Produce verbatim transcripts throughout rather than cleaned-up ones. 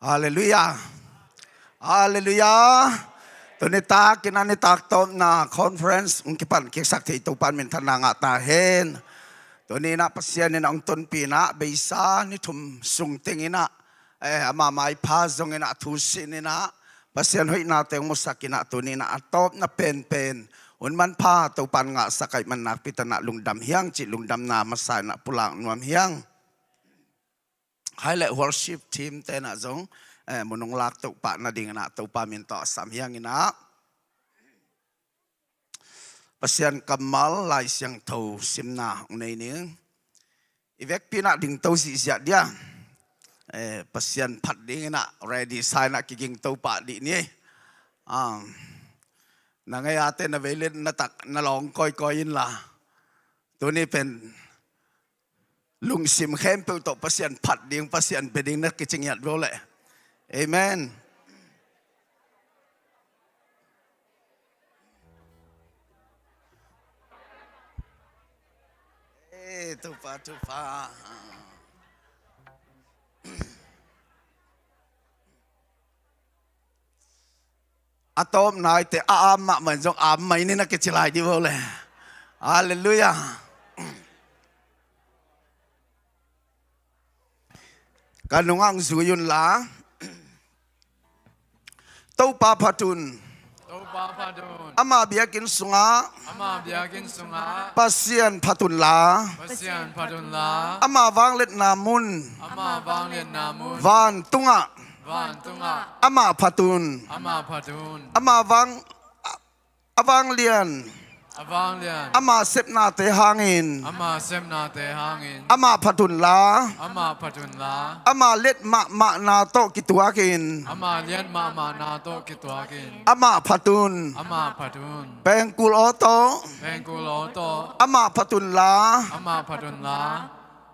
Halleluiah. Halleluiah. Tuni takin a nitak tawpna conference hong kipan kiksak thei Topa in minthanna ngah ta hen. Tuni inah Pasian inah hong tonpih inah beisa ni thum sung teng inah, eh, ama maipha zong inah thu sin inah Pasian hoihnate hong musak inah tuni inah a tawpna penpen hun manpha Topa in ngahsak ahih man nakpi takin ah lungdam hi hang cih lungdamna masa inah pulak nuam hi hang. Hai le worship team te inah zong, eh, mun hong lak toh pah nading inah Topa min tawh a sam hi hang inah Pasian kammal Lai Siangtho simna hong nei ning. I vekpi inah dingto zihziah dia, eh, Pasian phat ding inah ready sa inah kigingto pah dih ni. Ah, na ngei a te na veilet na tak na lawng kawikawi inla, tuni pen lungsim khempeuh tawh Pasian phat ding, Pasian bia ding na kici ngiat vo leh. Amen. Eh, Topa, Topa. A tawpna i te a am mahmah in zong am mai ni na kici lai dih vo le. Halleluiah. Ka nungah hong zui unla. Topa phat un. Topa phat un. Ama biakinn sungah. Ama biakinn sungah. Pasian phat unla. Pasian phat unla. Ama vangliatna mun. Ama vangliatna mun. Vantungah. Vantungah. Ama phat un. Ama phat un. Ama vang, a vanglian. A vanglian. Ama sepnate hangin. Ama sepnate hangin. Ama phat unla. Ama phat unla. Ama liat mahmahna tawh kituakin. Ama liat mahmahna tawh kituakin. Ama phat un. Ama phat un. Pengkul aw tawh. Pengkul aw tawh. Ama phat unla. Ama phat unla.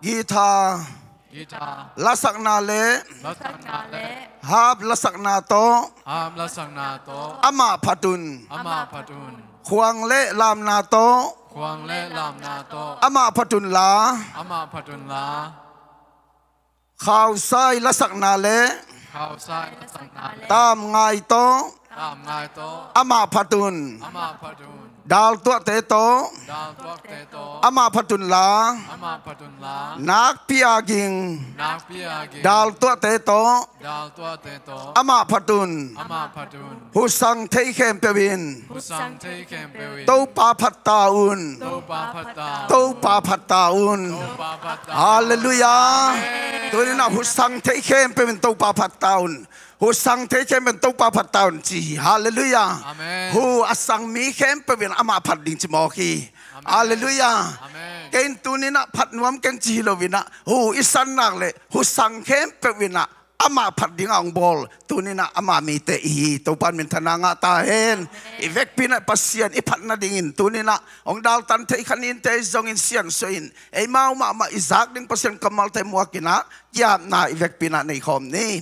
Guitar. Guitar. Lasakna le. Lasakna le. Harp lasakna tawh. Harp lasakna tawh. Ama phat un. Ama phat un. Khuang le lamna tawh. Khuang le lamna tawh. Ama phat unla. Ama phat unla. Khausai lasakna le. Khausai lasakna le. Tamngai tawh. Tamngai tawh. Ama phat un. Ama phat un. Daltuahte tawh. Daltuahte tawh. Ama phat unla. Ama phat unla. Nakpi a ging. Nakpi a ging. Daltuahte tawh. Daltuahte tawh. Ama phat un. Ama phat un. Husang thei khempeuh in. Husang thei khempeuh in. Topa phat ta un. Topa phat ta un. Topa phat ta un. Topa phat ta un. Halleluiah. Amen. Tuni inah husang thei khempeuh in Topa phat ta un. Husang thei khempeuh in Topa phat ta un ci hi. Halleluiah. Amen. Hu a sang mi khempeuh in amah phat ding ci mawk hi. Amen. Halleluiah. Amen. Kei in tuni inah phat nuam keng ci hi lo inah, hu i san nak le husang khempeuh inah amah phat dingah hong bawl tuni inah ama mite i hi. Topa in minthanna ngah ta hen. Amen. I vekpi inah Pasian i phat nadingin tuni inah hong daltan thei kha ni in te zongin siansuah in, eimau mahmah i zak ding Pasian kammalte muak inah ki-apna i vekpi inah nei khawm ni.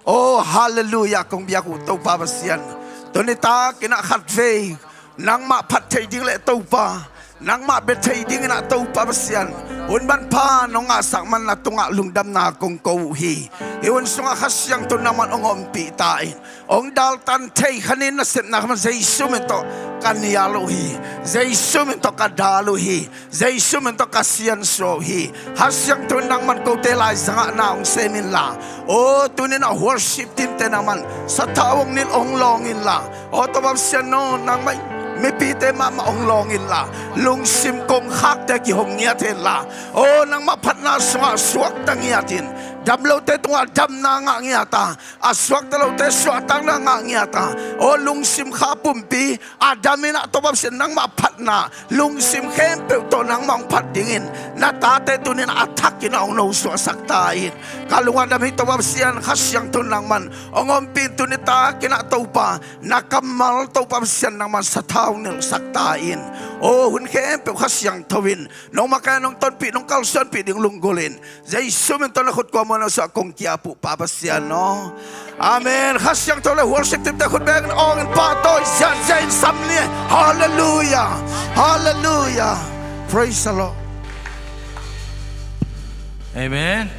Oh, halleluiah, kong biak uh Topa Pasian. Tuni tak inah khatvei nangmah phat thei ding le Topa, nangmah bia thei ding inah Topa Pasian, hun manpha nong ngahsak man na tungah lungdamna kong ko uh hi. Hih hun sungah Kha Siangtho nangman hong ompih ta in, hong daltan thei kha ni in nasepna kha man Jesu min tawh ka nial uh hi. Jesu min tawh ka dal uh hi. Jesu min tawh ka siansuah uh hi. Kha Siangtho in nangman kote laizangah na hong sem inla, aw, tuni inah worship team te nangman sathau hong nilh hong lawng inla, aw, Topa Pasian aw, nangmah in mipite mahmah hong lawng inla, lungsim kongkhakte kihong ngiat henla, aw, nangmah phatna sungah suakta ngiat in, damlote tungah damna ngah ngiat a, a suakta lote suahtakna ngah ngiat a, aw, lungsim kha pumpi a dam inah Topa Pasian nangmah phatna lungsim khempeuh tawh nangmah hong phat dingin na tate tuni inah a thak inah hong nosuahsak ta in. Ka lungah dam hi Topa Pasian, Kha Siangtho nangman hong ompih in tuni tak inah Topa, na kammal Topa Pasian nangman sathau hong nilhsak ta in. Aw, hun khempeuh Kha Siangtho in nong makaih, nong tonpih, nong kalsuanpih ding lunggulh in. Jesu min tawh na khut kua muanah suah kong ki-ap uh Pa Pasian aw. Amen. Kha Siangtho le worship team te khut bengin awngin pahtawi ziahziah in sam ni. Halleluiah. Halleluiah. Praise the Lord. Amen.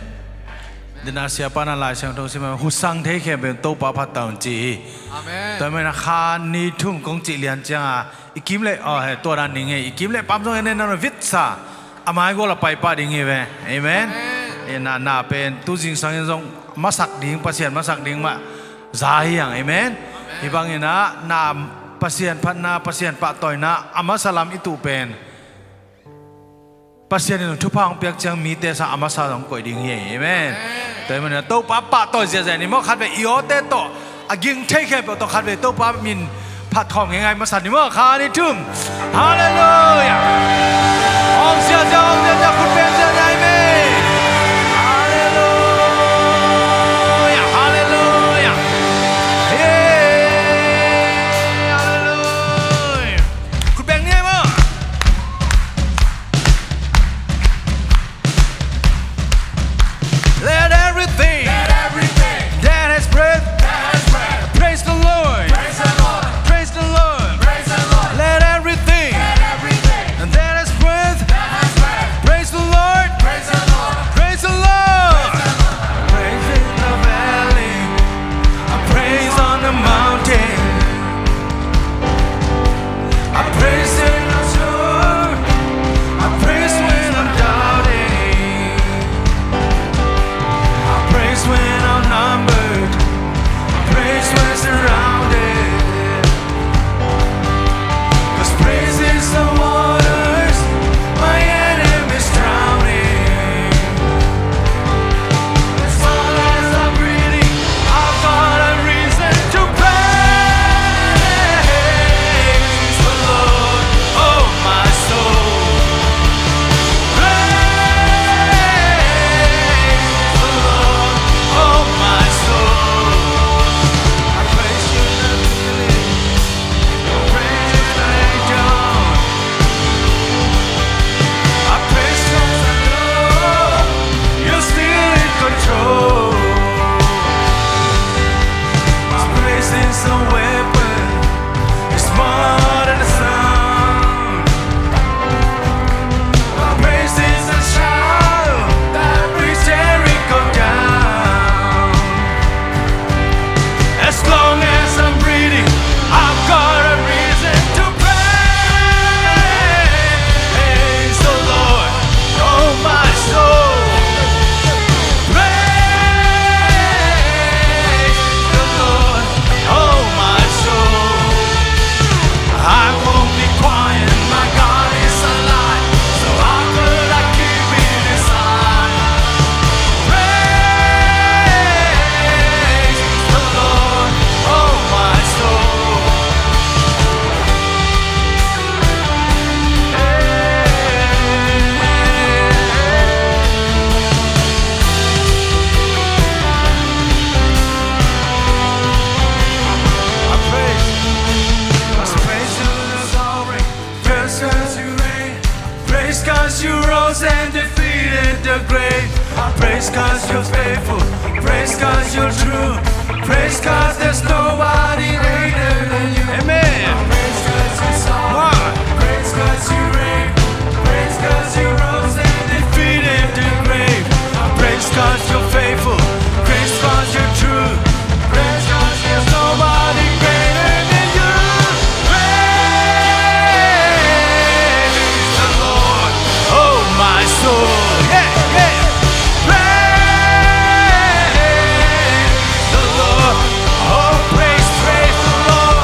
Tua ahih manin siapa in Lai Siangtho sim a, husang thei khempeuh in Topa phat ta un ci hi. Amen. Tua ahih manin kha ni thum kong cih lian ciangin i kim le, oh, he, tua dan ding hi. I kim le pam zong en, en, en, vitsa. A mai gual a pai pah ding hi ve. Amen. Amen. Ina, na pen tu zingsang in zong masak ding, Pasian masak ding mah za hi hang. Amen. Amen. Hih bangin ah, na Pasian phatna, Pasian pahtawina a masa lam i tuh pen Pasian in thupha hong piak ciang mite sang a masa zong koih ding hi. Amen. Amen. Tua ahih manin Topa pahtawi ziahziah ni maw, khatvei i awte tawh, a ging thei khempeuh tawh khatvei Topa min phat khawm ngeingai masa ni maw, kha ni thum. Halleluiah. Hawm ziahziah, hawm ziahziah, khut beng ziahziah, amen. Halleluiah, halleluiah. Hey, halleluiah. Khut beng ni maw. Let everything, let everything that has breath, that has breath, praise the Lord. Praise the Lord. Praise the Lord. Praise the Lord. Let everything, let everything that has breath, that has breath, praise the Lord. Praise the Lord. Praise the Lord. Praise in the valley, a praise on the mountain. I praise when I'm sure. I praise when I'm doubting. I praise when outnumbered. I praise when surrounded. 'Cause praise is the waters my enemies drowning. As long as I'm breathing, I've got a reason to praise the Lord, oh my soul. Praise the Lord, oh my soul. I praise you, I feel it. As long as I'm breathing, I've got a reason to praise the Lord. Oh, my soul, praise the Lord. Oh, my soul, I won't be quiet. My God is alive. So how could I keep it inside? Praise the Lord, oh my soul. I praise, I praise you, Lord. Praise 'cause you reign. Praise 'cause you rose and defeated the grave. Praise 'cause you're faithful. Praise 'cause you're true. Praise 'cause there's nobody greater than you. Amen. Praise 'cause you sovereign. Praise 'cause you reign. Praise 'cause you rose and defeated the grave. Praise 'cause you're faithful. Praise 'cause you're true. Praise 'cause there's nobody greater than you. Praise the Lord, oh my soul. Yeah, yeah. Praise the Lord. Oh, praise, praise the Lord.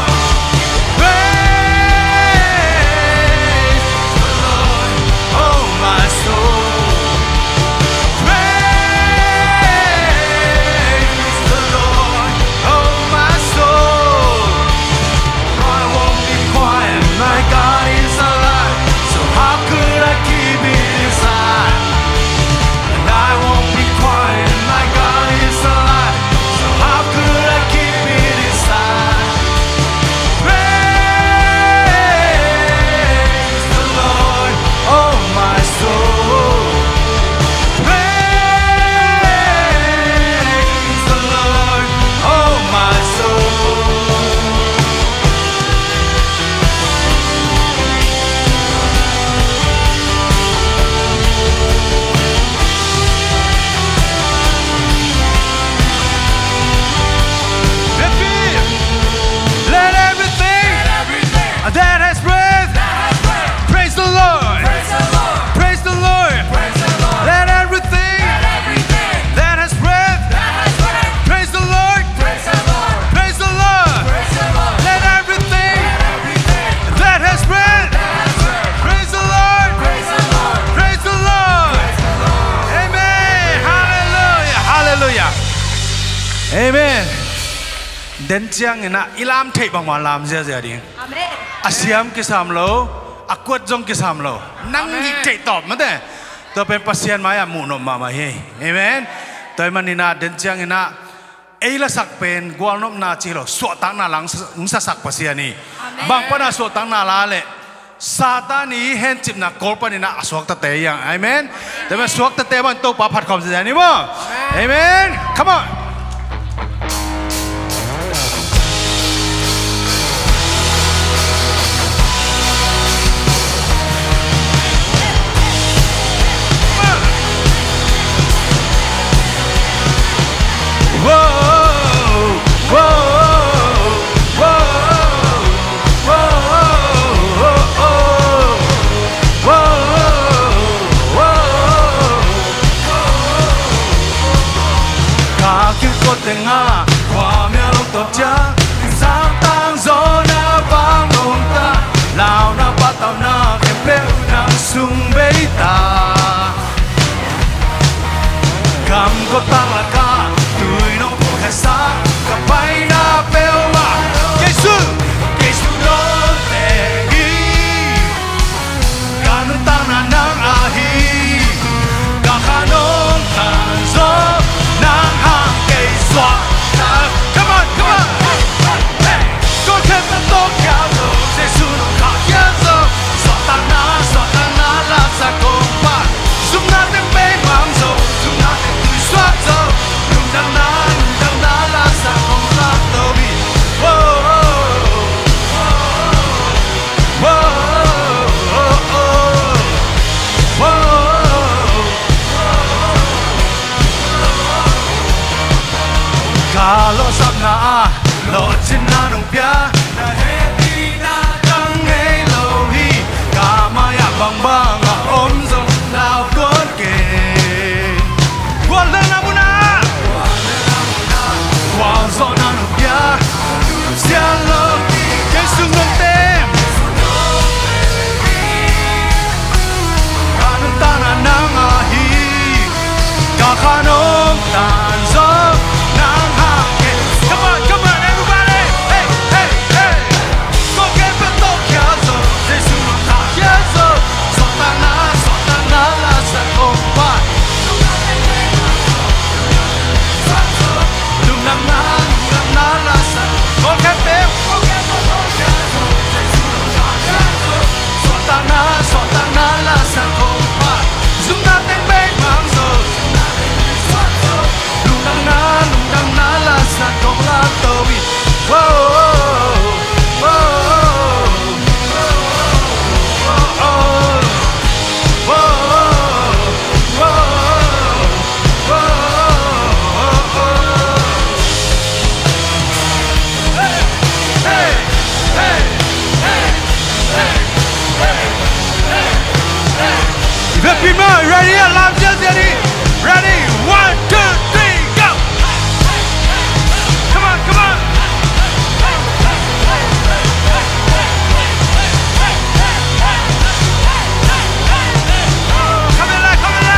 Amen. Den ciangin ah i lam theih bangmah lam ziazia ding. Amen. A siam kisam lo, a kuat zong kisam lo. Nang, amen, i theih tawp mate. Tua pen Pasian mai-ah muhnop mahmah hi. Amen. Tua ahih manin ah den ciangin ah ei lasak pen gualnopna ci lo, suahtakna la hong sa-, hong sasak Pasian hi. Amen. Bang pana suahtakna la leh Satan i hencipna kawl panin ah a suaktate hi hang. Amen. Tua ahih manin suaktate bang Topa phat khawm ziazia ni maw. Amen. Come on. Ka kilkot tengah khuamial hong tawp ciang, sang tangzawhna vang hong ta, launa patauhna khempeuh nang sung bei ta. Gam kawtak lakah tui nong pulkhiatsak, ka paina peuhmah kei sung, kei sung nong teng hi. Ka nuntakna nang ahi, ka khan hong tan zaw, nang hang kei suah. Come on, come on. Hey, hey. Kawl khempeuh tawh khia zo, Jesu nong khahkhia zo. Suahtakna, suahtakna la sa kong pan. Zumna teng bei mang zo, zumna teng tui suak zo. Lungdamna, lungdamna la sa kong lak to hi. Whoa, whoa, whoa. Ka lawhsapna ah lawhcinna nong pia, na hehpihna dang ngei lo hi. Ka mai-ah bangbang a om zong lau tuan kei. Gualnelna munah gualzawhna nong pia, sian lo, kei sung nong teng. Ka nuntakna nang ahi, ka khan hong tan zaw, nang hang kei. Come on, come on, everybody. Hey, hey, hey. Kawl khempeuh tawh khia zo, Jesu nong khahkhia zo. Suahtakna, suahtakna la sa kong pan. Lungdamna, lungdamna la sa. Kawl khempeuh. Suahtakna, suahtakna la sa kong pan. Zumna teng bei mang zo. Lungdamna, lungdamna la sa kong lak to hi. Whoa, whoa, whoa, whoa, whoa. If you feel ready, lam ziazia ni. Ready? One, two, three, go! Come on, come on! Come in, come in!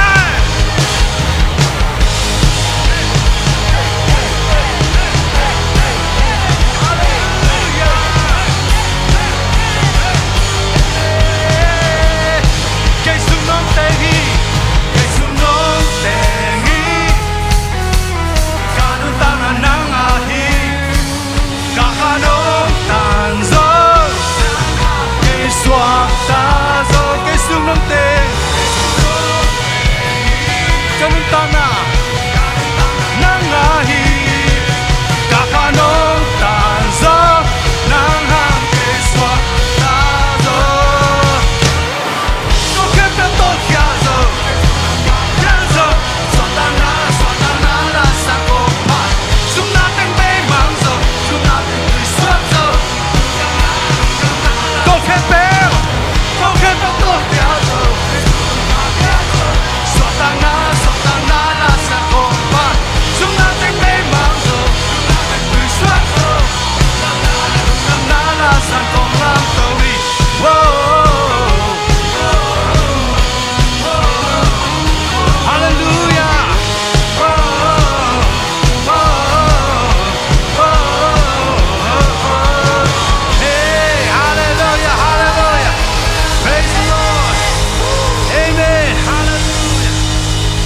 Hallelujah! Kei sung nong teng hi, kei sung nong teng hi.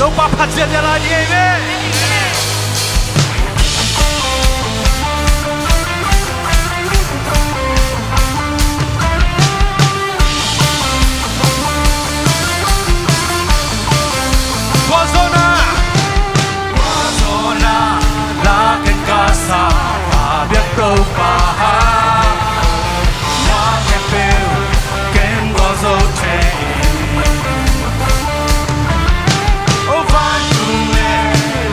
Topa phat ziahziah lai ni ei ve. Gualzawhna, gualzawhna, la ken ka sa a biak Topa, na khempeuh ken gualzo thei. O vantung le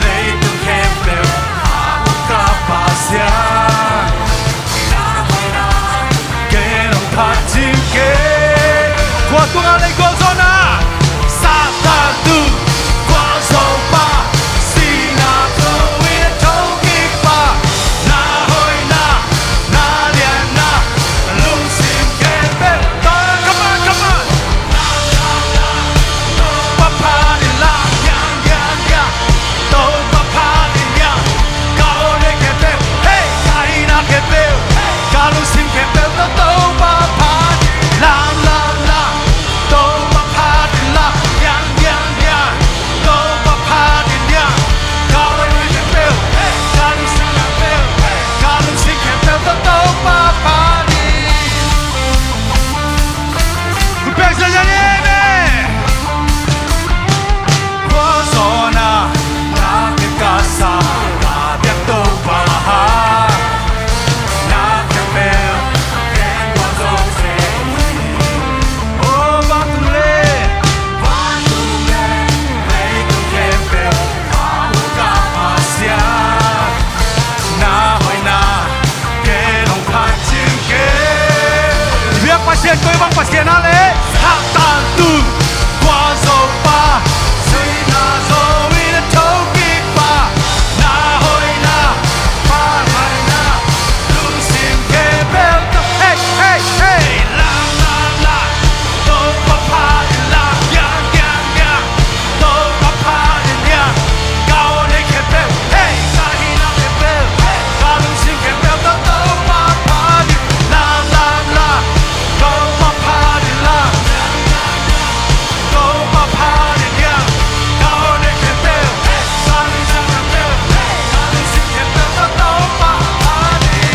leitung khempeuh a ka Pasian, ken hong phat ding kei. Khua tungah lei gualzawhna, Satan tung gualzo pa, sihna zo-in a thokik pa, na hoihna, na lianna, lungsim khempeuh. Come on, come on. Topa phat in la, yang, yang, yang. Topa phat in yang. Ka aw ne khempeuh, hey, ka hihna khempeuh, ka lungsim khempeuh tawh Topa phat in, lam, lam, lam. Topa phat in la, yang, yang, yang. Topa phat in yang. Ka aw ne khempeuh, hey, ka lungsim khempeuh, hey, ka lungsim khempeuh tawh Topa phat in. Khut beng ziahziah ni ei ve. Gualzawhna, na ken ka sa a biak Topa, na khempeuh ken gualzo thei. O vantung le, vantung le leitung khempeuh a hong kah Pasian, na hoihna, ken hong phat ding kei. I biak Pasian koi bang Pasian a leh, Satan tung gualzo pa, sihna zo-in a thokik pa, na hoihna, na lianna, lungsim khempeuh tawh, hey, hey, hey. Lam, lam, lam. Topa phat in la, yang, yang, yang. Topa phat in yang. Ka aw ne khempeuh, hey, ka hihna khempeuh, hey, ka lungsim khempeuh tawh Topa phat in, lam, lam, lam. Topa phat in la, Topa phat in yang. Ka aw ne khempeuh, hey, ka hihna khempeuh, hey, ka lungsim khempeuh tawh Topa phat in.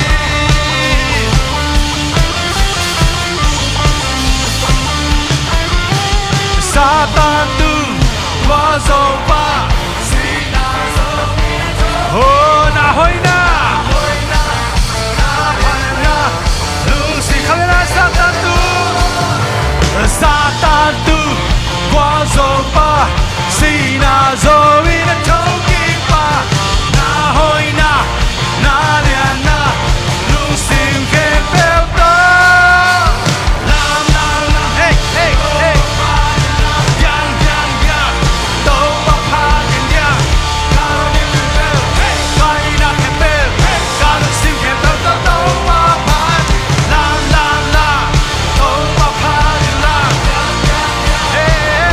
Satan tung gualzo pa, oh, na hoihna, na hoihna, lungsim khempeuh tawh Satan tung, Satan tung gualzo pa, sihna zo-in a thokik pa, na hoihna, na lianna, lungsim khempeuh tawh. Lam, lam, lam, hey, hey, hey. Yang, yang, yang. Topa phat in yang. Ka aw ne khempeuh, hey, ka hihna khempeuh, hey, ka lungsim khempeuh tawh Topa phat in. Lam, lam, lam. Topa phat in la. Hey, hey, hey.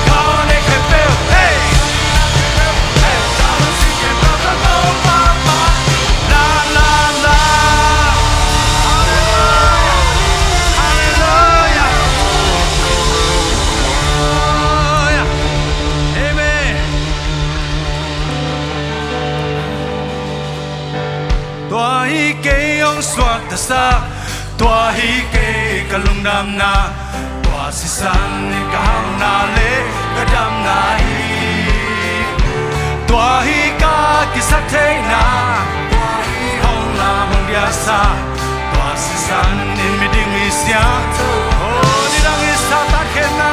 Ka aw ne khempeuh, hey. Halleluiah. Halleluiah. Amen. Tua hi kei hong suaktasak, tua hi kei ka lungdamna, tua sisan in ka hauhna le ka damna hi. Tua hi ka kisaktheihna, tua hi hong lam hong diaksa, tua sisan in miding i siangtho. Oh, nidang in Satan khenna.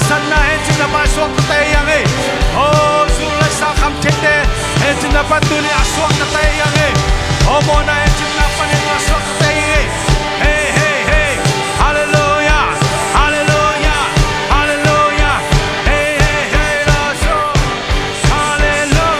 Sanna hehcihna pan suakta tei ang ei. Oh, zu le sa kham theite hehcihna pan tuni a suakta tei ang ei. Oh, mawhna hehcihna pan hehcihna suakta tei ang ei. Hey, hey, hey. Hallelujah. Hallelujah. Hallelujah. Hey, hey, hey, Lord. Hallelujah.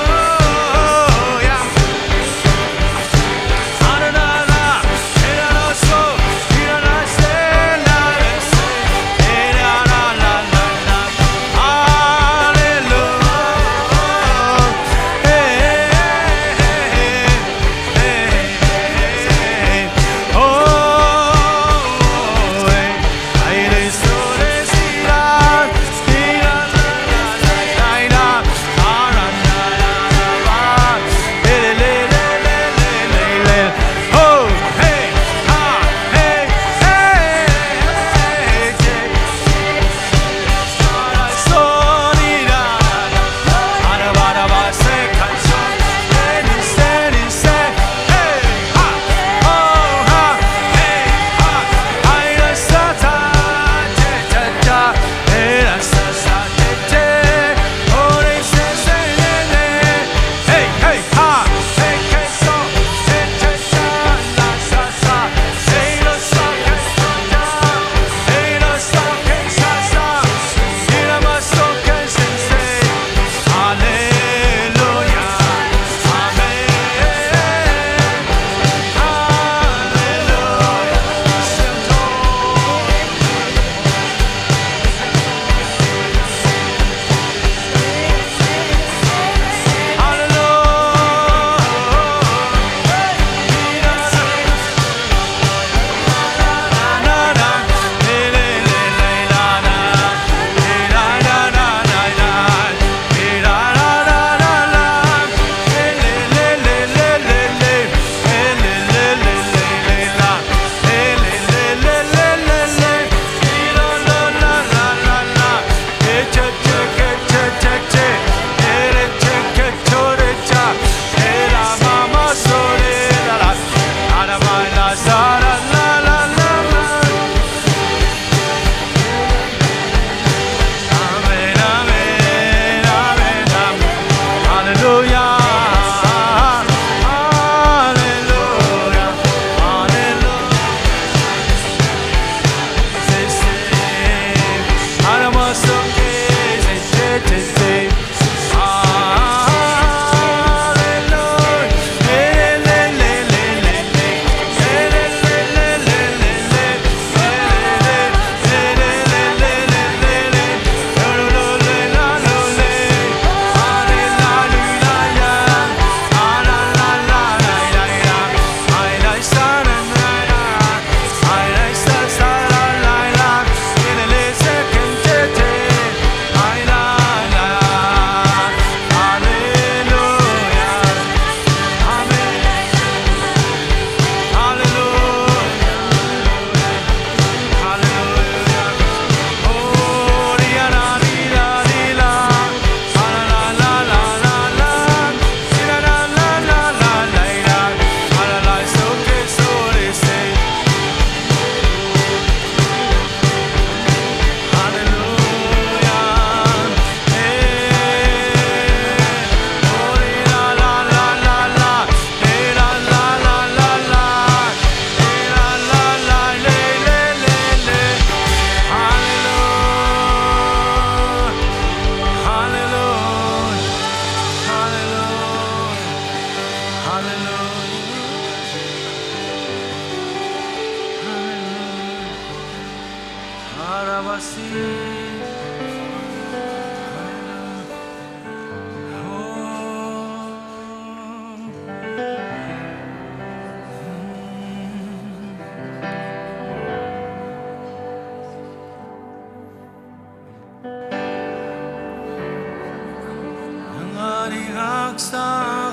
Nang a ding haksa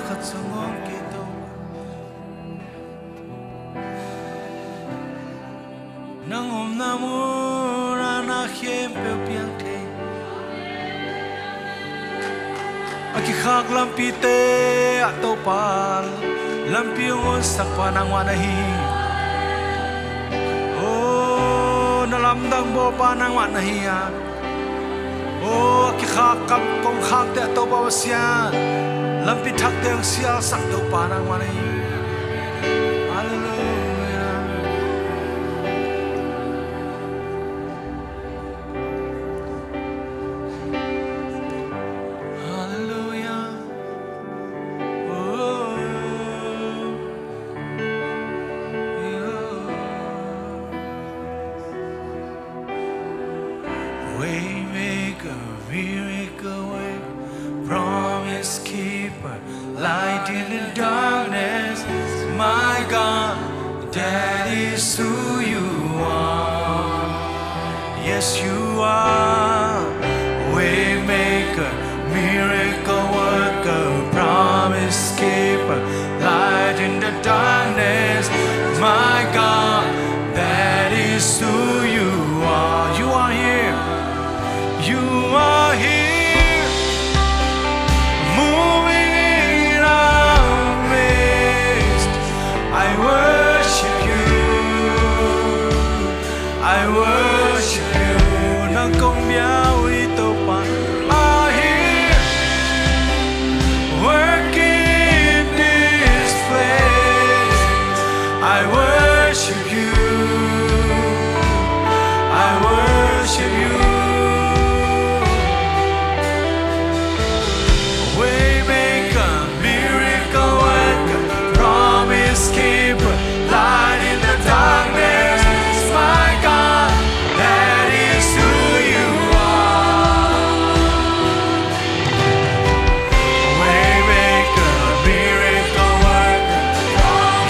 khat zong om kei to. Nang omna munah na khempeuh piang thei. A kikhak lampite ah Topa lampi hong honsak pa nangmah na hi. Oh, na lamdang bawlpa nangmah na hi a. Oh, a kikhak kam kongkhakte ah Topa Pasian, lampi thakte hong sialsak Topa nangmah na hi. Halleluiah. Halleluiah. Oh, yeah. Waymaker, miracle worker, promise keeper, light in the darkness, my God, that is who you are. Yes, you are. Waymaker, miracle worker, promise keeper, light in the darkness, my God, that is who you are. You are here. You are here. Moving in our midst. I worship you. I worship you. Nang kong biak uh hi Topa. Are here. Working in this place. I worship you. I worship you. Waymaker, miracle worker, promise keeper, light in the darkness, my God, that is who you are. Waymaker, miracle worker,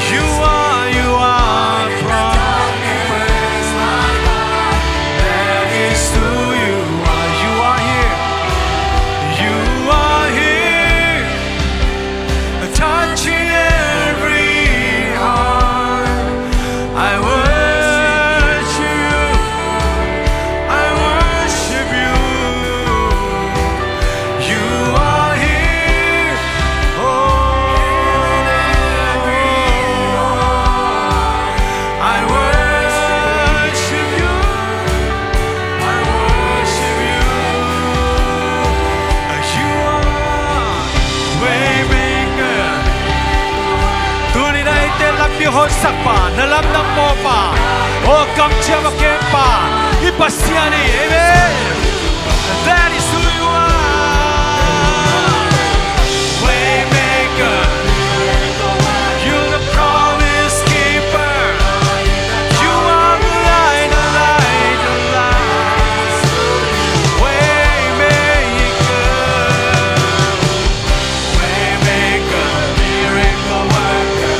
you are, you are, promise, my God, that is who you are. You are here. You are here, touching every heart. I worship you. I worship you. You are here. Oh, I worship you. I worship you. You are waymaker. Tuni-in eite lampi honsakpa, na lamdang mawhpa, aw kamciam a kempa i Pasian hi. Amen. That is who you are. Waymaker. You're the promise keeper. You are the light, the light, the light. Waymaker. Waymaker, miracle worker,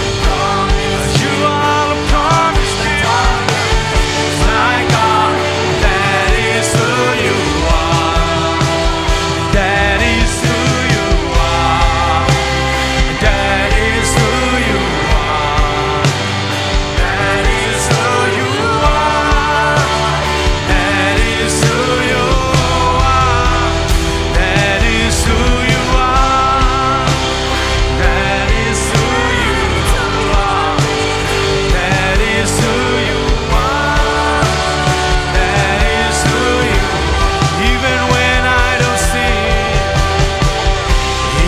you are the promise keeper. My God, that is who you are. That is who you are. That is who you are. That is who you are. That is who you are. That is who you are. That is who you are. That is who you are. That is who you are. Even when I don't see it,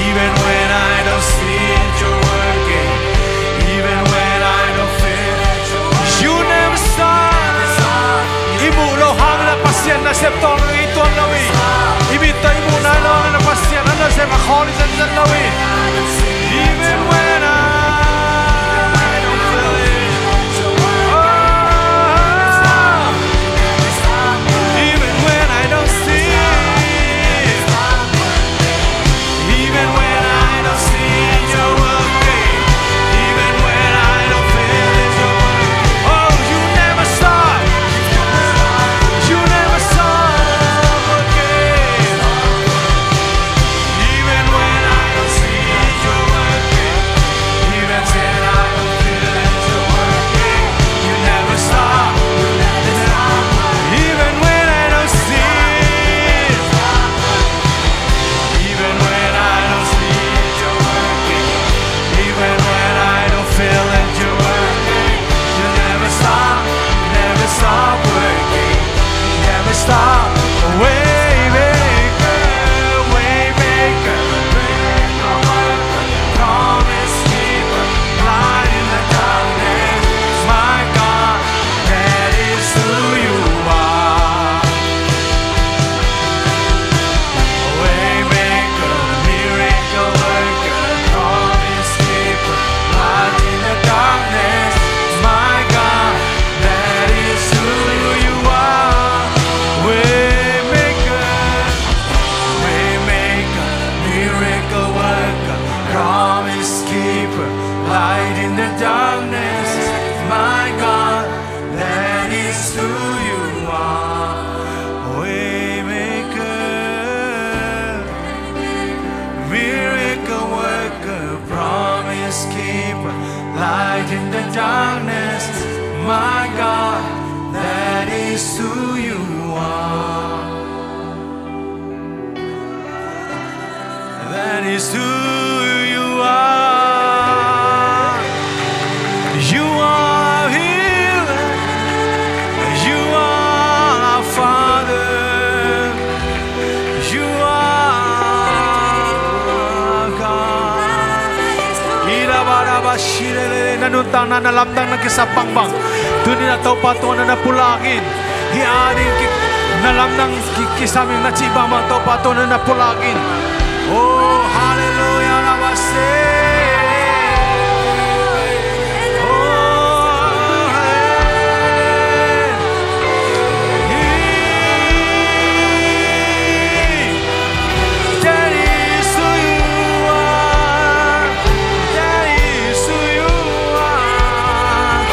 even when I don't see it, you're working. Even when I don't feel it, you're working. You never stop. I muh loh hangin a Pasian nasep tawh i tuan lo hi. I mit tawh i muh nai loh hangin a Pasian a nasep a khawl hi zenzen lo hi. Even when I don't feel it. Oh, even when I don't see it. Even when I don't see it, you're working. Even when I don't feel it, you're working. Oh, you never stop. You never stop working. Even when I don't see it, you're working. That is who you are. That is who you are. You are healer. You are our Father. You are God. Ira bara ba shire le le na nuntak na na lamdang na kisa bangbang. Tuni na Topa tungah na na pulak in. Hih ading ki na lamdang ki kisam in na cih bangbang Topa tungah na na pulak in. Oh, hallelujah, na ba se. Oh, hallelujah. That is who you are. That is who you are.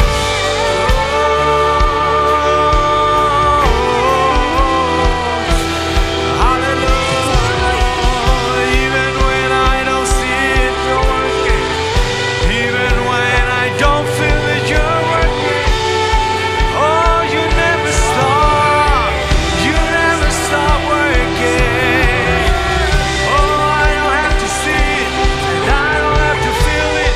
Oh, hallelujah. Even when I don't see it, you're working. Even when I don't feel it, you're working. Oh, you never stop. You never stop working. Oh, I don't have to see it, and I don't have to feel it.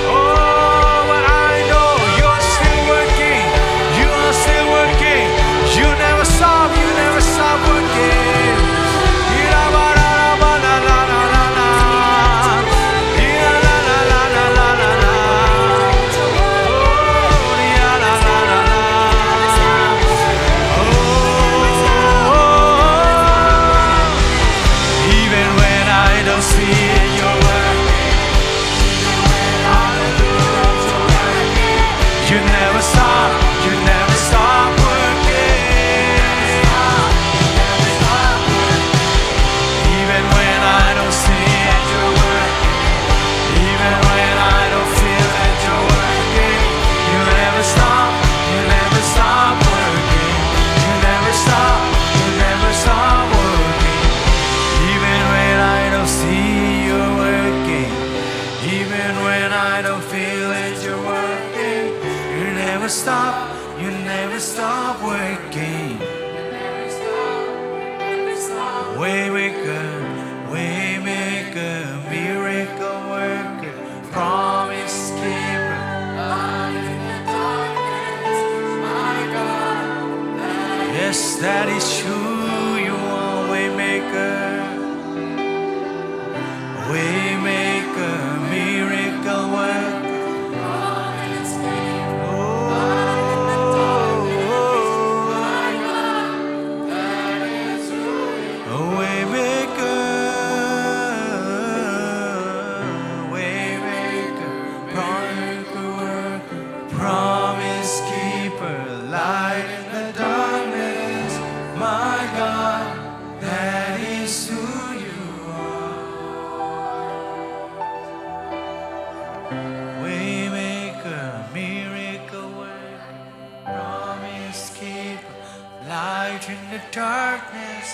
Oh, but I know you're still working. You are still working. You never stop. You never stop working. Even when I don't see it, you're working. Hallelujah. You never stop, you never stop working. Even when I don't see it, you're working. Even when I don't feel it, you're working. You never stop, you never stop working. You never stop, you never stop working. Even when I don't see you're working, even when I don't feel it, you're working. You never stop, you never stop working. Waymaker, waymaker, miracle worker, promise keeper, light in the darkness, my God. Yes, that is who you are, waymaker. Waymaker, miracle worker. Oh, a waymaker, waymaker, miracle worker, promise keeper, light in the darkness, my God. That is who you are. Waymaker, miracle worker, promise keeper, light in the darkness.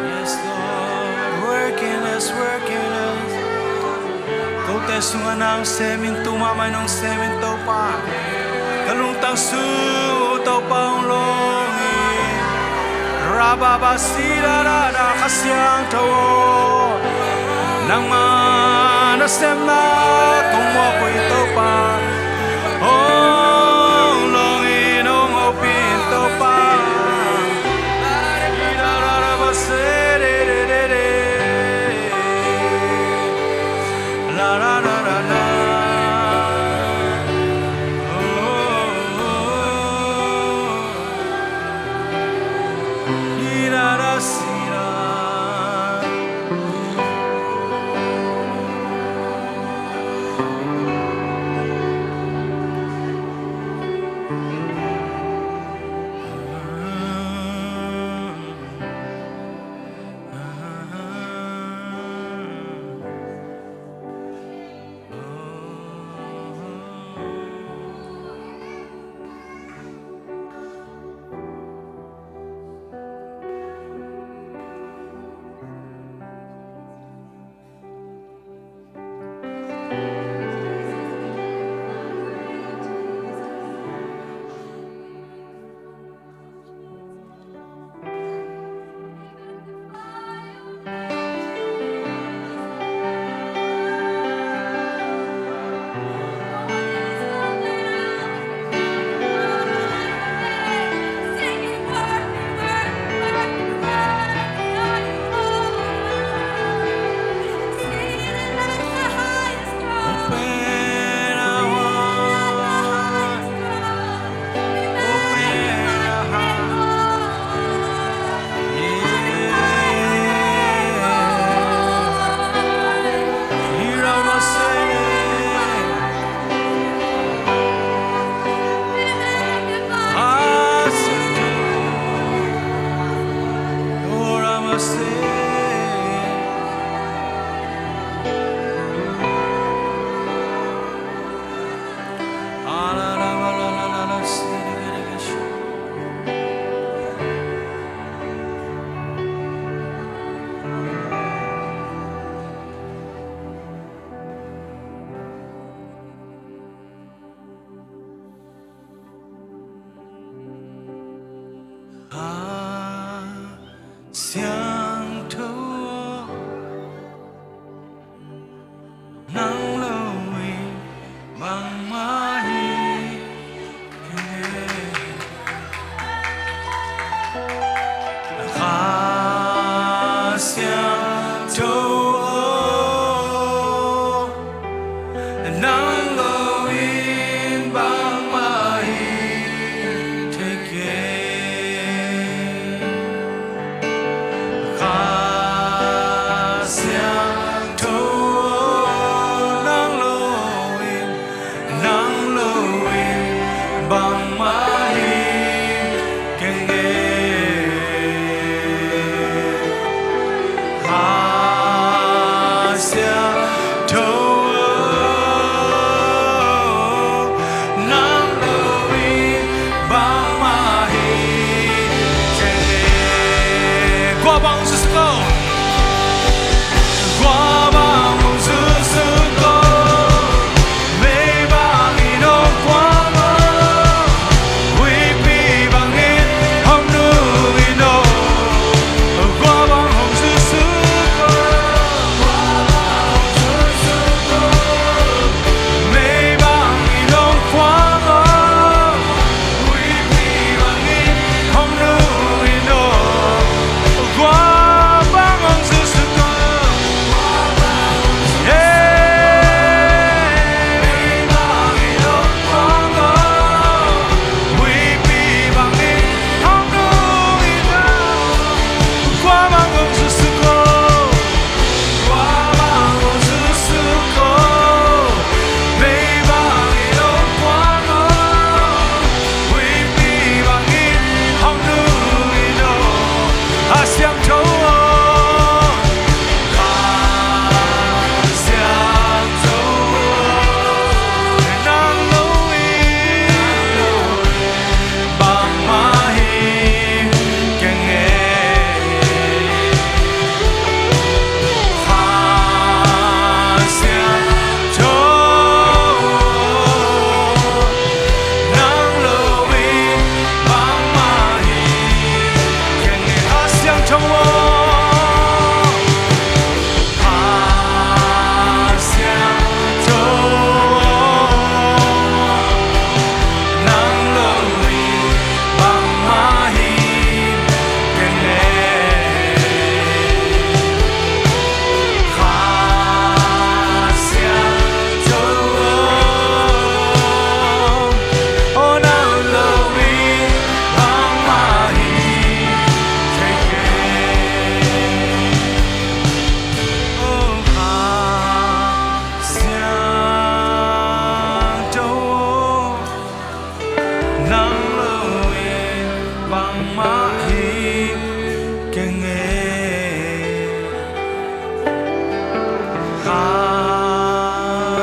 Yes, Lord, work in us, work in us. Kote sungah nang sem in, tu mahmah in hong sem in Topa. Ka lungtang sung uh Topa hong long in. Rababa sida da da Kha Siangtho aw. Nangmah na semna kong mawk uh hi Topa. Hong long in, hong hopih in Topa. Kha Siangtho, nang lo in bangmah hi keng e. Kha Siangtho, nang lo in bangmah hi thei keng. Kha Siangtho, nang lo in, nang lo in bangmah hi keng e. Kha Siangtho, nang lo in bangmah hi keng e. Kua bang hong zusu ko? Kua bang hong zusu ko? Mei bangin hong kuang aw, huipi bangin hong nung in aw. Kua bang hong zusu ko? Kua bang hong zusu ko? Mei bangin hong kuang aw, huipi bangin hong nung in aw. Kua bang hong zusu ko? Hey! Huipi bangin hong nung in aw. Kua bang hong zusu ko? Kua bang hong zusu ko? Mei bangin hong kuang aw, huipi bangin hong nung in aw. Kha Siangtho aw, Kha Siangtho aw, nang lo in bangmah hi keng e. Kha Siangtho, nang lo in bangmah hi keng e. Kha Siangtho aw, Kha Siangtho, nang lo in bangmah hi keng e. Kha Siangtho aw, aw nang lo in bangmah hi keng e. Kha Siangtho, nang lo in bangmah hi keng e. Kha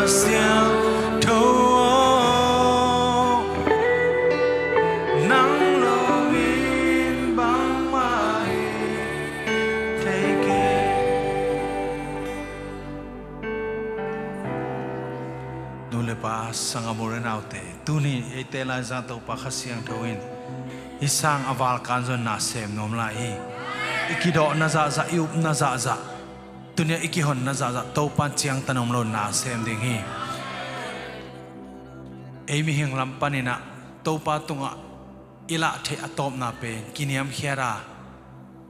Siangtho aw, nang lo in bangmah hi thei keng. Nu le pa, sanggam u le naute, tuni eite laiza Topa Kha Siangtho in hih sang a valkan zong na sem nuam lai hi. I kidawhna zahzah, i upna zahzah, tuni a i kihonna zahzah Topa ciangtan om lo na sem ding hi. Ei mihing lam panin ah Topa tungah i lah theih a tawpna pen kiniamkhiat a,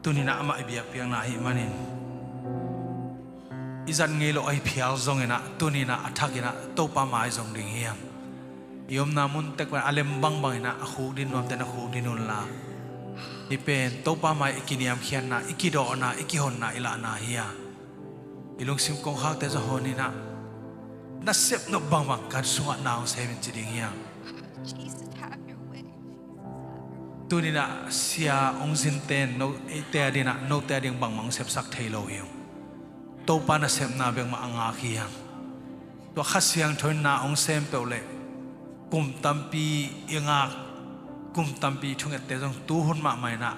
tuni-in ah amah i biakpiakna ahih manin i zat ngei loh ahi phial zongin ah, tuni-in ah a thakin ah Topa mai zong ding hi hang. I omna mun tek pan a lem bangbangin ah a khukdin nuamte na khukdin unla, hih pen Topa mai i kiniamkhiatna, i kidawhna, i kihonna, i lahna hi a, i lungsim kongkhakte zong honin ah, na sepnop bangbang kan sungah na hong sem in ci ding hi hang. Jesus, have your way. Tuni-in ah sia hong zinte in no, eite ading ah, note ading bangmah hong sepsak thei lo hi ung. Topa nasepna bekmah a ngak hi hang. Tua Kha Siangtho in na hong sem peuh leh kum tampi i ngak, kum tampi i thungette zong tuhun mahmah in ah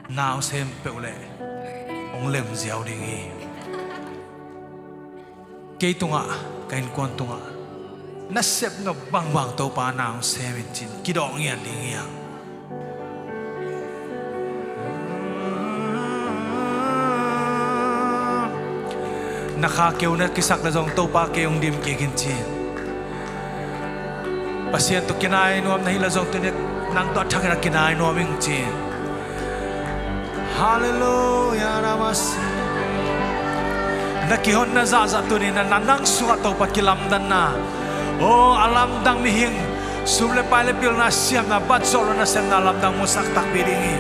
na hong sem peuh leh hong lem ziau ding hi. Kei tungah, ka innkuan tungah nasep nop bangbang Topa na hong sem in ci-in kidawh ngiat ding hi hang. Na kha keu na kisak leh zong Topa kei hong dim kik in ci-in, Pasian tawh kinai nuam na hih leh zong tuni-in nang tawh a thakin a kinai nuam ing ci-in. Halleluiah, namas. Na kihonna zahzah tuni-in na, na nang sungah Topa kilamdanna, aw, a lamdang mihing, sum le pai le pilna siamna, bat zawh lo nasepna lamdang musak takpi ding hi.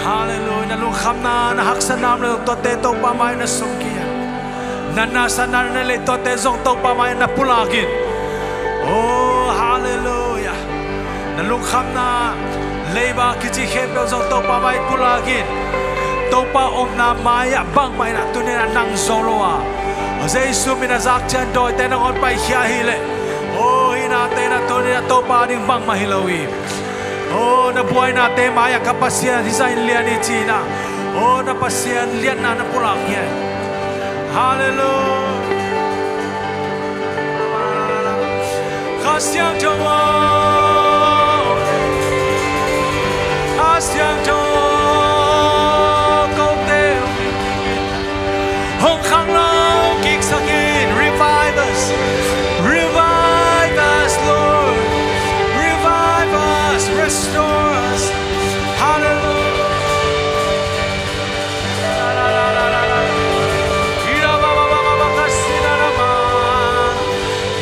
Halleluiah. Na lungkhamna, na haksatna om leh tuate Topa mai-ah na sungkik. Na nasatna, na leitawte zong Topa mai-ah na pulak in. Oh, halleluiah. Na lungkhamna, leiba kici khempeuh zong Topa mai-ah pulak in. Topa omna mai-ah bangmah in ah tuni-in ah nang zo lo a, Jesu min a zak ciang dawite nangawn paikhia hi leh, oh, hih nate in ah tuni-in ah Topa ading bangmah hi lo hi. Oh, na buainate mai-ah ka Pasian hizah in lian hi ci-in ah, oh, na Pasian liatna na pulak hi. Halleluiah. Kha Siangtho aw, Kha Siangtho aw, kote hong khangno kiksak in. Revive us, revive us, Lord. Revive us, restore us. Hallelujah.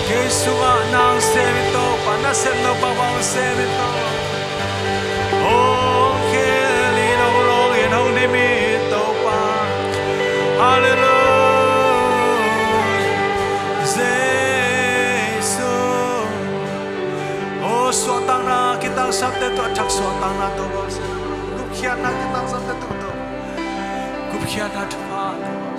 Kei sungah nang sem in Topa, nasep nop bangbang sem in Topa. Hong khel in, hong lawng in, hong dim in Topa. Halleluiah. Jesu. Oh, suahtakna kitangsapte tawh a thak suahtakna Topa, gupkhiatna kitangsapte tawh Topa, gupkhiatna thupha Topa.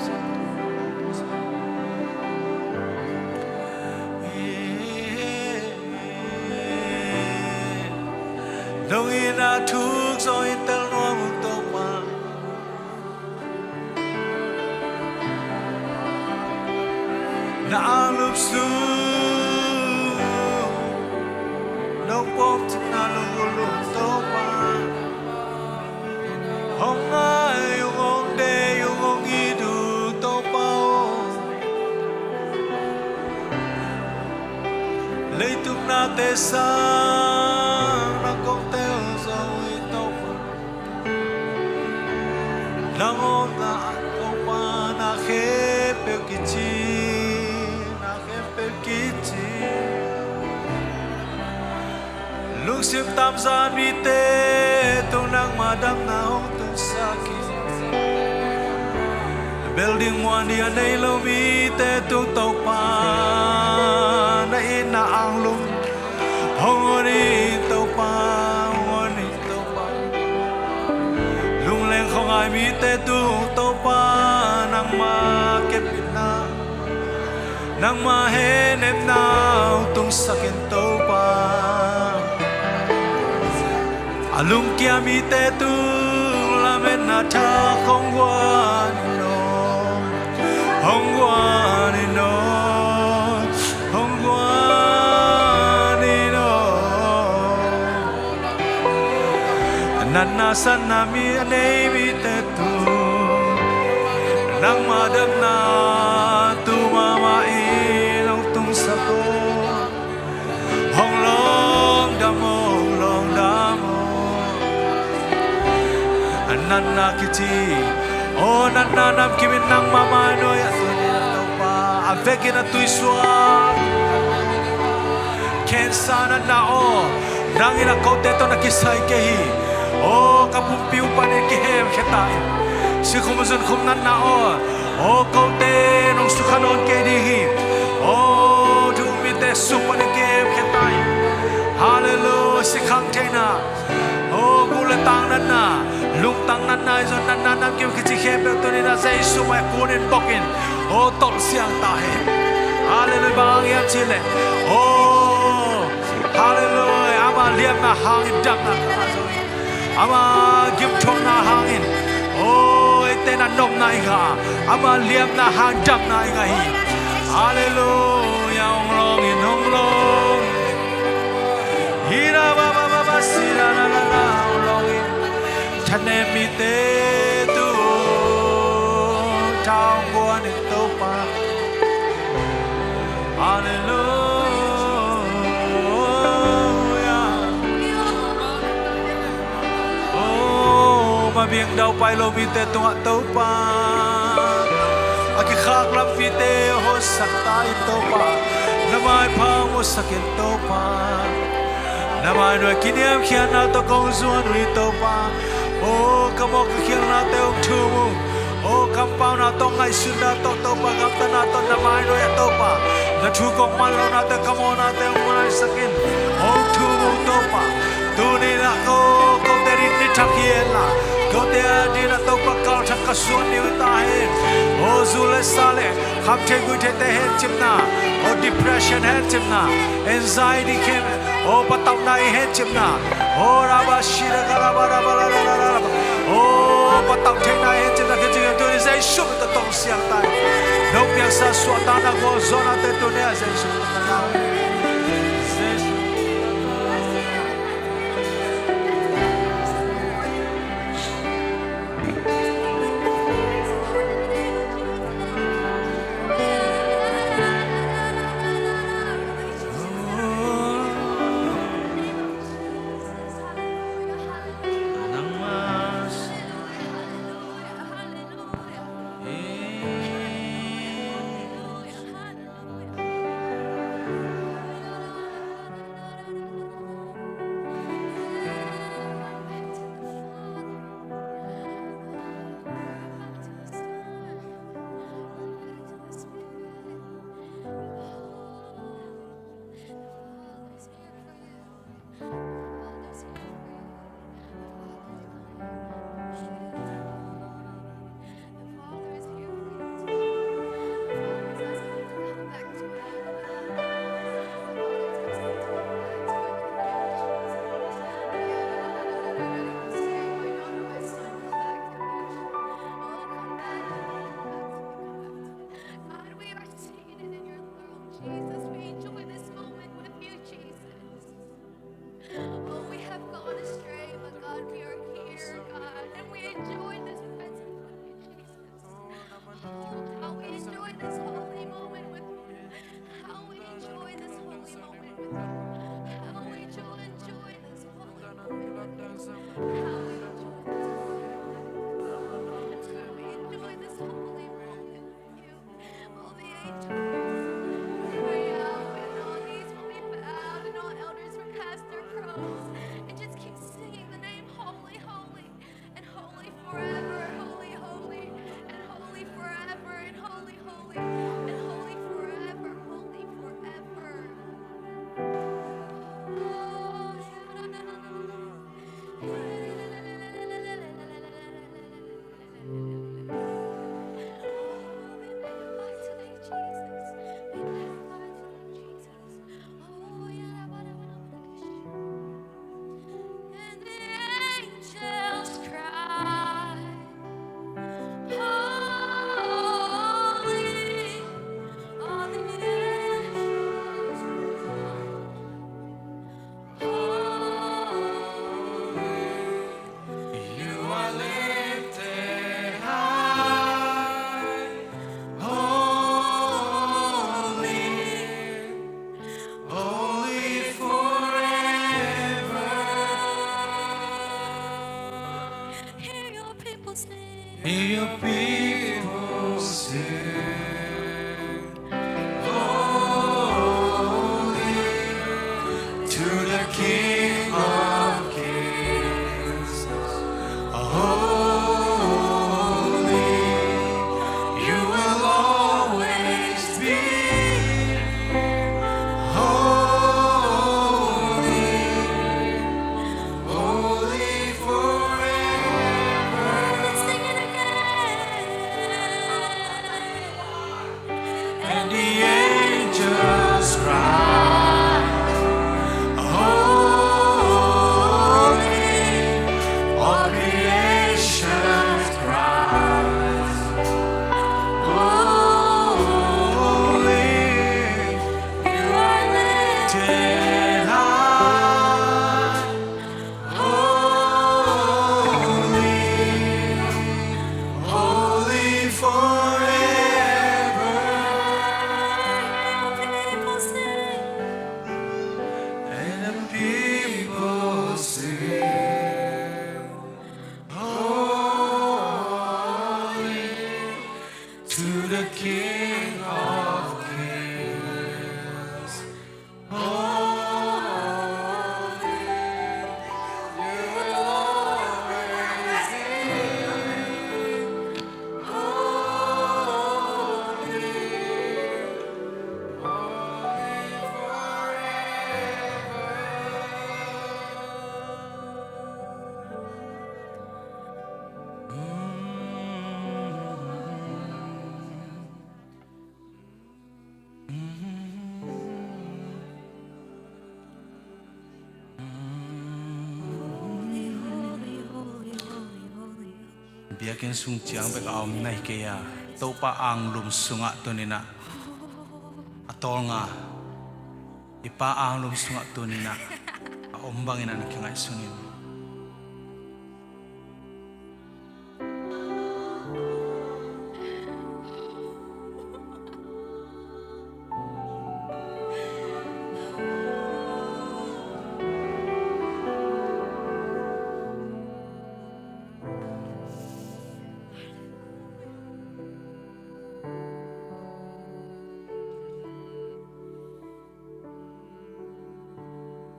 Dong in a thuk zong in tel nuam ung Topa. Na anglum sung nong pawmcikna lunggulh ung Topa. Hong ngai ung, hong deih ung, hong it ung Topa aw. Leitung nate sang nang kong tel zo hi Topa. Nang omna ah Topa na khempeuh kici, na khempeuh kici. Lungsim tamza mite tung nangma damna hong tungsak in. Building muan ding a nei lo mite tung Topa na itna anglum hong on in Topa, hong on in Topa. Lungleng khuangai mite tung Topa nangma kepitna, nangma hehnepna hong tungsak in Topa. A lungkia mite tung lametna thak hong guan in aw, hong guan in aw, hong guan in aw. Natna satna mi a nei mite tung nangma damna tu mahmah in hong tungsak aw. Hong lawngdam aw, hong lawngdam aw. A natna kici, aw natna namkim in nangma mai nuai ah tuni-in Topa a vekin a tuisuak. Cancer natna aw, nang in a kote tawh na kisai kei hi. Aw ka pumpi uh panin kihemkhia ta in. Sikhum zunkhum natna aw, aw kote nong sukha nawn kei ding hi. Aw thu-um mite sung panin kihemkhia ta in. Halleluia. Sikhang theihna, o, guk le tang natna, lungtang natna, i zon natna, namkim kici khempeuh tuni-in ah Jesu mah kunin bokin, o, tolh siang ta hen. Halleluia. Bang hang hiam cih leh, o, halleluia, ama liamna hangin damna ka ngah zo hi. Ama gimthuakna hangin, o, eite in ah nopna i ngah a, ama liamna hang damna i ngah hi. Halleluia. Hong lawng in, hong lawng. Hi ra ba ba ba ba, si ra ra ra ra, hong lawng in. Thanem mite tu tha hong guan in, Topa. Halleluia. O, mabiang daupai lo mite tungah, Topa, a kikhak lampite hawlsak ta in, Topa. Na maipha hong musak in, Topa. Na mai nuai kiniamkhiatna tawh kong zuan uh hi, Topa. O, ka mawh ka khialhnate hong thum uh. O, kampauna tawh, ngaihsutna tawh, Topa, gamtatna tawh, na mai nuai ah, Topa, na thu kong man lohnate, ka mawhnate hong maisak in, hong thum uh, Topa. Tuni-in ah ko, kote in ni thak hi hen la, kote adingin ah, Topa, kalthak ka suan ding uh hi ta hen. O, zu le sa le khamtheih guihtheihte hencipna, o, depression hencipna, anxiety khempeuh, o, patauhna i hencipna, o, raba shira ka raba raba raba raba raba, o, patauh theihna i hencipna, kicing tu-in Jesu min tawh tolh siang ta hen. Nong piaksa suahtakna, gualzawhnate tuni-in ah Jesu min tawh tolh siang ta hen. Jesu. God, we are seated in your throne, Jesus. We enjoy this moment with you, Jesus. Oh, we have gone astray, but God, we are here, God, and we enjoy this presence with you, Jesus. Oh, how we enjoy this holy moment with you. How we enjoy this holy moment with you. How we enjoy, enjoy this holy moment with you. How we enjoy this holy moment with you. How we enjoy this holy moment with you. All the angels cry out, and all knees will be bowed, and all elders will cast their crowns, and just keep singing the name, "Holy, holy, and holy forever, holy, holy, and holy forever, and holy, holy, and holy forever, holy forever." Oh, You are lifted high, holy, holy forever. Hear your people sing. Hear your people sing. Holy to the King of Kings. Holy, you will always be. Holy, the King of Kings. Holy, you will always be. Holy, holy forever. Biakinn sung ciang bek a om na hi kei a, Topa anglum sungah tuni-in ah a tawlnga, i Pa anglum sungah tuni-in ah a om bangin ah na kingaihsun in.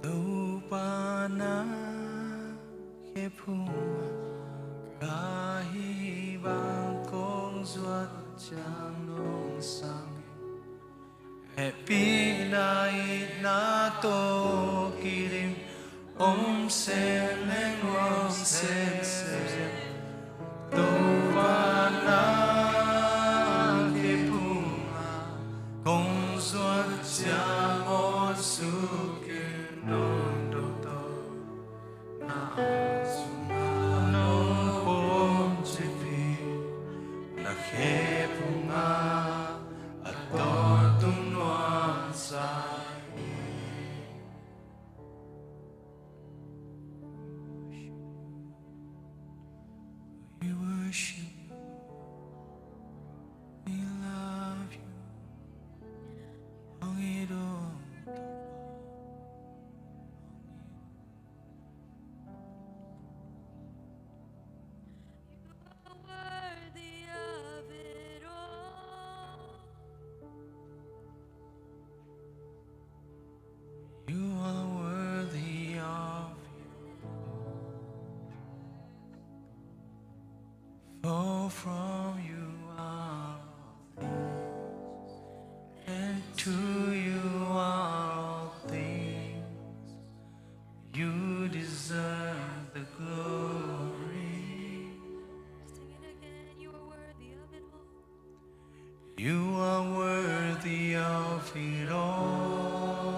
Topa na khephung ah ka hih bang kong zuat ciang nong sang in. Hehpihna itna tawh kidim om semleng om semsem. Topa na khephung ah kong zuat ciang awn suk in nong dot tawh na ank sungah nong pom cip hi. Na khephung ah a tawltung nuamsa hi. We worship you. We love you. Hong it all. You are worthy of it all. You are worthy of it all. For from you are all things, and to you are all things. You deserve the glory. Sing it again. You are worthy of it all. You are worthy of it all.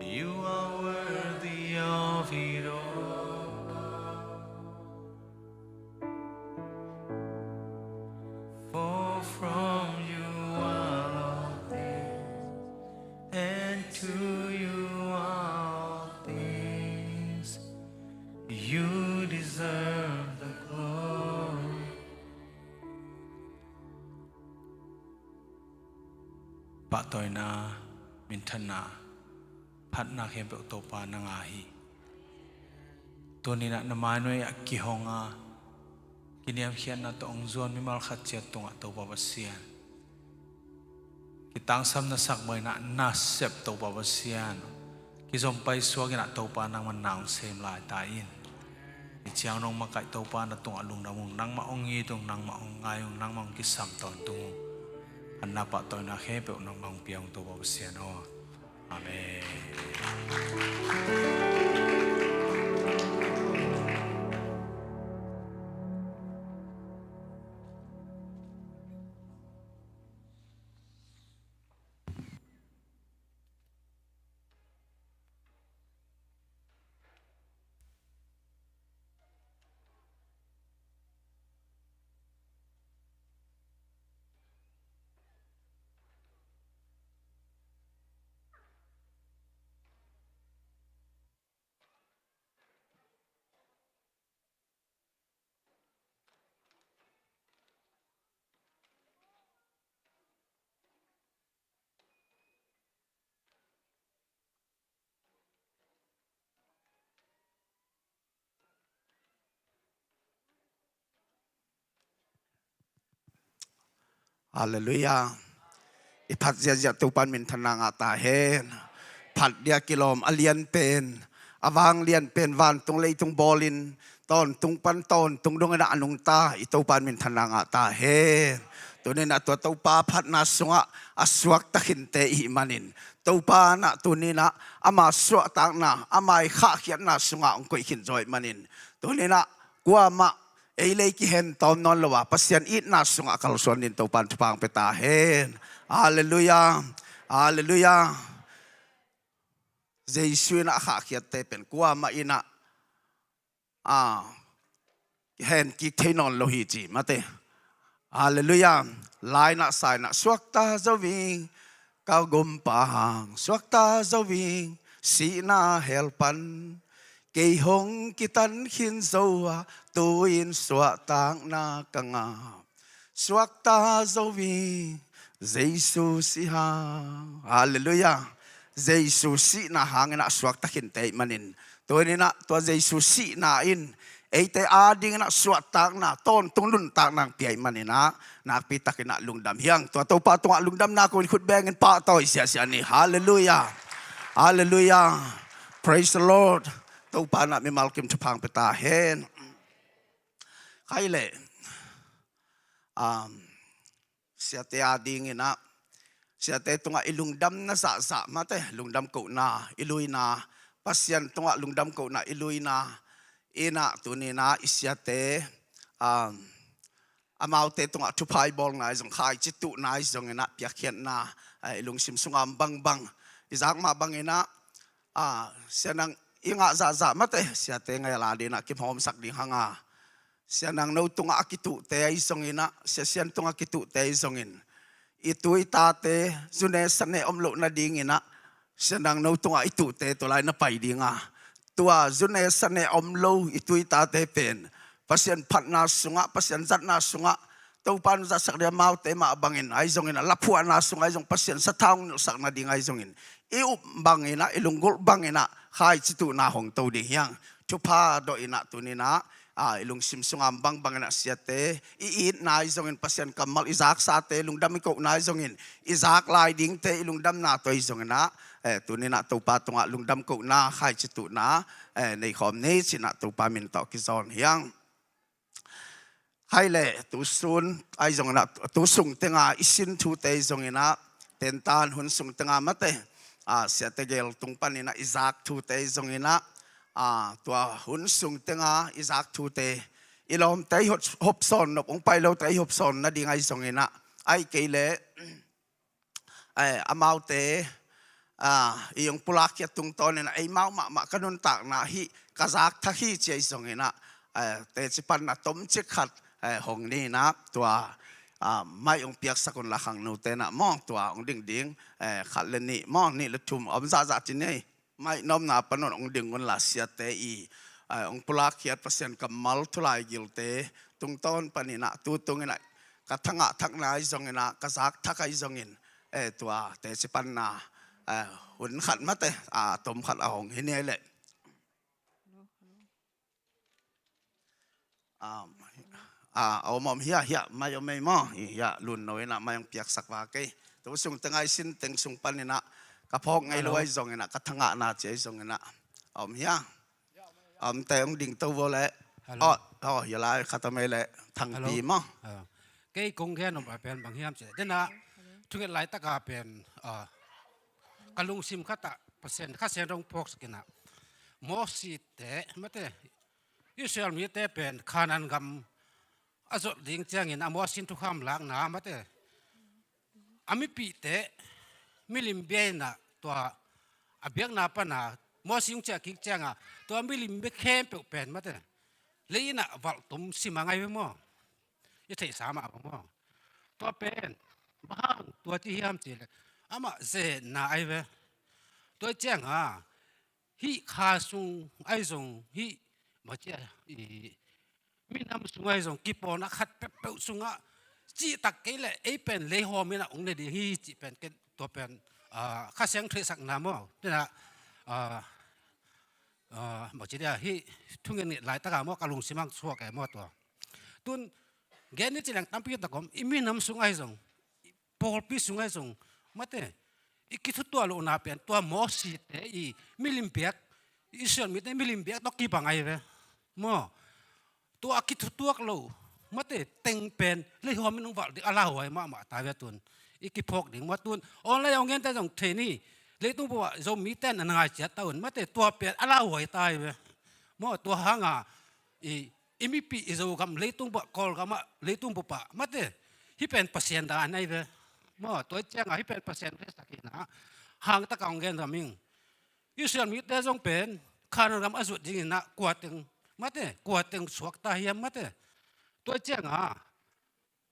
You are worthy of it all. For from you are all things, and to you are all things. You deserve the glory. Pahtawina, minthanna, phatna khempeuh Topa nang a hi. Tuni-in ah na mainuai ah kihong a, kiniamkhiatna tawh hong zuan mimal khat ciat tungah Topa Pasian, kitangsam na sak bangin ah na sep Topa Pasian, kizom paisuak in ah Topa nangman na hong sem lai ta in. Hih ciang nong makaih Topa na tungah lungdam ung, nangmah hong it ung, nangmah hong ngai ung, nangmah hong kisam tawntung ung. Phatna pahtawina khempeuh nangmah hong pia ung Topa Pasian aw. Amen. Halleluiah. I phat ziahziah Topan minthanna ngah ta hen. Phat dia kilawm a lianpen, a vanglianpen, vantung leitung bawlin tawntung pan tawntung dongin ah a nungta i Topan minthanna ngah ta hen. Tuninah tua Topa phatna sungah a suakta khinte ihih manin, Topa nah tuninah ama suahtakna, ama i khahkhiatna sungah hong koih khin zawih manin, tuninah kuamah ei lei kihen tawm nawn lo a, Pasian itna sungah kalsuan din Topan thupha hong pia ta hen. Halleluiah. Halleluiah. Jesu inah a khahkhiatte pen kuamah inah a hen kik thei nawn lo hi ci mate. Halleluiah. Lainah sainah suakta zo ving, ka gumpa hang suakta zo ving, sihna hell pan kei hong kitan khin zo a, tu-in suahtakna ka ngah. Suakta zo ving, Jesu sih hang. Halleluiah. Jesu sihna hangin ah suakta khinte ihih manin, tuninah tua Jesu sihna in eite adingin ah suahtakna, tawntung nuntakna hong pia ihih maninah nakpitakin ah lungdam hi hang. Tua Topa tungah lungdamna kong khut bengin pahtawi siahsiah ni. Halleluiah. Halleluiah. Praise the Lord. Topa nah mimal kim thupha hong pia ta hen. Khai leh, um, siate adingin ah, siate tungah i lungdamna zahzah mate, lungdam kohna i luina, Pasian tungah lungdam kohna i luina inah tuninah i siate, um, amaute tungah thupha i bawlna ahi zong, khaici tuhna ahi zongin ah piakkhiatna, eh, i lungsim sungah om bangbang i zak mah bangin ah, ah, sianang i ngah zahzah mate, siate ngaih a la dinah kihawmsak ding hang a, sianang no tungah a kituhte ahi zongin ah, siasian tungah a kituhte ahi zongin, i tu i tate zune sane om loh nadingin ah, sianang no tungah i tuhte tua lai na pai ding a, tua zune sane om lo i tu i tate pen Pasian phatna sungah, Pasian zatna sungah, Topa in zatsak ding amaute mah bangin ahi zongin ah, laphuahna sungah ahi zong, Pasian sathau hong nilhsak nading ahi zongin, i up bangin ah, i lunggulh bangin ah khaici tuhna hong to ding hi hang. Thupha dawh inah tuninah, ah, i lungsim sungah om bangbangin ah siate i itna ahi zongin, Pasian kammal i zaksate lungdam i kohna ahi zongin, i zak lai dingte i lungdamna tawh ahi zongin ah, eh, tuninah Topa tungah lungdam kohna, khaici tuhna, eh, nei khawm ni cinah Topa min tawh kizawn hi hang. Khai leh, tu sun ahi zongin ah, tu sung tenga i sin thute ahi zongin ah, tentan hun sung tenga mate, ah, siate gel tung panin ah i zak thute ahi zongin ah, ah, tua hun sung tenga i zak thute, i lawmte i hop, hopsawn nop, hong pai lote i hopsawn nading ahi zongin ah, ahih kei leh, eh, amaute, ah, i hong pulak khia tungtawnin ah, eimau mahmah ka nuntakna hih ka zak thak hi ci ahi zongin ah, eh, teci panna tomcik khat, eh, hong ni nah, tua, ah, mic hong piaksak un la, khangnote nah maw, tua hong ding ding, eh, khat le nih maw, nih le thum om zahzah ci ni. Mic na omna pan un hong ding un la, siate i, eh, hong pulak khiat Pasian kammal thu laigilte tungtawn panin ah, tu tungin ah ka thangah thakna ahi zongin ah, ka zak thak ahi zongin, eh, tua teci panna, eh, hun khat mate, ah, tom khat a hong hi ni leh. Ah, ah, a om om hiah, hiah mic om ei maw? Hiah lun no inah mic hong piaksak va kei. Tu sung tenga i sin teng sung panin ah ka phawk ngei lo ahi zongin ah, ka thangahna ci ahi zongin ah, a om hiah? A omte hong ding to vo leh. Aw, aw, hiah lai khat om ei leh, Thangpi maw? Kei kong gen om a pen bang hiam cih leh, denah thunget laitaka pen, ah, ka lungsim khatah Pasian Kha Siangtho hong phawksak inah, Mosite mate, Israel mite pen Kanaan gam a zot ding ciangin a Mosi in thukham lakna mate, a mipihte milim bia inah tua a biakna pana Mosi hong ciah kik cianga, tua milim bia khempeuh pen mate, lei inah valhtum sim a ngai ve maw? I theihsa mah bang maw? Tua pen bang hang tua ci hiam cih leh, amah zenna ahi ve. Tua cianga hih kha sung ahi zong, hih, bang ci a, i minam sung ahi zong, kipawlna khat peuhpeuh sungah cihtak kei leh ei pen leihawm inah hong ne ding hi cih pen, ken tua pen, ah, Kha Siangtho theihsakna maw? Denah, ah, ah, bang ci dia, hih thunget nget laitaka maw, ka lungsim hong suak e maw tua. Tun gen ni ci leng tampi tak om, i minam sung ahi zong, pawlpi sungah zong, mate, i kithutuak lohna pen tua Moses te i milim biak, Israel mite milim biak tawh kibang ahi ve. Maw? Tua a kithutuak lo, mate, teng pen leihuam in hong valh ding a lauhuai mahmah ta ve tun. I kiphawk ding maw tun. Online a hong gente zong thei ni. Leitung bup ah Zomite na ngaihciat ta un, mate, tua pen a lauhuai ta hi ve. Maw, tua hanga i, i mipi i Zogam leitung bup ah, Kawlgam ah leitung bup ah, mate, hih pen Pasian dan ahi ve. Maw, tua cianga hih pen Pasian hehsak hi na. Hangtak a hong gen ram ing. Israel mite zong pen Kanaan gam a zut dingin ah kua teng, mate, kua teng suakta hiam, mate. Tua cianga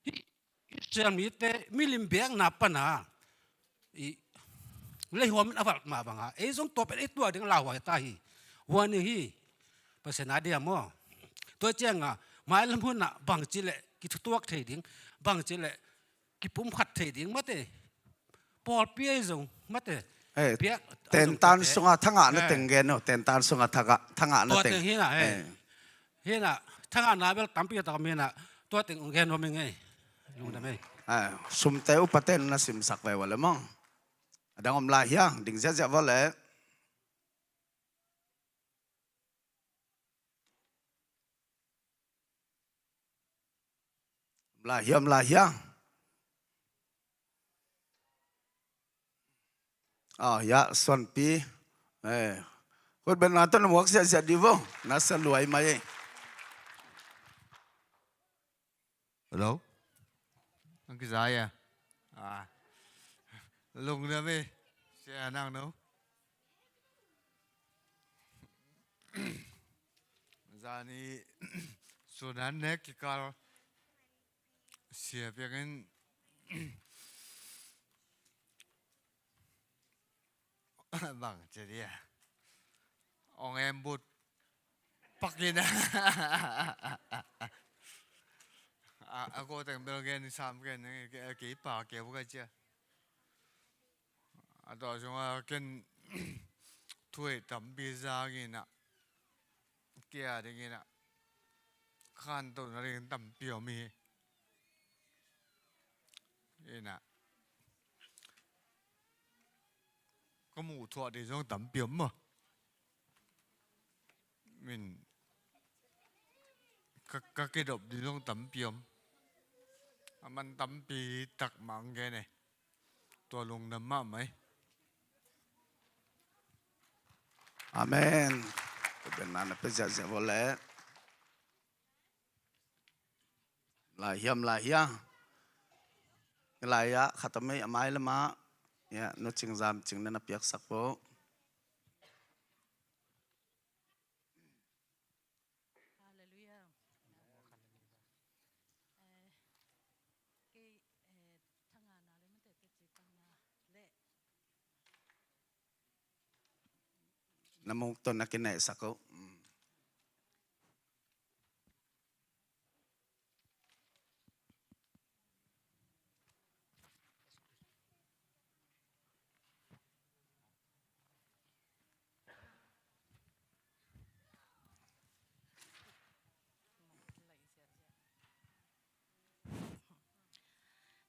hih Israel mite milim biakna pana i leihuam in a valh mah banga ei zong tua pen ei tuak ding lauhuai ta hi. Huan hi Pasian a dia maw. Tua cianga mailam hunah bangci leh kithutuak thei ding, bangci leh kipumkhat thei ding, mate. Pawlpi ei zong, mate. Tentan sunga thangahna teng gen uh. Tentan sunga thangahna teng. Tua teng hinah, hinah thangahna bel tampi tak om hinah. Tua teng gen om ing ei. Lungdam ei. Sumte upaten na simsak ve ua le maw. A dang om lai hia, ding ziahziah vua le. Om lai hia, om lai hia. Ah, ya, Suanpi. Eh, khut beng na tawh na muak ziahziah di vo. Na sa luai mai ei. Hello? Ang kizaya. Ah. Lungdam ei. Sia nang no. Zani sunan ne kikal sia piakin bang cia dia. Ong em but pakin a, a ko teng bel gen sam gen, kei pa keu ka cia. A tua sunga ken thuei tampi zangin a, kia dingin a, khantohna ding tampi om hi. Ina ka muh thuah ding zong tampi om maw. Min ka, ka kidop ding zong tampi om. A man tampi tak mah ang gen e. Tua lungdam mahmah ei. Amen. Tua pen na na pe ziahziah vua le. Lai hiam, lai hia. Lai ah khat a mei a mai lamah, ya, Nu Cing Zam Cing na na piaksak vo. Halleluiah. Eh, kei, eh, thangahna le mate teci pangna le na muk tawh na kinehsak uh. Mm.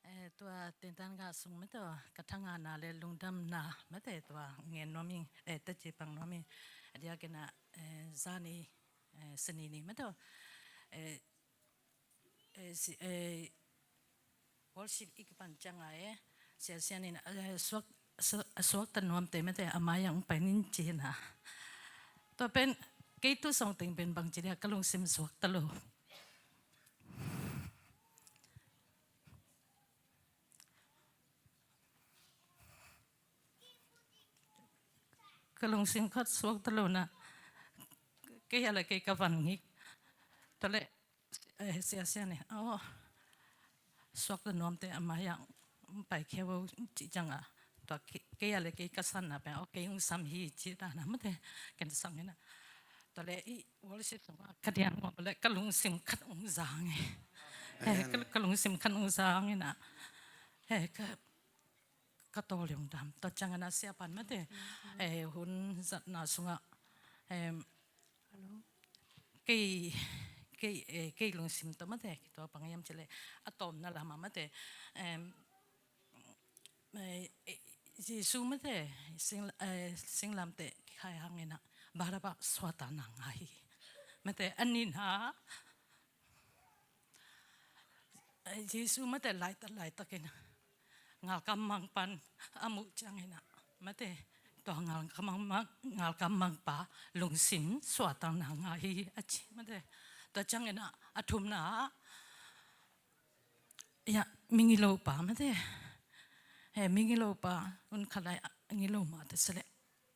Eh, tua tentan gah sung mate, ka thangahna le lungdamna mate tua ngen nuam ing, eh, teci pang nuam ing. A diakin ah, eh, zani, eh, sini ni mate, eh, eh, si, eh, worship i kipan cianga, eh, sia sia nin, eh, suak, su-, suakta nuamte mate a mai-ah hong pai nin ci-in ah. Tua pen kei tu sawng teng pen bangci dia ka lungsim suakta lo. Ka lungsim khat suakta lo na. Kei a le kei ka van ngik. Tua le, eh, sia sia ni. Oh. Suakta nuamte a mai-ah hong paikhia vo cih cianga. Tua kei, kei a le kei ka sanna pen, oh, kei hong sam hi cih dan a mate. Ken sang hi na. Tua le i worship sungah ka diang mawh le ka lungsim khat hong zang hi. Eh, ka, ka lungsim khat hong zang hi na. Eh, ka, ka tawlung dam. Tua ciangin a siapan mate, eh, hun zatna sungah, em, kei, kei, eh, kei lungsim tawh mate, kei tua bang hiam cih leh a tawpna lamah mate, em, Eh, eh, Jesu mate sing, eh, singlamteh kikhai hangin ah Barabas suahtakna ngah hi. Mate a nihna, eh, Jesu mate laitak laitakin ah galkap mangpa'n a muh ciangin ah mate tua galkap mang, galkap mangpa lungsim suahtakna ngah hi a ci mate. Tua ciangin ah a thumna ah, ya, migilopa mate. Eh, migilopa hun khat lai ah gilo mah ta se leh,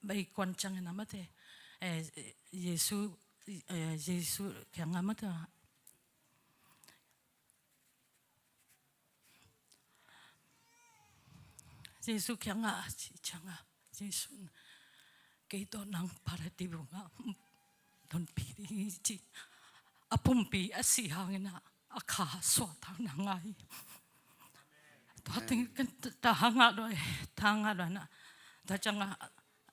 baikuan ciangin ah mate, eh, Jesu, eh, Jesu kiangah mate, Jesu kiangah a cih ciangah Jesu in, "Kei tawh nang paradis bup ah hong tonpih ding hi," ci. A pumpi a sih hangin ah a kha suahtakna ngah hi. Tua teng kan ta hang ah dua, ta hang ah dua na. Tua ciangah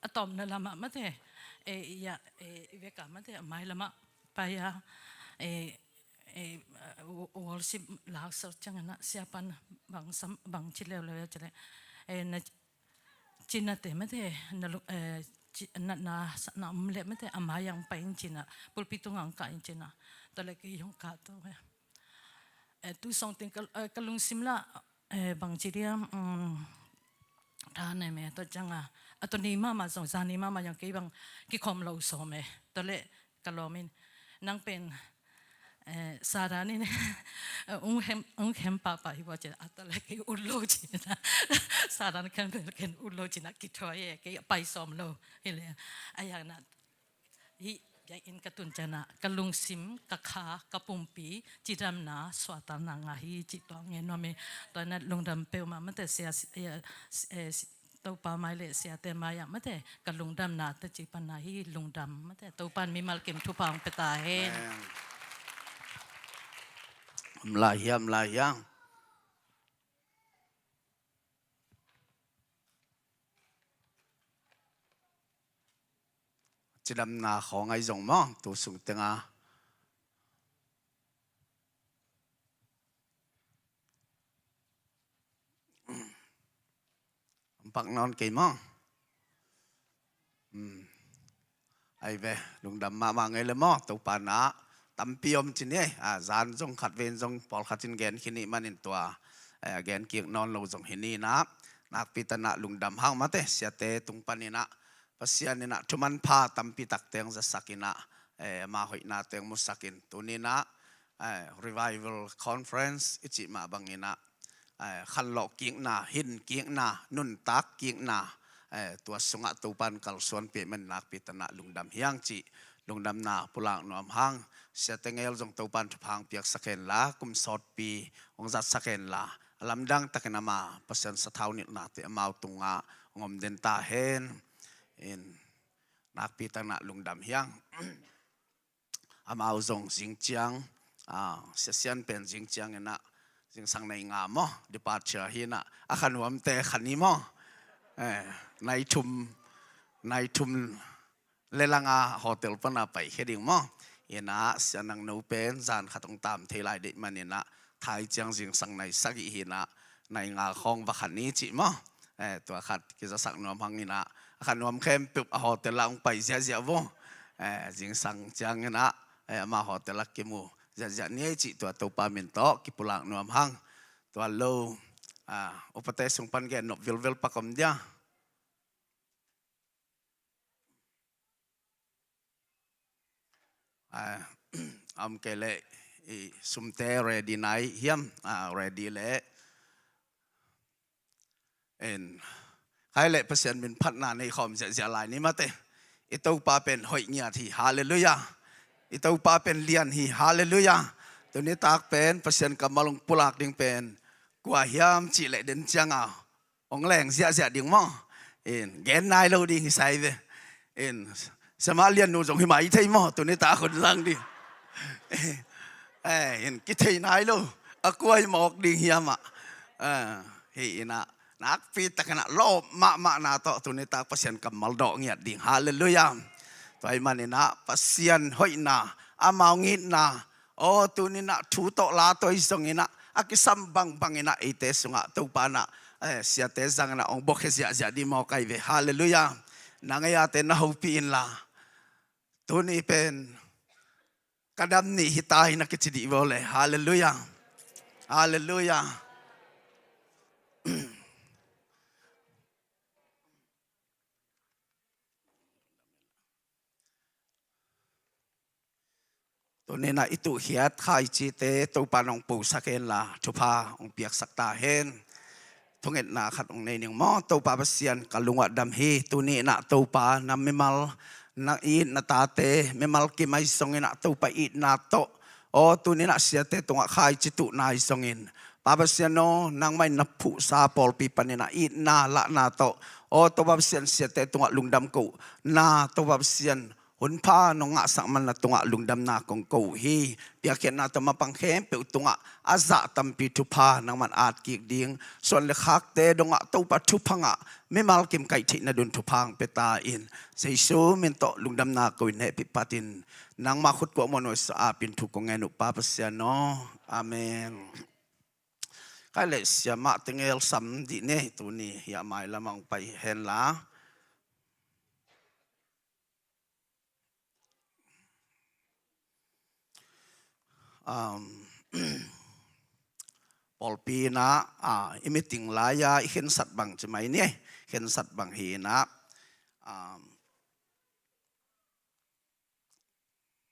a tawpna lamah mate, eh, ya, eh, i vekah mate a mailamah pai a, eh, eh, worship laksak ciangin ah siapa'n bang sam, bang ci leuleu a ci leh, eh, na cinate mate, na lu, eh, ci, na, na, na om leh mate a mai ah hong pai in ci-in ah, pulpit tungah hong kah in ci-in ah, tua leh kei hong kah to. Eh, tu sawng teng ka, eh, ka lungsim lah, eh, bang ci diam, um, tha nei me, tua ciangah a tua ni mahmah zong, zan ni mahmah zong kei bang kikhawm lo sawm e. Tua leh ka lawm in, "Nang pen, eh, Satan in, eh, hong hem, hong hem pahpah hi vua," ci-in ah, tua leh kei ut lo ci-in ah, Satan khempeuh ken ut lo ci-in ah kithuai e, kei pai sawm lo hi leh. A hi hangin ah, hih biakinn ka tun ciangin ah ka lungsim, ka kha, ka pumpi cidamna suahtakna ngah hi cih tua gen nuam hi. Tua in ah lungdam peuhmah mate, sia, eh, eh, Topa mai leh siate mai ah mate ka lungdamna teci pan ahi, lungdam mate. Topa'n mimal kim thupha hong pia ta hen. Amen. Om lai hiam, lai hiam. Cidamna khawng ahi zong maw, tu sung tengah pak nawn kei maw? Hmm. Ai ve, lungdam mahmah ngei le maw, Topa na tampi om ci ni. A, zan zong khat ven zong pawlkhat in gen khin ih manin tua, eh, gen kik nawn lo zong hi ni in ah, nakpi takin ah lungdam hang mate, siate tung panin ah Pasian in ah thu manpha tampi tak teng zasak in ah, eh, ama hoihna teng musak in tuni in ah, eh, Revival Conference i cih mah bangin ah, eh, khanlawh kikna, hin kikna, nuntak kikna, eh, tua sungah Topa'n kalsuanpih man nakpi takin ah lungdam hi hang cih lungdamna pulak nuam hang. Siate ngei zong Topa'n thupha hong piaksak hen la, kum sawtpi hong zatsak hen la, a lamdang takin ama Pasian sathau nilhnate amau tungah hong om den ta hen. In nakpi takin ah lungdam hi hang. Amau zong zing ciang, ah, Sia Sian pen zing ciang in ah, zingsang nai nga maw, departure hi in ah, a kha nuamte kha ni maw. Eh, nai thum, nai thum le lang a hotel pan a paikhia ding maw. In ah Sia Nang No pen zan khat hong tam thei lai deih manin ah, thai ciang zingsang nai sagih hi in ah, nai nga khawng va kha ni cih maw. Eh, tua khat kizasak nuam hang in ah, a kha nuam khempeuh a hotel ah hong pai ziahziah vo. Eh, zingsang ciang in ah, eh, ama hotel ah kimu ziahziah ni ei cih tua Topa min tawh kipulak nuam hang. Tua lo, ah, upate sung pan gen nop vilvel pak om dia. Ah, om kei leh i sumte ready nai hiam? Ah, ready leh. En, khai leh Pasian min phatna nei khawm ziahziah lai ni mate. I Topa pen hoih ngiat hi, halleluiah. I Topa pen lian hi, halleluiah. Tuni tak pen Pasian kammal hong pulak ding pen kua hiam cih leh den ciang a hong leng ziahziah ding maw. In, gen nai lo ding hi sai ve. In, Sia Mah Lian nu zong hi mai thei maw, tuni tak hun zang ding. Eh, in, kithei nai lo. A kua hi mawk ding hiam ah. Eh, hi in ah, nakpi takin ah lawp mahmahna tawh tuni tak Pasian kammal dawh ngiat ding. Halleluiah. Tua ahih manin ah Pasian hoihna, amau ngitna, aw, tuni in ah thu tawh la tawh hi zongin ah, a kisam bangbang in ah eite sungah Topa in ah eh, siate zangin ah hong buakhia ziahziah dih maw kai ve. Halleluiah. Nang ei ate na hopih inla, tuni pen ka dam ni hi ta hi na kici dih vaw le. Halleluiah. Halleluiah. Tuni-in ah i tuhkhiat khaicite Topa nong pusak henla thupha hong piaksak ta hen. Thungetna khat hong nei ning maw. Topa Pasian, ka lungah dam hi. Tuni-in ah Topa, na mimal, na it na tate mimal kim ahi zongin ah Topa itna tawh, aw, tuni-in ah siate tungah khaici tuhna ahi zongin, Pa Pasian aw, nangmah in na phuhsa pawlpi panin ah itna lahna tawh, aw, Topa Pasian, siate tungah lungdam kohna, Topa Pasian, hunpha nong ngahsak man na tungah lungdamna kong ko uh hi. Piakkhiatna tawh mapang khempeuh tungah a zah tampi thupha nangman at kik ding, suan le khakte dongah Topa thupha ngah, mimal kim kaih theih nading thupha hong pia ta in. Jesu min tawh lungdamna ko in, hehpih phatin nangmah khut kuah muanhuai sa apin thu kong ngen uh, Pa Pasian aw. Amen. Kai le siamah tengel sam dih ne, tuni hiah mailam ah hong pai henla. Um, pawlpi in ah, ah, i meeting lai-a i khensat bang ci mai ni, khensat bang hi in ah, um,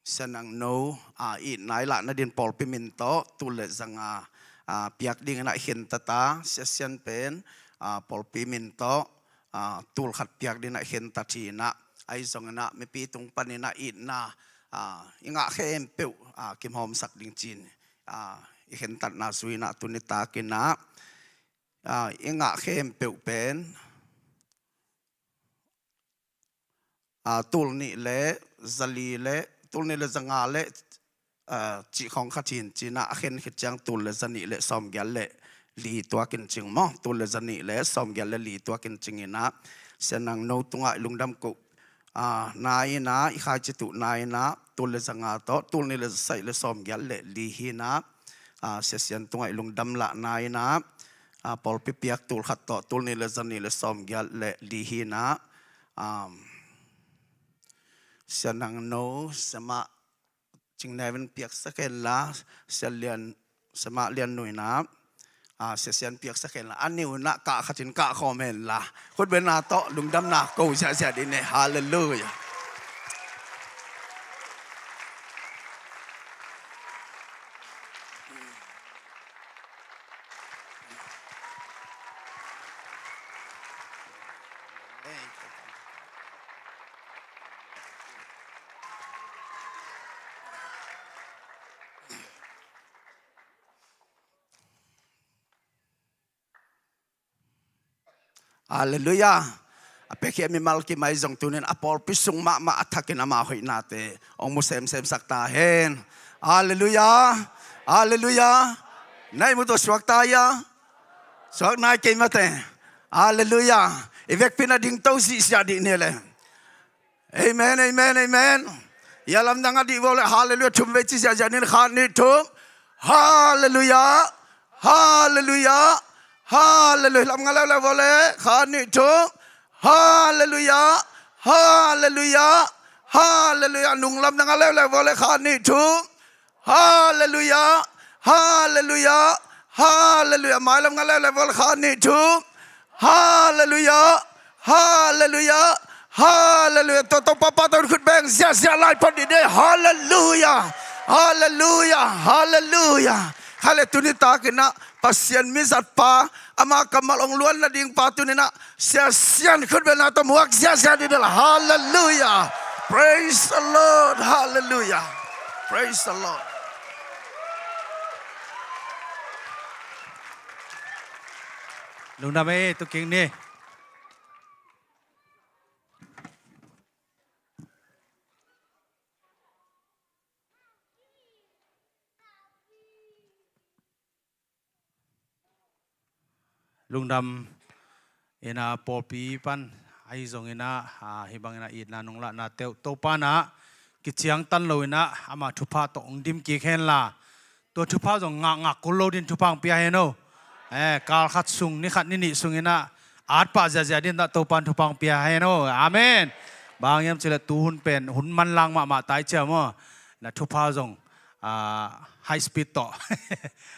Sia Nang No, ah, i itna i lahna dingin pawlpi min tawh tul le zanga, ah, piak dingin ah i khentat a, Sia Sian pen, ah, pawlpi min tawh, ah, tul khat piak dingin ah i khentat hi in ah, ahi zongin ah mipi tung panin ah itna, ah, i ngah khempeuh, ah, kimhawmsak ding ci-in, ah, i khentatna zui in ah tuni takin ah, ah, i ngah khempeuh pen, ah, tul nih le zali le, tul nih le zanga le, ah, cih khawng khat hi in ci-in ah, a khen khit ciang tul le zanih le sawmgiat le li tuak in cing maw. Tul le zanih le sawmgiat le li tuak in cing in ah, Sia Nang No tungah i lungdam koh, ah, na in ah, i khaici tuhna in ah, tul le zanga tawh tul nih le zasagih le sawmgiat le li hi in ah, ah, Sia Sian tungah i lungdam lahna in ah, ah, pawlpi piak tul khat tawh tul nih le zanih le sawmgiat le li hi in ah, um, Sia Nang No, siamah Cing Neu in piaksak henla, Sia Lian, siamah Lian Nu in ah, ah, Sia Sian piaksak henla, a neu in ah kah khat in kah khawm henla, khutbetna tawh lungdamna ko ziahziah dih ne. Halleluiah. Halleluiah. A piakhia mimal kim ahi zong tuni-in a pawlpi sung mahmah a thakin ama hoihnate hong mu semsemsak ta hen. Halleluiah. Halleluiah. Na ihmu tawh suak ta hia? Suak nai kei mate. Halleluiah. I vekpi-in a dingto ziahziah dih ni le. Amen, amen, amen. Hia lamdang a dih vaw le, halleluiah, thum vei ci ziahziah ni. Khat, nih, thum. Halleluiah. Halleluiah. Halleluiah. Lam nga leuleu vaw le. Khat, nih, thum. Halleluiah. Halleluiah. Halleluiah. Nung lamdang a leuleu vaw le. Khat, nih, thum. Halleluiah. Halleluiah. Halleluiah. Mailam nga leuleu vaw le. Khat, nih, thum. Halleluiah. Halleluiah. Halleluiah. Tua Topa pahtawi khut beng ziahziah lai phot dih de. Halleluiah. Halleluiah. Halleluiah. Kha le tuni takin ah Pasian mizatpa, ama kammal hong luan nading pa tuni-in ah Sia Sian khutbetna tawh muak ziahziah dih de la. Halleluiah. Praise the Lord. Halleluiah. Praise the Lord. Lungdam ei, tu kik ni. Lungdam in ah pawlpi pan ahi zongin ah, ah, hih bangin ah itna nong lahna teuh Topa in ah kiciangtan lo-in ah ama thupha tawh hong dim kik henla, tua thupha zong ngah ngah kul lo ding thupha hong pia hen aw. Eh, kal khat sung, ni khat ni nih sungin ah, at pah ziazia dingin ah Topan thupha pia hen aw. Amen. Bang hiam cih leh tuhun pen hun manlang mahmah tai cia maw. Na thupha zong, ah, high speed tawh,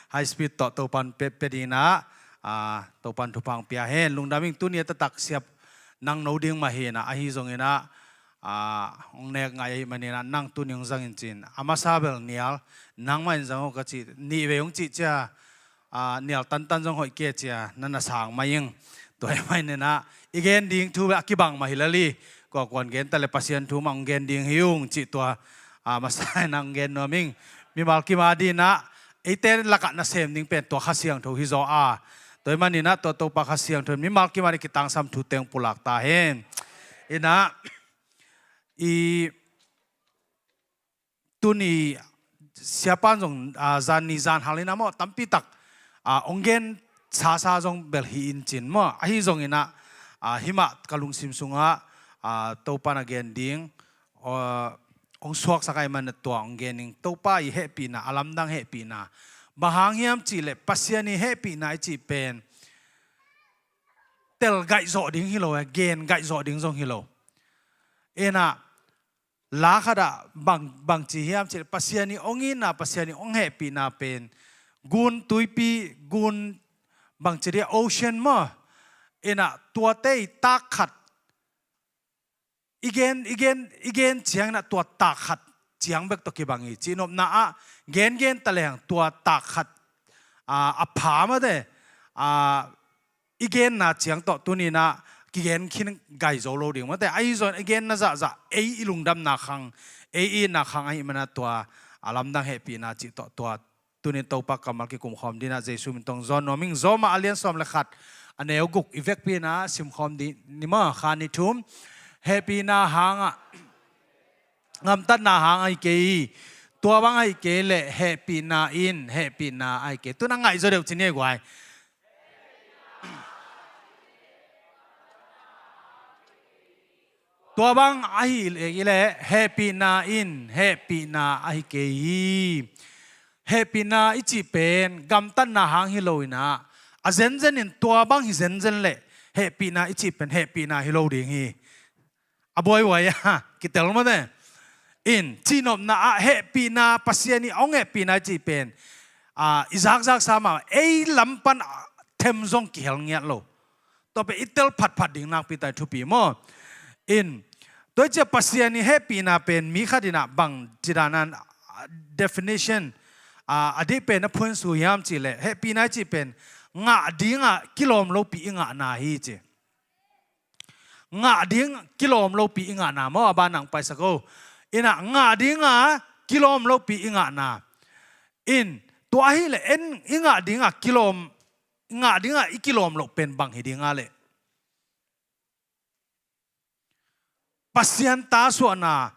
high speed tawh Topan pia, pia dingin ah, ah, Topan thupha pia hen. Lungdam ing. Tuni a taktak siapa nang no ding mah hi in ah, ahi zongin ah, ah, hong nek ngai ahih manin ah, nang tuni hong zang in ci-in, a masa bel Nial, nangmah in zang aw ka cih, nih vei hong cih cia, ah, Nial tantan zong hoih kei cia, na na sang mah ing. Tua ahih manin ah, i gen ding thu bel a kibang mah hi lel hi. Kuakuan gen ta leh Pasian thu mah hong gen ding hi ung cih tua, ah, masa in ah hong gen nuam ing. Mimal kim a dingin ah, eite lakah nasem ding pen tua Kha Siangtho hi zaw a. Tua ahih manin ah tua Topa Kha Siangtho in mimal kim a dingin kitangsam thu teng pulak ta hen. In ah, i tuni siapa in zong, ah, zan ni zan hal in ah maw, tampi tak, ah, hong gen sasa zong bel hi in cin maw. Ahi zongin ah, ah, hih mah ka lungsim sungah, ah, Topan a gen ding, ah, hong suaksak ahih manin ah tua hong gen ing. Topa i hehpihna, a lamdang hehpihna. Bang hang hiam cih leh Pasian i hehpihna i cih pen tel gaih zawh ding hi lo, eh, gen gaih zawh ding zong hi lo. In ah, la khat ah bang, bangci hiam cih leh Pasian i hong itna, Pasian i hong hehpihna pen gun tuipi, gun bangci dia ocean maw. In ah tuate i tak khat i gen, i gen, i gen ciangin ah tua tak khat ciang bek tawh kibang hi. Cihnopna ah gengen ta leng tua tak khat, ah, a pha mate, ah, i genna ciang tawh tuni in ah kigen khin gai zo lo ding mate. Ahi zongin i genna zahzah ei i lungdamna khang, ei i itna khang ahih manin ah tua a lamdang hehpihna cih tawh tua tuni in Topa kammal kikum khawm dingin ah Jesu min tawh zon nuam ing. Rom a lian sawm le khat, a neu guk i vekpi in ah sim khawm ding ni maw. Khat, nih, thum. Hehpihna hangah, gamtatna hang ahi kei hi. Tua bang ahi kei leh hehpihna in, hehpihna ahi kei. Tu-in ah ngaih zaw deuh ci ni ei guai. Tua bang ahi leh, hehpihna in, hehpihna ahi kei hi. Hehpihna i cih pen gamtatna hang hi lo in ah, a zenzen in tua bang hi zenzen leh hehpihna i cih pen hehpihna hi lo ding hi. A buaihuai a kitel mate. In, cihnopna ah hehpihna, Pasian i hong hehpihna i cih pen, ah, i zakzaksa mah, ei lam pan, ah, them zong kihel ngiat lo. Tua pen i tel phatphat ding nakpi tak thupi maw. In, tua hi ciang Pasian i hehpihna pen mi khat in ah bangci dan a, ah, definition, ah, a dih pen a phuansu hiam cih leh, hehpihna i cih pen ngah ding a kilawm lopi i ngahna hi ci. Ngah ding kilawm lopi i ngahna maw, a ban nang paisak o. In ah ngah ding a kilawm lopi i ngahna. In, tua ahi leh en i ngah ding a kilawm, ngah ding a i kilawm loh pen bang hi ding a leh, Pasian ta suahna,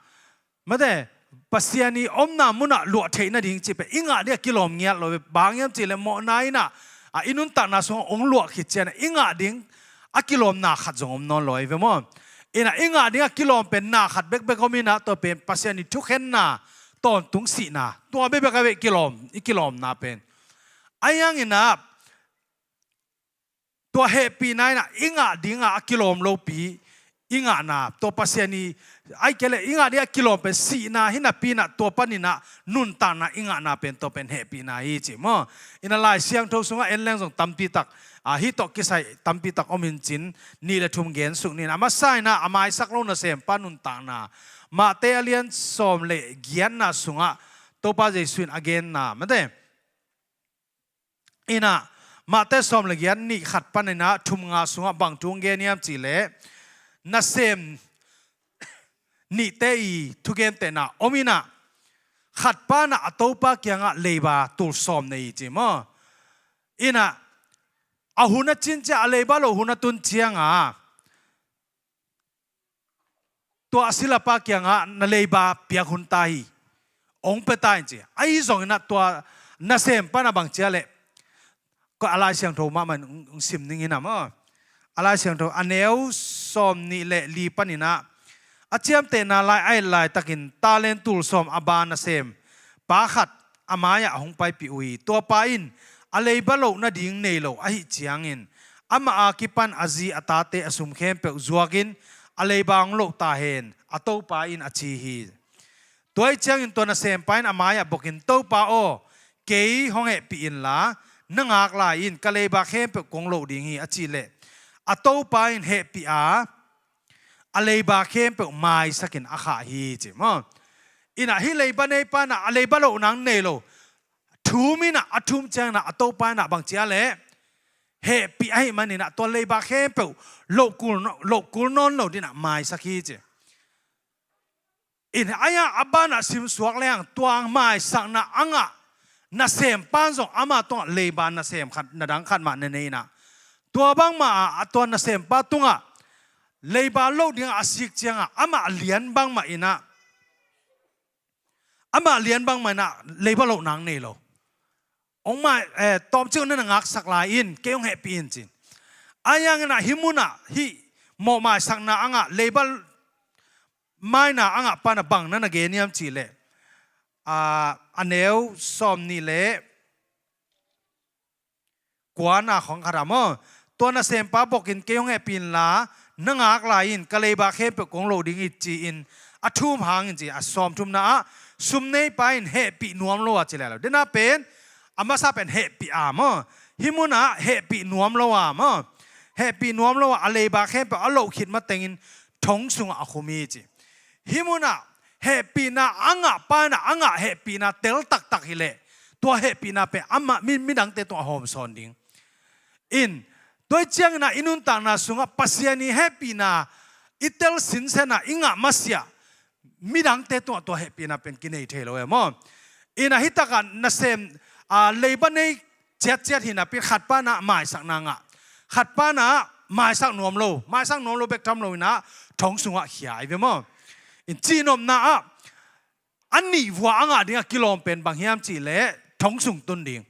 mate, Pasian i omna mun ah luah theih nading cih pen i ngah ding a kilawm ngiat lo. Bang hiam cih leh mawhna in ah, ah, i nuntakna sungah hong luah khit ciang ah i ngah ding a kilawm na khat zong om nawn lo hi ve maw. In ah i ngah ding a kilawm pen na khat bekbek om in ah, tua pen Pasian i thukhenna tawntung sihna, tua bekbek a ve kilawm, i kilawmna pen. Ahi hangin ah, tua hehpihna in ah i ngah ding a a kilawm lopi i ngahna, tua Pasian i, ahih kei leh i ngah ding a kilawm pen sihna hi napi in ah, tua panin ah nuntakna i ngahna pen, tua pen hehpihna hi ci maw. In ah Lai Siangtho sungah en leng zong tampi tak, ah, hih tawh kisai tampi tak om in cin, nih le thum gen suk ni. A masa in ah a maisak lo nasempa nuntakna, Mate a lian sawm le giatna sungah Topa Jesu in a genna, mate. In ah, Mate sawm le giat, nih khat panin ah thum nga sungah bang thu hong gen hiam cih leh, nasem nihte i thugentehna om in ah, khat pa in ah a topa kiangah leiba tul sawm nei hi ci maw. In ah, a hun a cin ciang, a leiba loh hun a tun ciang a, tua a silapa kiangah na leiba piak hun ta hi, hong pia ta in ci. Ahi zongin ah tua nasempa in ah bang ci a leh, ko a Lai Siangtho mahmah in hong, hong sim ning in ah maw. A Lai Siangtho a neu sawm nih le li panin ah, a ciamtehna lai a et laitakin talent tul sawm a ba nasempa khat a mai-ah hong paipih uh hi. Tua pa in a leiba loh nading nei lo ahih ciangin, amah a kipan a zi a tate a sum khempeuh zuakin a leiba hong loh ta hen, a topa in a ci hi. Tua ahih ciangin tua nasempa in a mai-ah bokin, "Topa aw, kei hong hehpih inla, na ngak lai in, ka leiba khempeuh kong loh ding hi," a cih leh, a topa in hehpih a, a leiba khempeuh maisakin a khah hi, ci maw. Inah hih leiba neipa inah a leiba loh nang nei lo, thum inah, a thum ciang inah a topa inah bang ci a leh, hehpih ahih manin ah tua leiba khempeuh loh kul, loh kul nawn lo dinah maisak hi, ci. In aya a banah simsuak leng tua maisakna a ngah nasempa in zong ama tungah leiba nasem khat, na dang khat mah na nei inah, tua bangmah ah a tua nasempa tungah leiba loh dingah a sik ciangah amah lian bangmah inah, amah lian bangmah inah leiba loh nang nei lo. Hong mai, eh, tawmcik na na ngaksak lai in, kei hong hehpih in, cin. Ahi hangin ah hih munah hih mawh maisakna a ngah, leiba maina a ngah pa inah bang na na gen hiam cih leh, ah, a neu sawm nih le kuana khong khat ah maw, tua nasempa bokin, "Kei hong hehpih inla, na ngak lai in, ka leiba khempeuh kong loh ding hi," ci-in a thum hangin, ci. A sawmthumna ah sum neipa in hehpih nuam lo a ci leh lo. Dena pen a masa pen hehpih a maw, hih munah hehpih nuam lo a maw, hehpih nuam lo a, a leiba khempeuh a loh khit matengin thong sungah a khum hi, ci. Hih munah hehpihna a ngah pa inah a ngah hehpihna tel taktak hi leh, tua hehpihna pen amah mi, midangte tungah hawmsawn ding. In, tua ahih ciangin ah i nuntakna sungah Pasian i hehpihna i tel sinsen ah i ngah masiah, midangte tungah tua hehpihna pen kinei thei lo e maw. Inah hih takah nasem, ah, leiba nei ciatciat hi napi, khat pa inah maisakna ngah, khat pa inah maisak nuam lo, maisak nuam lo bek tham lo inah thong sungah khia hi ve maw. In, cihnopna ah a nih vua a ngah dingah kilawm pen bang hiam cih leh thong sung tun ding.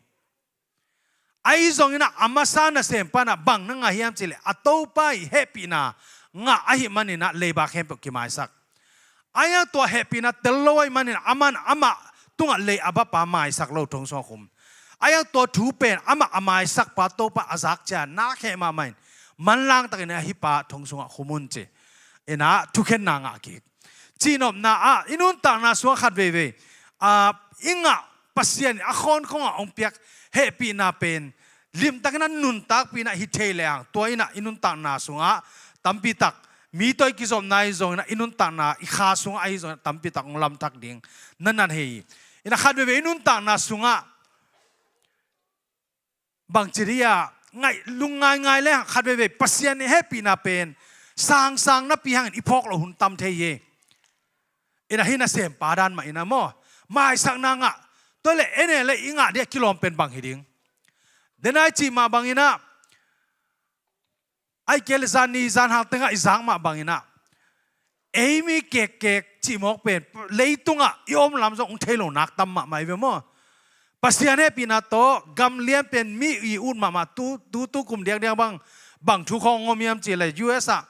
Ahi zongin ah a masa nasempa inah bang na ngah hiam cih leh, a topa i hehpihna ngah ahih manin ah leiba khempeuh kimaisak. Ahi hang tua hehpihna tel lo ahih manin ah aman amah tungah lei a bapa maisak lo, thong sungah khum. Ahi hang tua thu pen amah a maisakpa topa a zak ciang na kheh mahmah in, manlang takin ah hih pa thong sungah khum un, ci. Inah thukhenna ngah kik. Cihnopna ah i nuntakna sungah khat veivei, ah, i ngah Pasian in a khawnkhongah hong piak hehpihna pen limtakin a nuntakpih inah hi thei lehang, tua inah i nuntakna sungah tampitak, mi tawh i kizopna ahi zongin ah, i nuntakna i kha sungah ahi zongin ah tampitak hong lamthak ding na na thei hi. Inah khat veivei i nuntakna sungah bangci dih a ngaih lung ngaingai lehang, khat veivei Pasian i hehpihna pen sangsang napi hangin i phawk loh hun tam thei hi. Inah hih nasempa dan mah inah maw, maisakna ngah, tua leh en e leh i ngah dingah kilawm pen bang hi ding. Dena i cih mah bangin ah, ahih kei leh zan ni zan hang tengah i zak mah bangin ah, ei mi kekkek cih mawk pen leitungah i om lam zong hong thei lo nak tam mahmah hi ve maw. Pasian hehpihna tawh gam lian pen mi i ut mahmah, tu, tu, tu kum diakdiak bang, bang thu khawng hong om hiam cih leh U S ah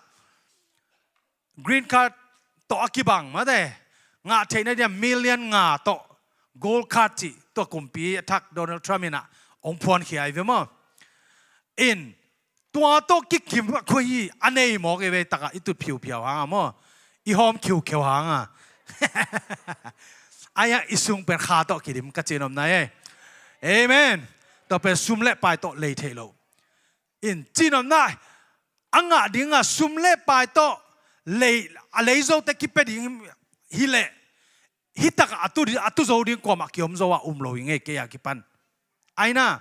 green card tawh a kibang mate, ngah theihna dia million nga tawh gold card cih tua kumpi a thak Donald Trump inah hong phuankhia hi ve maw. In, tua tawh kikim a khuai hi, a nei mawk hi ve, takah i tut phiuphiau hang a maw, i hawm khiukheu hang a. Ahi hang i sung pen kha tawh kidim, ka cihnopna e. Amen. Tua pen sum le pai tawh lei theih loh. In, cihnopna a ngah dingah sum le pai tawh lei, a lei zote kipia ding hi leh, hih takah a tu, a tu zo ding kuamah kiom zo ah um lo hi ngei, kei a kipan. Aina,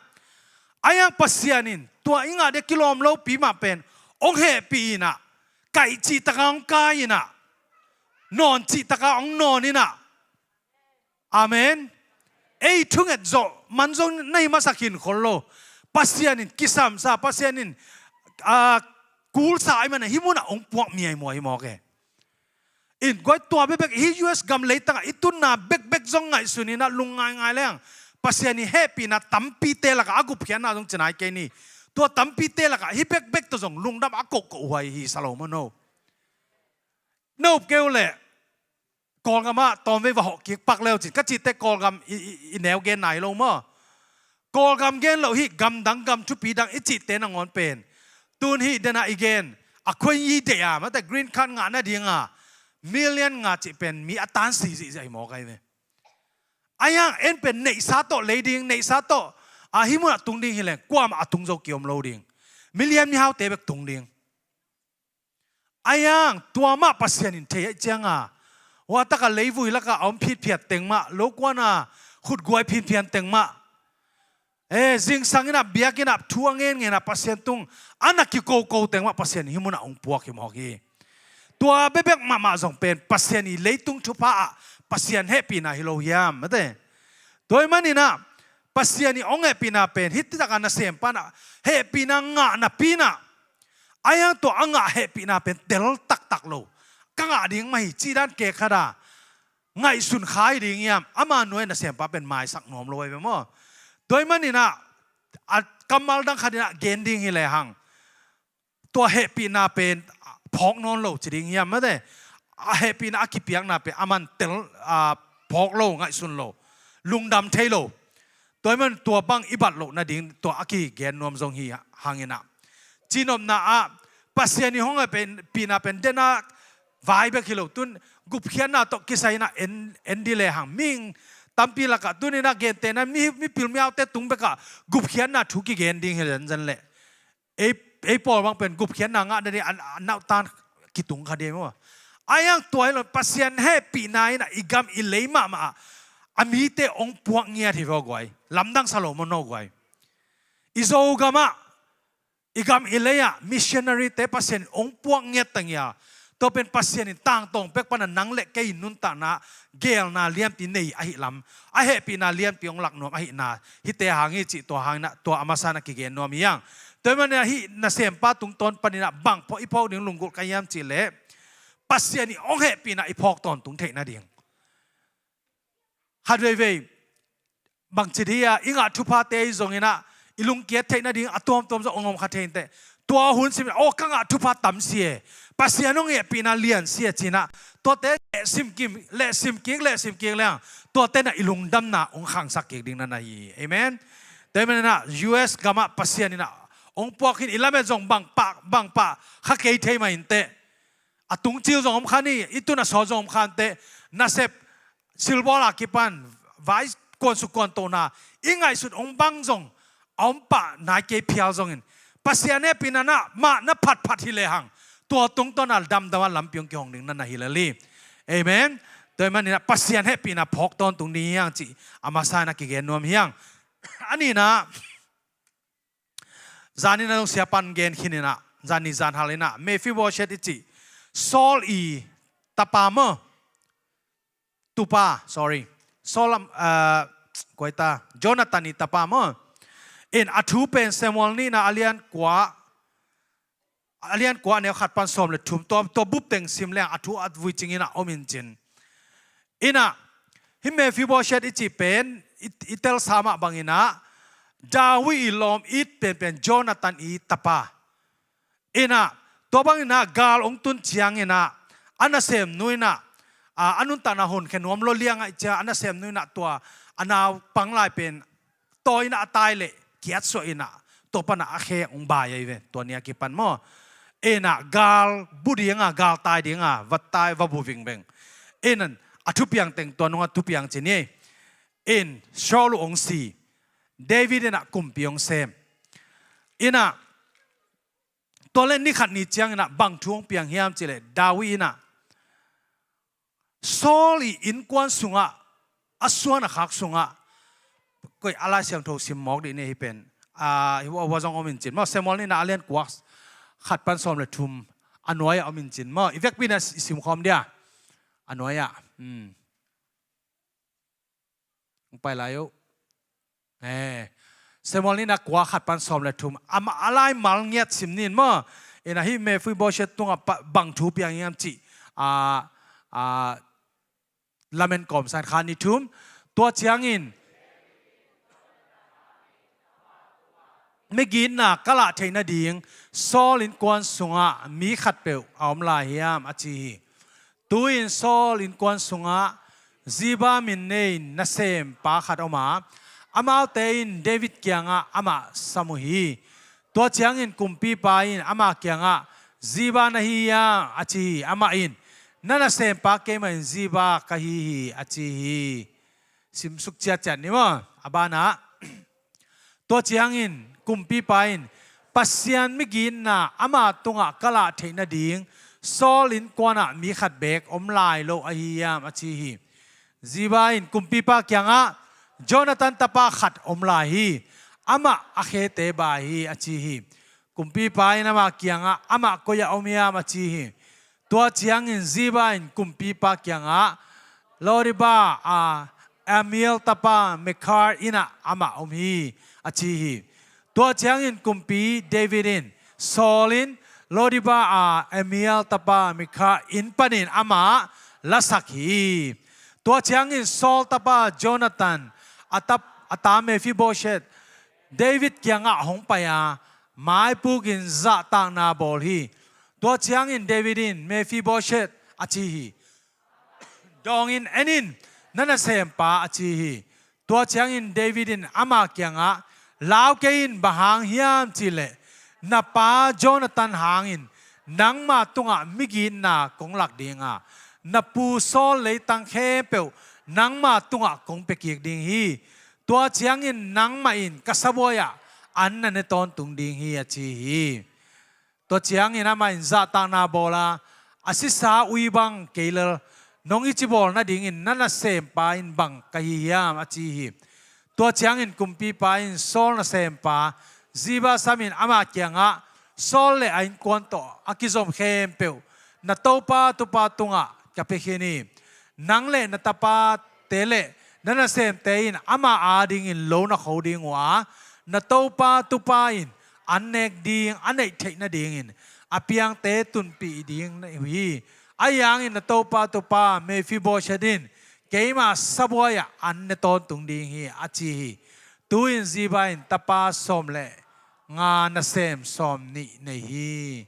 ahi hang Pasian in tua i ngah dingah kilawm lopi mah pen hong hehpih inah, kaih cih takah hong kai inah, nawn cih takah hong nawn inah. Amen. Ei thunget zawh man zong na hi masa khin khol lo. Pasian in kisamsa, Pasian in, ah, kulsa ahih manin hih munah hong puak miaimuai hi mawk e. In, guai, tua bekbek hih U S gam leitangah i tunna bekbek zong ngaihsun inah lung ngaingai leng, Pasian i hehpihna tampite lakah a gupkhiatna zong ci nai kei ni. Tua tampite lakah hih bekbek tawh zong lungdam a kohkoh huai hi sa lo maw no. Na up kei uh leh Kawlgamah tawmvei va hawh kik pak leu cin, ka cihte Kawlgam i, i, i neu gen nai lo maw. Kawlgam gen loh hi, gamdang gam thupi dang i cihte nangawn pen tun hi dena i gen a, khuai i deih a, mate green card ngah nadinga million nga cih pen mi a tan si zihziah hi mawk ahi ve. Ahi hang en pen neihsa tawh lei ding, neihsa tawh a hih munah tung ding hileng kuamah a tung zo kiom lo ding. Million mihaute bek tung ding. Ahi hang tua mah Pasian in thei ahih cianga, huahtaka leivui laka a om phitphiat teng mah, lokuana khutguai phitphian teng mah, e, zingsang inah, biak inah, thu a ngen ngenah Pasian tung a na kikoko teng mah Pasian in hih munah hong puak hi mawk hi. Tua bekbek mahmah zong pen Pasian i leitung thupha ah Pasian hehpihna hi lo hiam, mate? Tua ahih maninah Pasian i hong hehpihna pen hih takah nasempa inah hehpihna ngah napi inah, ahi hang tua a ngah hehpihna pen tel taktak lo, ka ngah ding mah hi cih dan kei khat a ngaihsun kha hi ding hiam? Ama nuai nasempa pen maisak nuam lo ahi ve maw? Tua ahih maninah a kammal dang khat inah gen ding hi lehang, tua hehpihna pen phawk nawn lo ci ding hiam, mate? A hehpihna a kipiakna pen a man tel, a, phawk lo, ngaihsun lo, lungdam thei lo. Tua ahih man tua bang i bat loh nading tua a kigen nuam zong hi hanginah, cinopna ah Pasian i hong hehpihna pen dena vai bek hi lo. Tun gupkhiatna tawh kisai inah en, en dih lehang, mihing tampi lakah tun inah gentehna mi, mipil miaute tung bekah gupkhiatna thu kigen ding hi zenzen leh ei, ei pawl bang pen gupkhiatna ngah nading a, a nauhtan kitung kha ding maw? Ahi hang tua hi lo, Pasian hehpihna inah i gam i lei mahmah ah a mite hong puak ngiat hi ve aw guai. Lamdang sa lo maw no guai? I Zogamah, i gam i lei ah missionary-te Pasian in hong puak ngiat ta ngia. Tua pen Pasian in tangtawng pek pana nang le kei nuntakna geelna lianpi nei ahih lam, a hehpihna lianpi hong lak nuam ahihna hite hang hi cih tua hanginah tua a masa inah kigen nuam hi hang. Tua ahih maninah hih nasempa tungtawn paninah bang phawk i phawk ding lunggulh ka hiam cih leh, Pasian i hong hehpihna i phawk tawntung theih nading. Khat veivei bangci dih a i ngah thuphate i zonginah i lungkiat theih nading a tuamtuam zong hong om kha thei inteh. Tua hun simin, aw, ka ngah thupha tam si e, Pasian hong hehpihna lian si e cinah, tuate lehsim kim, lehsim kik, lehsim kik lehang, tuate inah i lungdamna hong khangsak kik ding na na hi. Amen. Tua ahih maninah U S gamah Pasian inah hong puak hin, i lamet zong bangpah, bangpah kha kei thei mah inteh. A tungcil zong om kha ni, i tun a sawt zong om kha inteh. Nasep silbawl a kipan vai kuansuk kuantohna i ngaihsut hong bang zong a om pah nai kei phial zongin, Pasian hehpihna na mah na phatphat hi lehang, tua tungtawna damdama lampi hong kihong ding na na hi lel hi. Amen. Tua ahih maninah Pasian hehpihna phawk tawntung ding hi hang cih a masa inah kigen nuam hi hang. A nihna, zanin a zong siapan gen khin inah, zani zanhal inah Mephibosheth i cih Saul i tapa maw? Tupa, sorry. Saul, ah, koi ta, Jonathan i tapa maw? In a thu pen Samuel nihna a lian kua, a lian kua a neu khat pan sawm le thum, tua, tua bup teng sim leng a thu a vui cing inah om in cin. Inah, hih Mephibosheth i cih pen i, i telsa mah banginah David i lawm it penpen Jonathan i tapa. Inah, tua banginah gal hong tun cianginah a nasemnu inah, a, a nuntakna honkhia nuam lo liang ahih ciang a nasemnu inah tua a naupang lai pen tawi inah a tai leh kiatsuah inah tua panah a khe hong bai ahi ve, tua ni a kipan maw? Inah gal bu dinga, gal tai dinga va tai, va bu vingveng. Inah a thupiang teng tua nungah thupiang ci ni. In Saul uh hong si, David inah kumpi hong sem. Inah tua le ni khat ni cianginah bang thu hong piang hiam cih leh, David inah Saul i innkuan sungah, a suan a khak sungah, koi a Lai Siangtho sim mawk dih ni hi pen, a, hi ua, ua zong om in cin maw? Samuel nihna a lian kua khat pan sawm le thum a nuai-ah om in cin maw? I vekpi inah i sim khawm dia. A nuai-ah. Hmm. Hong pai lai uh. Eh, Samuel nihna kua khat pan sawm le thum. Amah a laimal ngiat sim nin maw? Inah hih Mephibosheth tungah pa, bang thu piang hiam cih, a, a, lamen kawmsan kha ni thum. Tua ciangin, migitna ka lah theih nading Saul innkuan sungah mi khatpeuh a om lai hiam, a ci hi. Tu-in Saul innkuan sungah Ziba min nei nasempa khat om a, Amaute in David kiangah amah sam uh hi. Tua ciangin kumpipa in ama kiangah, "Ziba na hi hiam?" a ci hi. Amah in, "Na nasempa keimah in Ziba ka hi hi," a ci hi. Simsuk ciatciat ni maw. A banah, tua ciangin kumpipa in, "Pasian migitna ama tungah ka lah theih nading Saul innkuanah mi khat beek om lai lo ahi hiam?" a ci hi. Ziba in kumpipa kiangah, "Jonathan tapa khat om lai hi. Amah a khete bai hi," a ci hi. Kumpipa in ama kiangah, "Amah koi-ah om hiam?" a ci hi. Tua ciangin Ziba in kumpipa kiangah, "Lodiba a Amiel tapa Mikhal innah amah om hi," a ci hi. Tua ciangin kumpi David in Saul in Lodiba a Amiel tapa Mikhal inn panin amah lasak hi. Tua ciangin Saul tapa Jonathan a tap-, a ta Mephibosheth David kiangah hong pai-a, maipukin zahtakna bawl hi. Tua ciangin David in, "Mephibosheth," a ci hi. "Dawngin en in, na nasempa," a ci hi. Tua ciangin David in ama kiangah, "Lau kei in, bang hang hiam cihleh na pa Jonathan hangin nangma tungah migitna kong lak dinga, na pu Saul leitang khempeuh nangma tungah kong piakik ding hi. Tua ciangin nangmah in ka sabuai-ah an na ne tawntung ding hi," a ci hi. Tua ciangin amah in zahtakna bawl a, "A sisa ui bang kei lel, nong i ci bawl nadingin na nasempa in bang ka hi hiam?" a ci hi. Tua ciangin kumpipa in Saul nasempa Ziba samin ama kiangah, "Saul le a innkuan tawh a kizom khempeuh na topa tupa tungah ka pia khin hi. Nang le na tapate le na nasemte in ama adingin lo na kho ding uh a, na topa tupa in an nek ding a neih theih nadingin a piangte tunpih ding na hi uh hi. Ahi hangin na topa tupa Mephibosheth in keima sabuai-ah an ne tawntung ding hi," a ci hi. Tu-in Ziba in tapa sawm le nga, nasem sawm nih nei hi.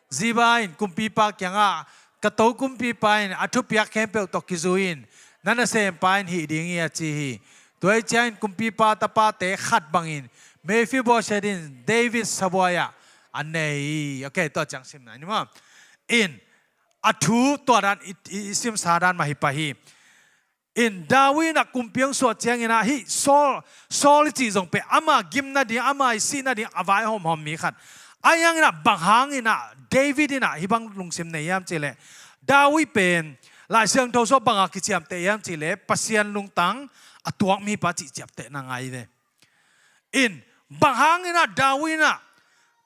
Ziba in kumpipa kiangah, "Ka to kumpipa in a thupiak khempeuh tawh kizui-in na nasempa in hih ding hi," a ci hi. Tua ciangin kumpipa tapate khat bangin Mephibosheth in David sabuai-ah an ne hi. Ok, tua ciang simna ni maw. In, a thu tua dan i, i, i simsa dan mah hi pah hi. In, David in ah kumpi hong suah ciangin ah hih Saul, Saul i cih zong pen ama gim nading, ama i sih nading a vai hawmhawm mi khat. Ahi hangin ah bang hangin ah David in ah hih bang lungsim nei hiam cihleh, David pen Lai Siangtho sung bangah kiciamteh hiam cihleh Pasian lungtang a tuak mipa cih ciamtehna ngah hi ve. In, bang hangin ah David in ah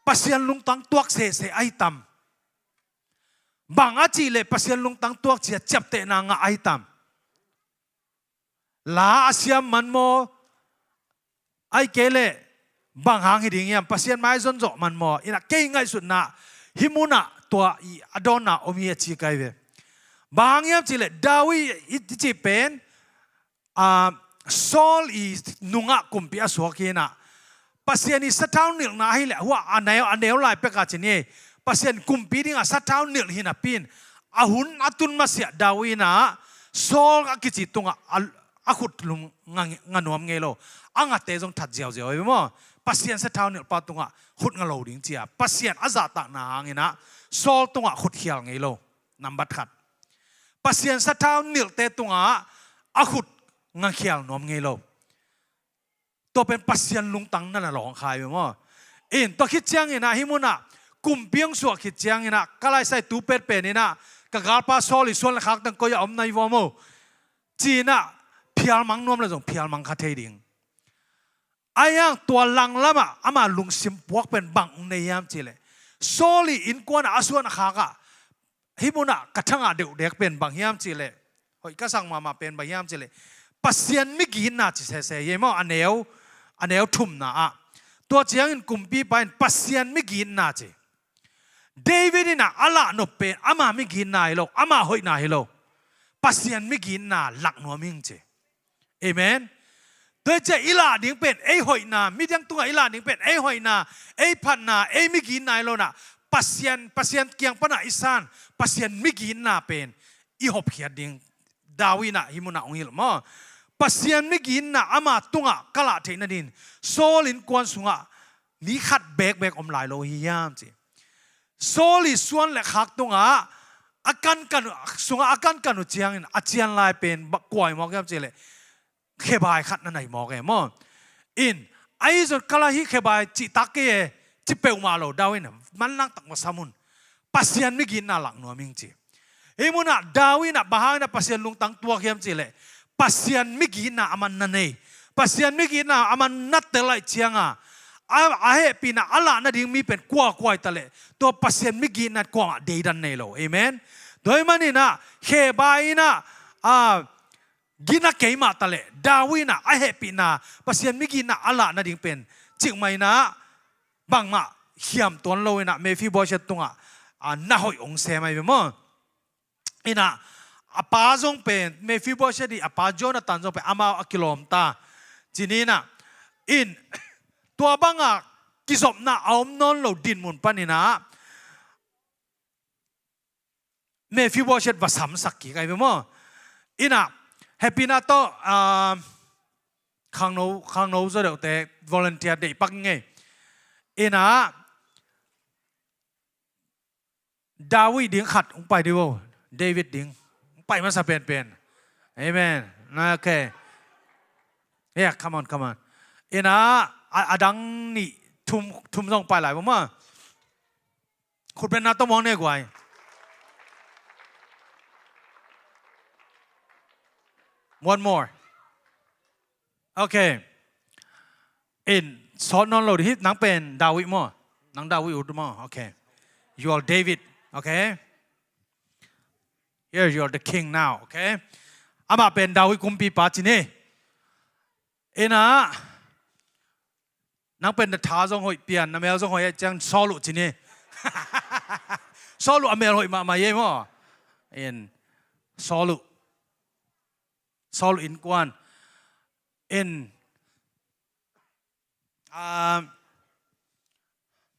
Pasian lungtang tuak sese ahi tam? Bang a cihleh Pasian lungtang tuak ci-a ciamtehna ngah ahi tam? La a siam man maw? Ahih kei leh bang hang hi ding hiam? Pasian maizon zawh man maw? In ah kei ngaihsutna hih munah tua i a dawnna om hi a ci ka hi ve. Bang hang hiam cihleh David i, i cih pen, a, Saul i nungah kumpi a suak hi in ah, Pasian i sathau nilhna ahih leh, hua a neu, a neu lai pekah ci ni, Pasian kumpi dingah sathau nilh hi napi-in, a hun a tun masiah David in ah Saul a kici tungah a, a khut lum nga, nga nuam ngei lo. A ngate zong that ziauziau hi maw. Pasian sathau nilhpa tungah khut nga lo ding ci-a Pasian a zahtakna hangin ah Saul tungah khut khial ngei lo. Nambat khat. Pasian sathau nilhte tungah a khut nga khial nuam ngei lo. Tua pen Pasian lungtang na na lawng kha hi ve maw. In, tua khit ciangin ah hih munah kumpi hong suah khit ciangin ah ka laisai tu petpen in ah ka galpa Saul i suan le khak teng koi-ah om na hi vua maw, ci-in ah phialmang nuam le zong phialmang kha thei ding. Ahi hang tua langlamah ama lungsim puak pen bang nei hiam cihleh, Saul i innkuan ah a suan a khak ah hih munah ka thangah deuhdek pen bang hiam cihleh, hoih ka sak mahmah pen bang hiam cihleh, Pasian migitna ci sese hi maw, a neu, a neu thumna ah. Tua ciangin kumpipa in Pasian migitna ci. David in ah a lahnop pen ama migitna hi lo, ama hoihna hi lo, Pasian migitna lak nuam ing ci. Amen. Tua hi ciah i lah ding pen ei hoihna, midang tungah i lah ding pen ei hoihna, ei phatna, ei migitna hi lo in ah, Pasian, Pasian kiang panah i san Pasian migitna pen i hopkhiat ding. David in ah hih munah hong hilh maw. Pasian migitna ama tungah ka lah theih nadingin Saul innkuan sungah mi khat bekbek om lai lo hi hiam ci. Saul i suan le khak tungah a kankan uh, sungah a kankan uh ciangin a cian lai pen kua hi mawk hiam cih leh khebai khat na nei mawk e maw. In, ahi zong ka lah hi khebai cih tak kei e, ci peuhmah lo, David in manlang tak va sam un. Pasian migitna lak nuam ing ci. Hih munah David in ah bang hangin ah Pasian lungtang tuak hiam cih leh Pasian migitna a man na nei. Pasian migitna a man na tel ahih cianga a, a hehpihna a lah nading mi pen kuakua hi ta leh tua Pasian migitna kuamah deidan nei lo. Amen. Tua ahih manin ah khebai in ah, a, gina kei mah ta leh David in ah a hehpihna Pasian migitna a lah nading pen cikmah in ah bangmah hiam tuan lo in ah Mephibosheth tungah, a, na hoih hong sem ahi ve maw. In ah a pa zong pen Mephibosheth i a pa Jonathan zong pen amau a kilawm ta. Ci ni in ah in tua bangah kizopna a om nawn lo dinmun panin ah Mephibosheth va samsak kik ahi ve maw. In ah hehpihna tawh, ah, khangno, khangno zaw deuhte volunteer deih pak ing ei. In ah David ding khat hong pai dih vo. David ding hong pai masa penpen. Amen. Okay. Yeah, come on, come on. In ah a, a dang nih, thum, thum zong pai lai vo maw. Khutbetna tawh muang ne guai. One more. Okay. In, sawt nawn lo dih hi, nang pen David maw. Nang David ut maw. Okay. You are David. Okay. Here you are the king now. Okay. Amah pen David kumpipa ci ni. In ah nang pen na tha zong hoih pian, na mel zong hoih ahih ciang Saul uh ci ni. Saul uh a mel hoih mahmah ei maw. In, Saul uh, Saul uh innkuan. In, ah,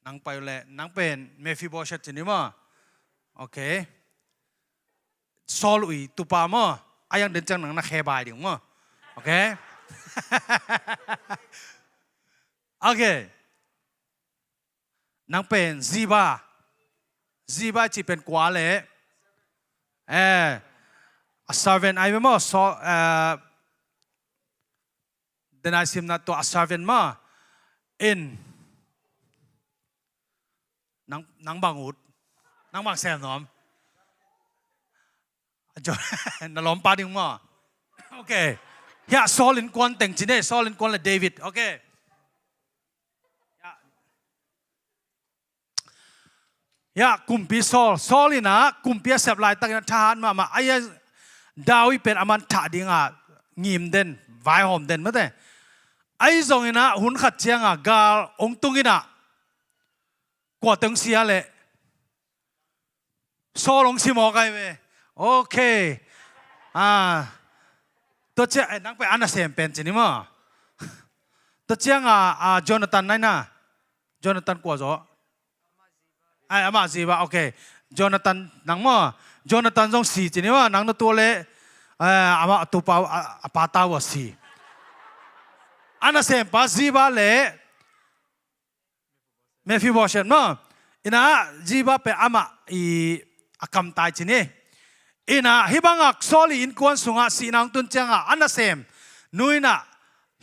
nang pai uh leh, nang pen Mephibosheth ci ni maw. Okay. Saul uh i tupa maw. A yang den ciang nang na khebai ding maw. Okay. Okay. Nang pen Ziba. Ziba cih pen kua leh, eh, a servant ahi ve maw. Saul, eh, den a i simna tua a servant maw. In, nang, nang bang ut, nang bang sem nuam. Na lawmpa ding maw. Okay. Hiah Saul innkuan teng ci ni, Saul innkuan le David. Okay. Hiah, kumpi Saul. Saul in ah kumpi a sep laitakin ah thahat mahmah. Ahi a, David pen a man thah dingah ngim den, vaihawm den mate. Ahi zongin ah hun khat ciangah gal hong tungin ah kua teng si a leh Saul hong si mawk ahi ve. Okay. Ah, tua ciang, eh, nang pen a nasem pen ci ni maw. Tua ciangah, ah, Jonathan nai na. Jonathan kua zaw. Ai, amah Ziba, okay. Jonathan nang maw. Jonathan zong si ci ni maw. Nang na tua leh, eh, amah a tupa, a, a pata uh a si. A nasempa Ziba leh Mephibosheth maw. In ah Ziba pen amah i a kamtai ci ni. In ah hih bangah Saul i innkuan sungah sihna hong tun ciangah a nasem nu in ah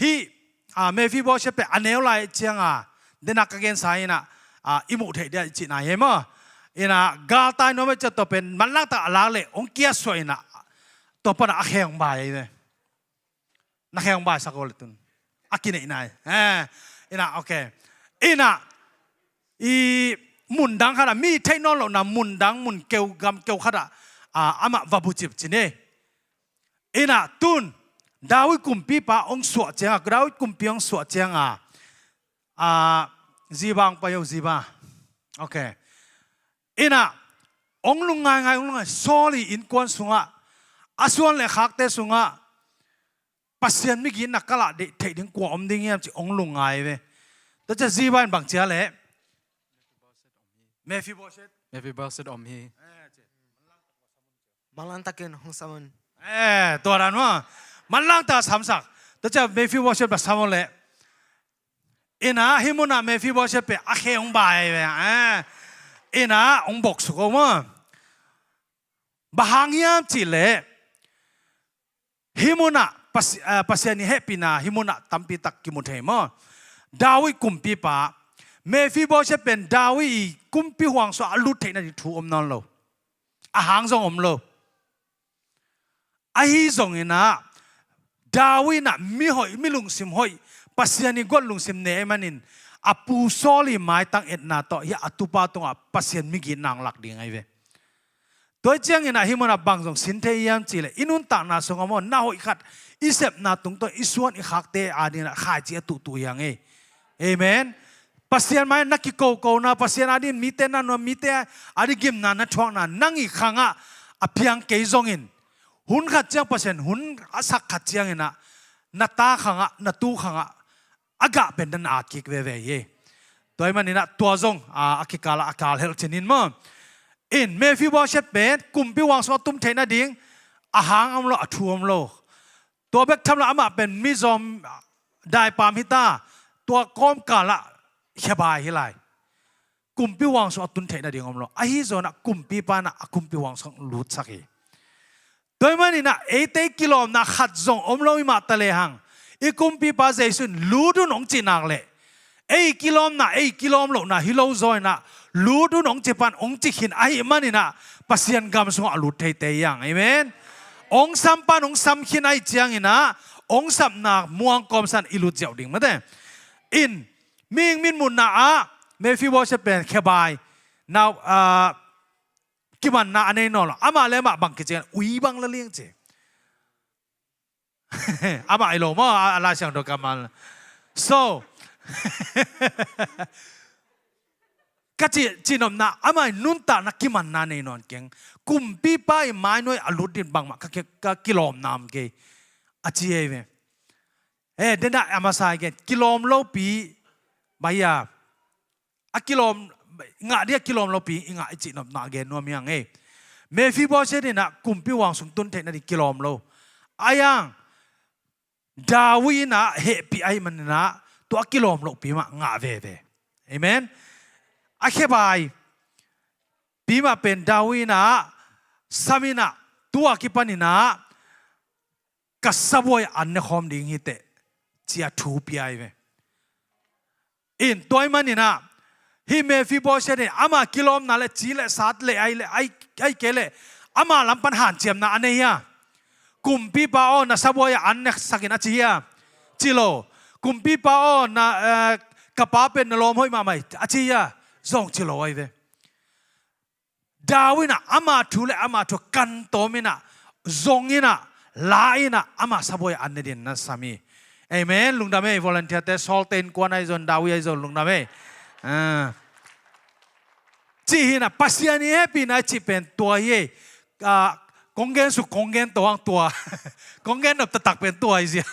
hih, ah, Mephibosheth pen a neu lai ciangah, den a ka gensa in ah, ah, i muh theih dia i cihna hi maw. In ah galtai nuam ahih ciang tua pen manlang tak a lak leh hong kiasuah in ah tua panah a khe hong bai ahi ve. Na khe hong baisak aw le tun. A kineihna hi. Eh, in ah, okay. In ah, i mundang khatah, mi theih nawn lohna mundang, mun keu, gam keu khatah, ah, amah va bucip ci ni. In ah, tun, David kumpipa hong suah ciangah, David kumpi hong suah ciangah, ah, Ziba hong pai uh, Ziba. Okay. In ah, hong lungngaingai, hong lungngai, Saul i innkuan sungah, a suan le khakte sungah, Pasian migitna ka lah theih ding kua om ding hiam ci hong lungngai ve. Tua ciang Ziba in bang ci a leh? Mephibosheth. Mephibosheth om hi. Eh, ci. Manlang takin hong sam un. Eh, tua dan maw. Manlang ta samsak. Tua ciang Mephibosheth va sam uh leh, inah hih munah Mephibosheth pen a khe hong bai ve. Eh. Inah hong boksuk uh maw. Bang hang hiam cih leh, hih munah Pasi-, eh, Pasian i hehpihna hih munah tampi tak kimu thei maw. David kumpipa, Mephibosheth pen David i kumpi huang sungah a lut theihna ding thu om nawn lo. A hang zong om lo. Ahi zongin ah, David in ah mi hoih, mi lungsim hoih, Pasian i gual lungsim nei ahih manin, a pu Saul i maitang etna tawh hih a tupa tungah Pasian migitna hong lak ding ahi ve. Tua hi ciangin ah hih munah bang zong sin thei hiam cih leh, i nuntakna sungah maw, na hoih khat i sepna tungtawn i suan i khakte adingin ah khaici a tuhtuh hi hang e. Amen. Pasian mai na kikokona, Pasian ading mite na nuam, mite ading gimna na thuakna, nang i khangah a piang kei zongin, hun khat ciang Pasian hun a sak khat ciangin ah, na ta khangah, na tu khangah a gah pen na na at kik veve hi. Tua ahih manin ah tua zong, a, a kikalah a kal helh cin in maw. In Mephibosheth pen kumpi huang sungah tum theihna ding a hang om lo, a thu om lo. Tua bek tham lo, amah pen mizawng daipam hi ta, tua kawmkalah khebai hi lai. Kumpi huang sungah tun theihna ding om lo. Ahi zongin ah kumpipa in ah a kumpi huang sungah lutsak hi. Tua ahih manin ah eite i kilawmna khat zong om lo i mah ta lehang, i kumpipa Jesu in lut un hong cih nak leh, ei kilawmna, ei kilawm lohna hi lo zaw in ah, lut un hong ci pan hong ci khin ahih manin ah, Pasian gam sungah a lut theite hi hang. Amen. Hong sam pan hong sam khin ahih ciangin ah, hong sapna muang kawmsan i lut ziau ding mate. In, mihing mitmuhna ah Mephibosheth pen khebai, nau, ah, kimanna a nei nawn lo. Amah le amah bang kici hiam, ui bang la liang ci. Amah hi lo maw, a, a Lai Siangtho kammal. So, ka ci, cihnopna, amah i nuntakna kimanna nei nawn keng. Kumpipa i mainuai a lut ding bangmah ka ki, ka kilawmna om kei, a ci hi ve. Eh, den ah a masa hi kei, kilawm lopi, bang hiam, a kilawm, ngah ding a kilawm lopi i ngah i cihnopna a gen nuam hi hang e. Mephibosheth in ah kumpi huang sung tun theihna ding kilawm lo. Ahi hang, David in ah hehpih ahih manin ah, tua a kilawm lohpi mah ngah veve. Amen. A khebai pi mah pen David in ah sam in ah, tua kipan in ah ka sabuai an ne khawm ding hi teh, ci a thu pia hi ve. In tua ahih manin ah, hih Mephibosheth in ama kilawmna le ci le sat le ai le ai, ai kei le ama lam pan hanciamna a nei hia? Kumpipa aw, na sabuai ah an ne sak in a ci hia? Ci lo. Kumpipa aw, na, eh, ka pa pen na lawm hoih mahmah hi a ci hia? Zong ci lo ahi ve. David in ah ama thu le ama thu kantawm in ah, zong in ah, la in ah, ama sabuai an ne ding na sam hi. Amen. Lungdam ei, volunteer te, Saul te innkuan ahi zong, David ahi zong, lungdam ei. Ah. Cih hi in ah, Pasian i hehpihna i cih pen tua hi ei. Ah, kong gen suk, kong gen to hang tua. Kong gen nop taktak pen tua hi zia.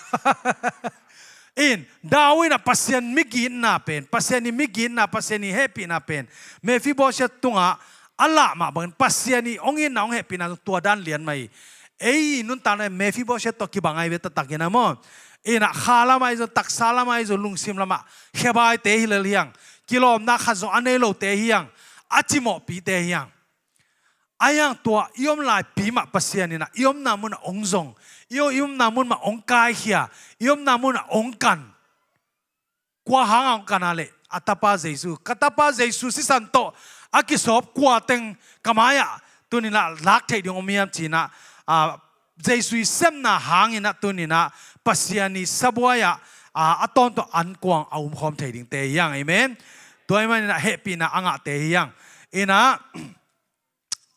In, David in ah Pasian migitna pen, Pasian i migitna, Pasian i hehpihna pen Mephibosheth tungah a lah mah bangin, Pasian i hong itna, hong hehpihna tua dan lian mah hi. Ei i nuntakna Mephibosheth tawh kibang ahi ve taktak in ah maw. In ah kha lamah ahi zong, taksa lamah ahi zong, lungsim lamah khebaite hi lel hi hang. Kilawmna khat zong a nei lote hi hang. A cimawhpite hi hang. Ahi hang tua i om laipi mah Pasian in ah i omna munah hong zong, i, i omna mun mah hong kaikhia, i omna munah hong kan. Kua hangah hong kan a leh, a tapa Jesu. Ka tapa Jesu sisan tawh a kisawp kua teng ka mai-ah tuni-in ah lak theih ding om hiam ci-in ah, ah, Jesu i sepna hangin ah tuni-in ah Pasian i sabuai ah, ah, a tawntung ankuang a umkhawm thei dingte hi hang. Amen. Tua ahih manin ah hehpihna a ngahte hi hang. In ah,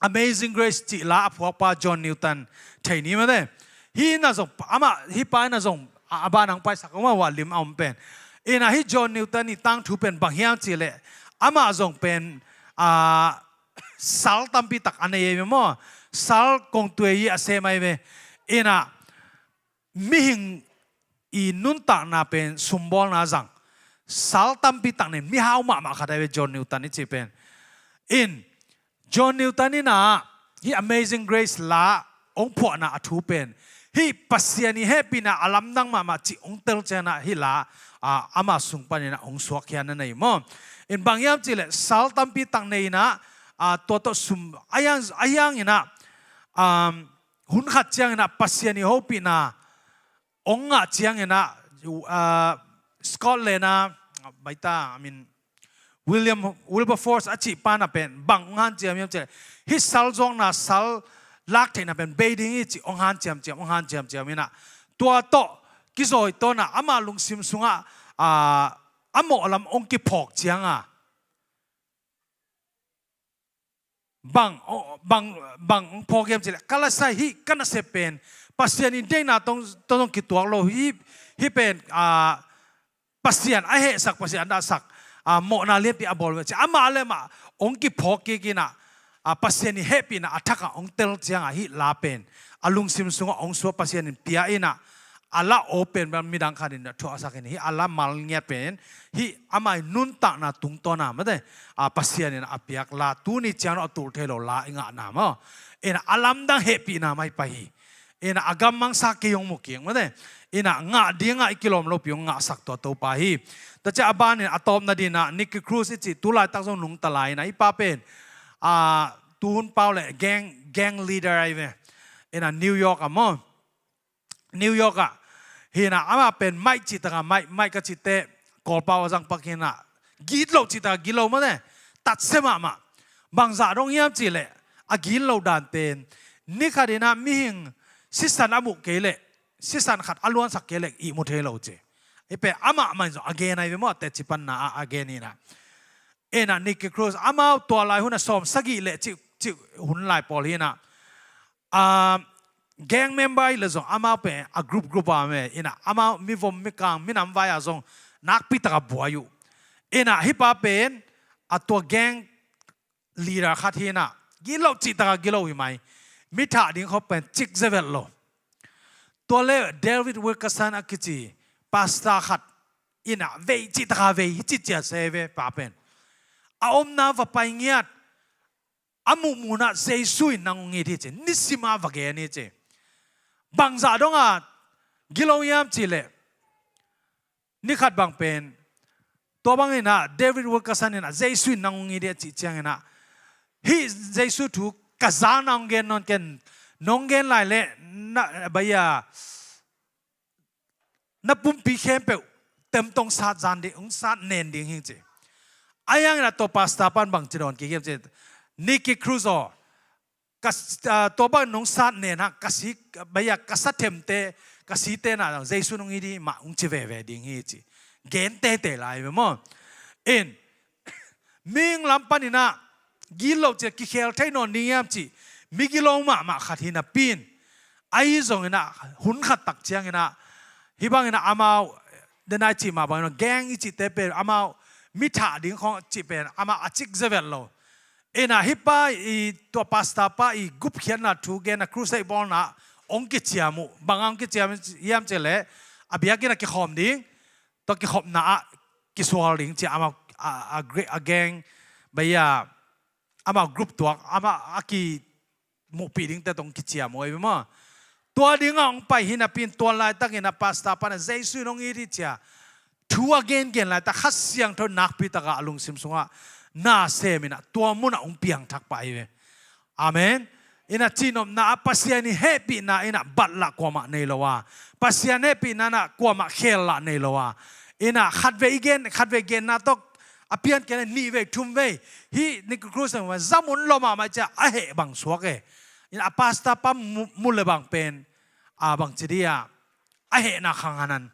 Amazing Grace cih la a phuakpa John Newton thei ni mate. Hih in ah zong, amah, hih pa in ah zong, a, a ban hong paisak om a, hua lim a om pen. In ah hih John Newton i tangthu pen bang hiam cih leh, amah zong pen, a, sal tampi tak a nei ei ve maw. Sal kongtuei hi a sem ahi ve. In ah, mihing i nuntakna pen sumbawlna zang, sal tampi tak nei, mihau mahmah khat ahi ve John Newton i cih pen. In, John Newton in ah hih Amazing Grace la hong phuahna a thu pen, hih Pasian i hehpihna a lamdang mahmah cih hong tel ciangin ah hih la, ah, ama sung panin ah hong suakkhia na nei maw. In bang hiam cih leh sal tampi tak nei in ah, ah, tua tawh sum a hiang, a hiangin ah, um, hun khat ciangin ah Pasian i hopihna hong ngah ciangin ah, ah, Scotland ah, baita, I mean, William Wilberforce a cih pa na pen bang hong hanciam hiam cih leh, hih sal zuakna, sal lak theihna pen bei ding hi cih hong hanciam ciam, hong hanciam ciam in ah, tua tawh kizawi tawn ah ama lungsim sungah, ah, a mawh lam hong kiphawk ciang a, bang, bang, bang hong phawk hiam cih leh, ka lasa hih ka nasep pen Pasian i deihna tawh, tawh zong kituak lo, hih, hih pen, ah, Pasian a hehsak, Pasian a dahsak, ah, mawhna lianpi a bawl ve ci. Amah le amah hong kiphawk kik in ah, ah, Pasian i hehpihna a thak ah hong tel ciang a, hih la pen a lungsim sungah hong suak, Pasian in pia in ah, a la aw pen bel midang khat in a thuaksak in, hih a la mal ngiat pen hih ama i nuntakna tungtawn a, mate, ah, Pasian in a piak la, tuni ciang a tul thei lo la i ngahna maw. In ah a lamdang hehpihna mah hi pah hi. In ah a gammangsa kei hong mu kik, mate. In ah ngah ding ah i kilawm lopi hong ngahsak tua Topa hi. Tua ciang a ban in a tawpna ding ah Nicky Cruz i cih tu laitak zong nungta lai in ah, hih pa pen, ah, tuhun pau le gang, gang leader ahi ve. In ah New York ah maw, New York ah hi in ah, amah pen Mike cih tak a, Mike, Mike ka cih teh Kawlpau a zang pak hi in ah, gitloh cih tak a gitloh, mate, tatsia mahmah. Bangzah dong hiam cih leh, a gitloh dan pen, ni khat in ah mihing sisan a muh kei leh, sisan khat a luansak kei leh ihmu thei lo ci. Hih pen amah mah in zong a gen ahi ve maw, teci panna ah a gen hi in ah. In ah Nicky Cruz, amau tua lai hun ah sawmsagih le cih, cih hun lai pawl hi in ah, ah, gang member hi leh zong amau pen a group, group a om e. In ah amau mivom, mikang, minam vai ah zong nakpi tak a buai uh. In ah hih pa pen a tua gang leader khat hi in ah, gitloh cih tak a gitloh hi mai. Mi thah ding khawng pen cik zevet lo. Tua le David Wilkerson a kici pastor khat in ah vei cih tak a vei hi ci, cia se ve pa pen. A omna va pai ngiat, a muhmuhna Jesu in nang hong it hi ci, nisim a va gen hi ci. Bangzah dong a gitloh hiam cih leh, ni khat bang pen, tua bang in ah David Wilkerson in ah Jesu in nang hong it hi a cih ciang in ah, hih Jesu thu ka zang na hong gen nawn ken, nong gen lai leh na, bai a, na pumpi khempeuh temtong sat zan ding, hong sat nen ding hi ci. A hiang in ah tua pastor pan bang ci dawn kik hiam cih leh, Nicky Cruz aw, ka, ah, tua bang nong sat nen hang, ka si, bai a, ka sa themte, ka site na Jesu nong it hi mah hong ci veve ding hi ci. Gen teitei lai ve maw. In, mihing lam pan in ah gitloh cih a kikhel thei nawn ding hiam cih, mi gitloh mahmah khat hi napi in, ahi zong in ah hun khat tak ciang in ah, hih bang in ah amau, denai cih mah bang in ah gang i cihte pen amau mi thah ding khawng cih pen amau a cik zevet lo. In ah hih pa i, tua pastor pa i gupkhiatna thu genna, crusade bawlna hong kiciam uh. Bang hang hong kiciam hiam cih leh, a biakinn ah kikhawm ding, tua kikhopna ah kisual ding ci a, amau a, a, a gang, bai a, amau group tuak, amau a kimuhpih dingte tawh hong kiciam uh ahi ve maw. Tua ding ah hong pai hi napi in, tua laitak in ah pastor pan ah Jesu in hong it hi ci a thu a gengen laitak Kha Siangtho nakpi tak a a lungsim sungah na sem in ah tua mun ah hong piangthak pah hi ve. Amen. In ah cihnopna ah Pasian i hehpihna in ah bat lah kuamah nei lo a, Pasian hehpihna in ah kuamah khel lah nei lo a, in ah khatvei i gen, khatvei genna tawh a pian kei leh nihvei, thumvei, hih Nicky Cruz in ah zamun lua mahmah ci a, a heh bang suak e. In ah a pastor pa mu, mu le bang pen, a, bang ci dih a, a hehna khang hanan.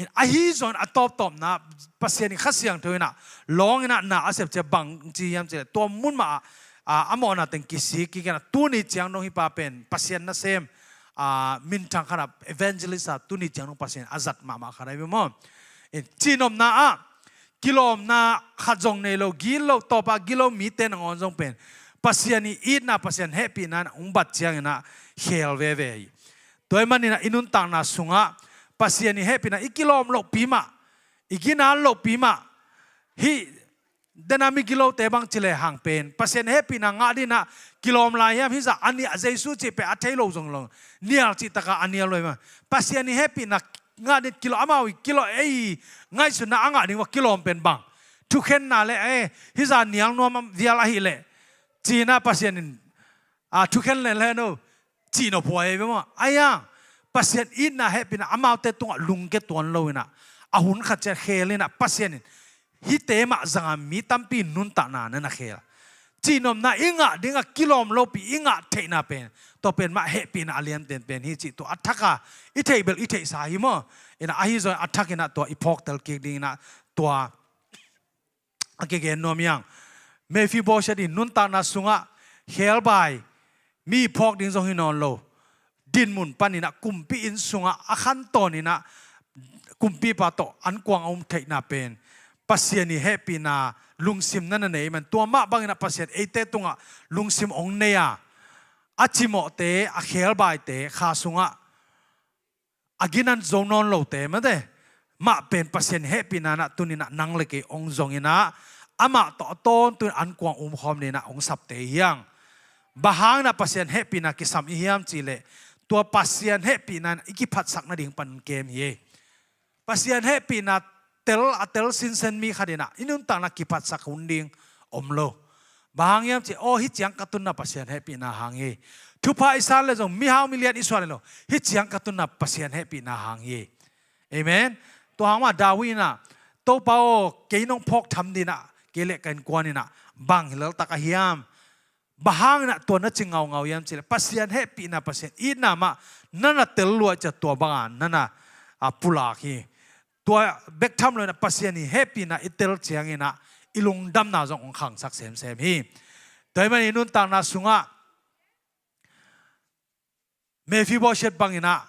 In ahi zongin a tawptawpna Pasian i Kha Siangtho in ah lawng in ah na a sep ci a, bang ci hiam cih leh, tua mun mah ah, a, a mawhna teng kisik kik in ah, tuni ciang dong hih pa pen Pasian nasem, a, minthang khat ah, evangelist ah tuni ciang dong Pasian a zat mahmah khat ahi ve maw. In cihnopna ah kilawmna khat zong nei lo, gitloh, tawpna gitloh mite nangawn zong pen Pasian i itna, Pasian hehpihna in ah hong bat ciang in ah khel veve hi. Tua ahih manin ah i nuntakna sungah Pasian i hehpihna i kilawm lohpi mah, i ginat lohpi mah, hih Dena migilote bang ci le hang pen Pasian hehpihna ngah dinah kilawm lai hiam? Hizah a nial, Jesu cih pen a thei lo zong lo, nial cih takah a nial lo hi mah. Pasian i hehpihna ngah din kilawm, amau i kilawm, ei ngaihsutna a ngah ding va kilawm pen bang? Thukhenna le, eh, hizah nial nuam vial ahih leh, cinah Pasian in, a, thukhen le le no, cih nop huai ve maw. Ahi hang Pasian itna hehpihna amaute tungah lungke tuan lo inah, a hun khat ciat khel inah Pasian in hihte mah zanga mi tampi nuntakna na na khel. Cihnopna i ngah dingah kilawm lopi i ngah theihna pen, tua pen mah hehpihna a lianten pen hi cih tua a thaka i theih bel i theihsa hi maw. Inah ahi zong a thak inah tua i phawktel kik ding inah tua a kigen nuam hiang. Mephibosheth in nuntakna sungah khelbai, mi phawk ding zong hi nawn lo, dinmun paninah kumpi inn sungah a khantawn inah kumpipa tawh ankuang a um theihna pen Pasian i hehpihna lungsim na na nei man. Tua mah banginah Pasian eite tungah lungsim hong nei a, a cimawhte, a khelbaite kha sungah a ginan zo nawn lote mate mah pen Pasian hehpihna inah tuninah nang le kei hong zong inah amah tawh a tawntung ankuang umkhawm dinah hong sapte hiang. Bang hang inah Pasian hehpihna kisam i hiam cih leh, tua Pasian hehpihna inah i kiphatsak nading pan kem hi. Pasian hehpihna tel a tel sinsen mi khat inah i nuntakna kiphatsak hun ding om lo. Bang hang hiam cih, aw, hih ciang ka tunna Pasian hehpihna hang hi. Thupha i san le zong, mihau milian i suan le lo, hih ciang ka tunna Pasian hehpihna hang hi. Amen. Tua hang mah David inah, Topa aw, kei nong phawk tham dinah kei le ka innkuan inah bang hi laltak a hiam? Bang hang inah tua na ci ngaungau hiam cih leh, Pasian hehpihna, Pasian itna mah na na tel luat ciah tua banga na na, a, pulak hi. Tua bek tham lo inah Pasian i hehpihna i tel cianginah i lungdamna zong hong khangsak semsem hi. Tua ahih manin i nuntakna sungah Mephibosheth banginah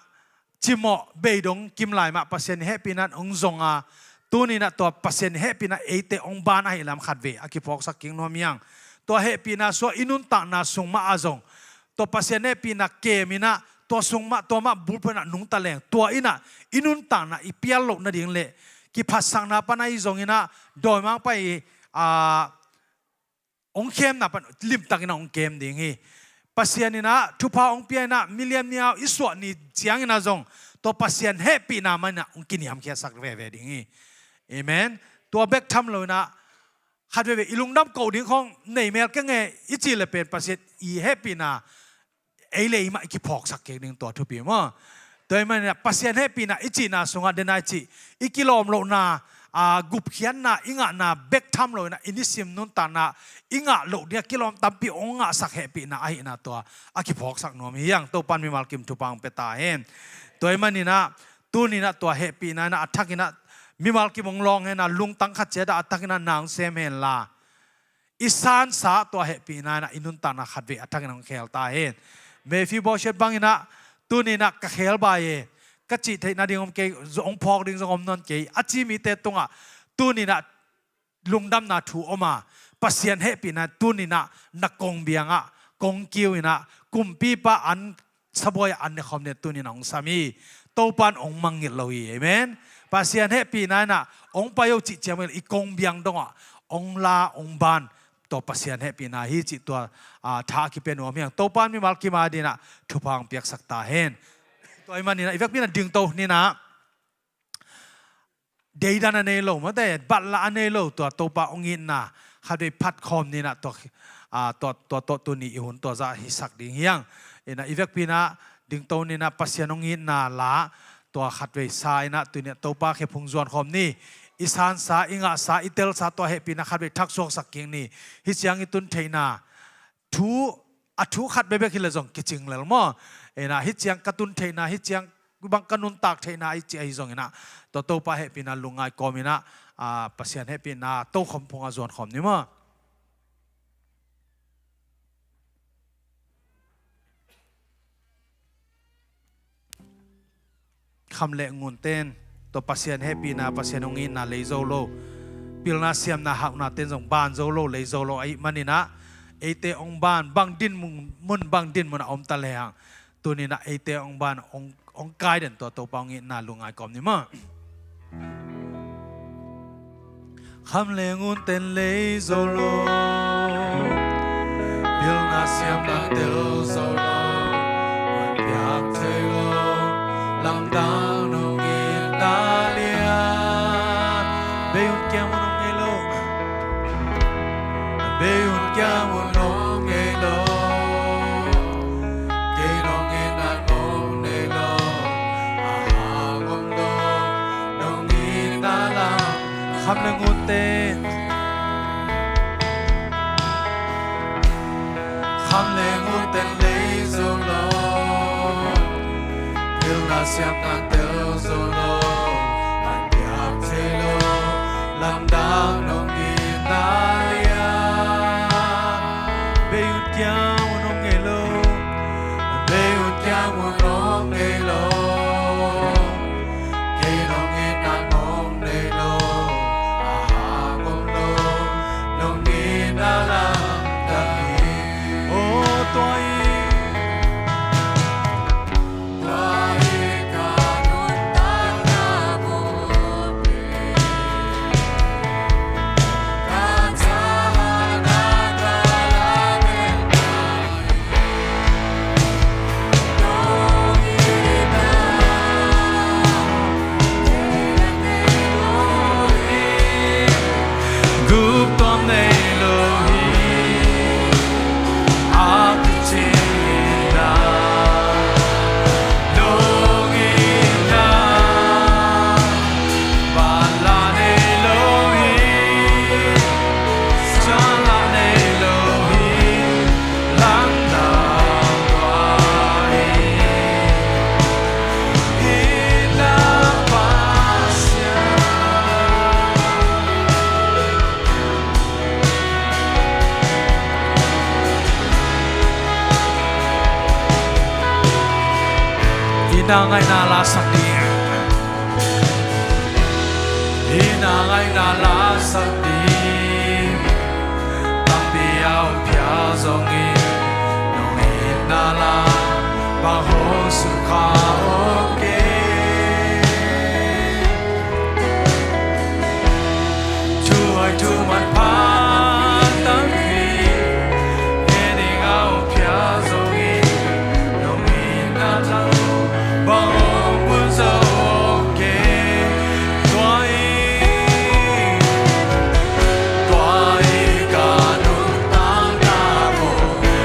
cimawh beidong kimlai mah Pasian i hehpihna in hong zong a, tuninah tua Pasian i hehpihna eite hong ban ahih lam khatvei a kiphawksak kik nuam hiang. Tua hehpihna sungah i nuntakna sung mah a zong tua Pasian hehpihna kem inah tua sung mah, tua mah bulphuh inah nungta leng, tua inah i nuntakna i pial loh nading le kiphatsakna pan ahi zonginah dawimangpa i, a, hong khemna pan limtakinah hong kem ding hi. Pasian inah thupha hong pia inah milian mihau i suah ni cianginah zong tua Pasian hehpihna maninah hong kiniamkhiatsak veve ding hi. Amen. Tua bek tham lo inah khat veve i lungdam koh ding khong nei mel keng e i cih le pen Pasian i hehpihna ei le ei mah i kiphawksak kik ding tua thupi maw. Tua ahih maninah Pasian hehpihna i cihna sungah dena i cih i kilawm lohna, a, gupkhiatna i ngahna bek tham lo inah i nisim nuntakna i ngah loh dingah kilawm tampi hong ngahsak hehpihna ahihna tua a kiphawksak nuam hi hiang. Topan mimal kim thupha hong pia ta hen. Tua ahih maninah tuninah tua hehpihna inah a thakinah mimal kim hong lawng henla, lungtang khat ciatah a thakinah na hong sem henla, i sansa tua hehpihna inah i nuntakna khatvei a thakin hong khel ta hen. Mephibosheth banginah tuninah ka khelbai e, ka cih theih nading om kei, hong phawk ding zong om nawn kei a ci mite tungah tuninah lungdamna thu om a, Pasian hehpihna tuninah na kongbiangah kongkiu inah kumpipa an sabuai an ne khawm ne tunin hong sam hi. Topan hong mangngilh lo hi. Amen. Pasian hehpihna inah hong pai o cih ciang i kongbiang dongah hong la hong ban tua Pasian hehpihna hi cih tua, a, tha a kipia nuam hiang. Topan mimal kim a dinah thupha hong piaksak ta hen. Tua ahih maninah i vekpi inah dingto ninah deidan a nei lo mate, batla a nei lo tua Topa hong itna khatvei phatkhawm ninah tua, a, tua, tua tawh tuni i hun tua zah hisak ding hiang. Inah i vekpi inah dingto ninah Pasian hong itna la tua khatvei sa inah tuninah Topa khephung zuankhawm ni. I sansa, i ngahsa, i telsa tua hehpihna khatvei thaksuaksak kik ni. Hih ciang i tun theihna thu, a thu khat bekbek hi le zong kicing lel maw. Inah hih ciang ka tun theihna, hih ciang bang ka nuntak theihna i cih ahi zonginah tua Topa hehpihna lungngai kawm inah, a, Pasian hehpihna tokhom phungah zuankhawm ni maw. Kham le ngunten tua Pasian hehpihna, Pasian hong itna lei zo lo. Pilna siamna hauhna ten zong ban zo lo, lei zo lo ahih maninah eite hong ban, bang dinmun, mun bang dinmun a om ta lehang tuninah eite hong ban, hong, hong kai den tua Topa hong itna lungngai kawm ni maw. Kham le ngun ten lei zo lo, pilna siamna tel zo lo, man piak thei lo, lamdang nong itna lian. Bei un kiang un nong ngei lo, bei un kiang un nong ngei lo. Kei nong itna nong nei lo, a hang om lo, nong itna lam. Kham le ngun ten, kham le ngun ten lei zo lo, pilna siamna tel zo lo, man piak thei lo, lamdang nong itna lian. Bei un kiang un nong ngei lo, bei un kiang un nong ngei lo. Kei nong itna nong nei lo, a hang om lo, nong itna lamdang hi. O tua hi. Gup tuam nei lo hi, a kicing in a, nong itna. Banla nei lo hi, sanla nei lo hi, lamdang lua hi. Itna Pasian. Itna ngaihna la sak ding. Itna ngaihna la sak ding. Tampi a om pia zongin, nong itna la bang hong sukha om kei. Thuhoih thuman pha tampi, ngen ding a om pia zongin, nong itna la bang hong bun zo om kei. Tua hi, tua hi ka nuntakna kong hi.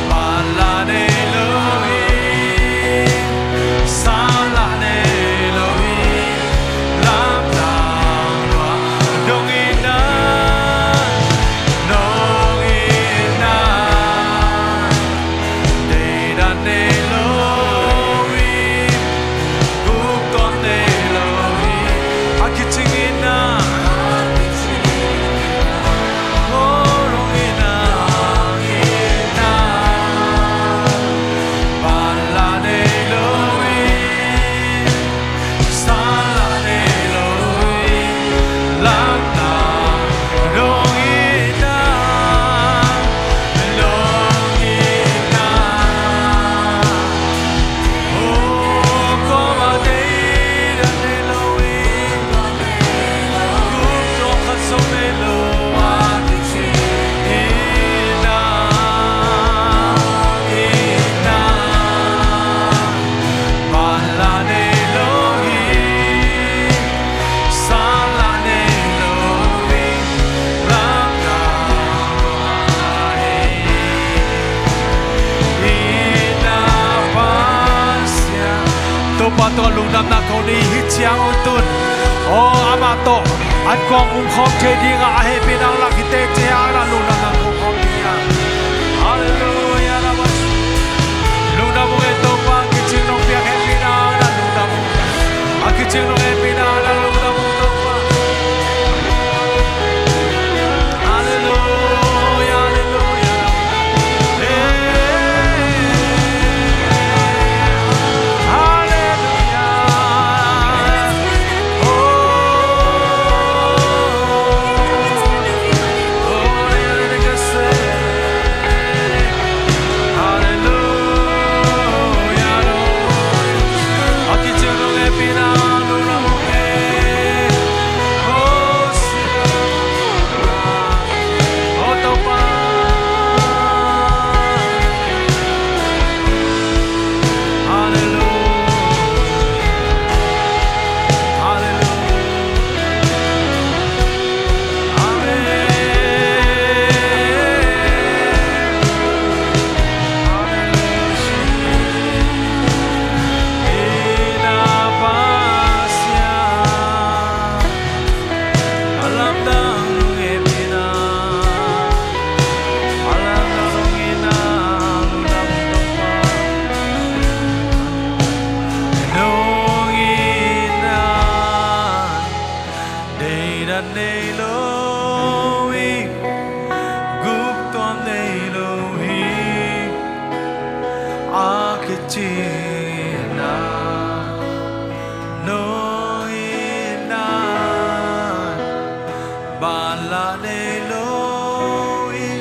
Banla nei lo hi, sanla nei lo hi, lamdang lua. Nong itna, nong itna, deidan nei lo hi. Gup tuam nei lo hi. A kicing itna. Oh, nong itna. Banla nei lo hi. Sanla nei lo hi. Lamdang nong itna. Nong itna. Topa tungah lungdamna kong nei hi ciang un tun. Aw, amah tawh an kong um khawm thei dingah a hehpihna lak hi teh ci-in a lungdamna kong khawm ding a. Halleluiah. Lungdam ung e Topa, a kicing nong piak hehpihna a lungdam ung. A kicing nong hehpihna a lungdam ung Topa. Nei lo hi, guptuam nei lo hi, a kicinna nong itna, banla nei lo hi,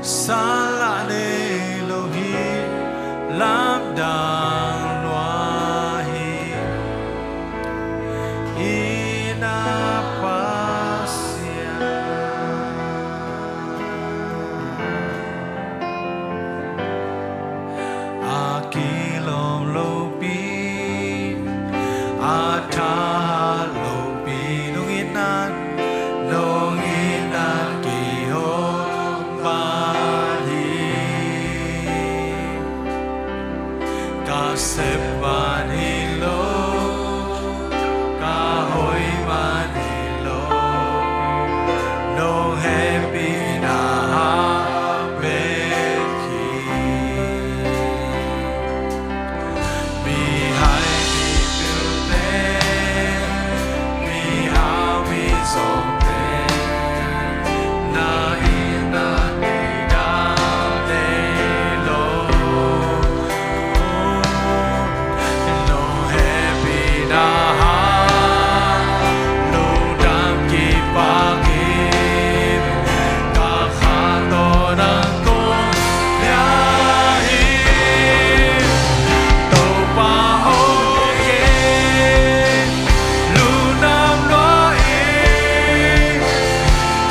sanla nei lo hi, lamdang lua hi. I na Pasian, a kilawm lopi, a thahat lopi, nong itna, nong itna kihong mah hi. Ka sep mah hi lo, ka hoih mah hi lo, nong hehpihna hang bek hi. Mihai mipil te, mihau mizawng te, na itna deihdan nei lo. Nong hehpihna hang lungdam kipak in, ka kha tawh nang kong piang hi. Topa aw, kei lungdam lua hi.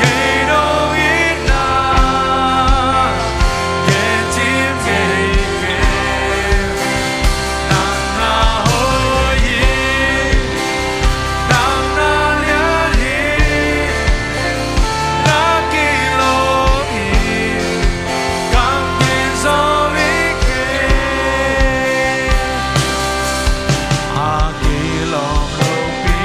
Kei nong itna, kei cim kei kei. Nang na hoih hi, nang na lian hi, na kilawm hi, kam gen zaw hi kei. A kilawm lopi,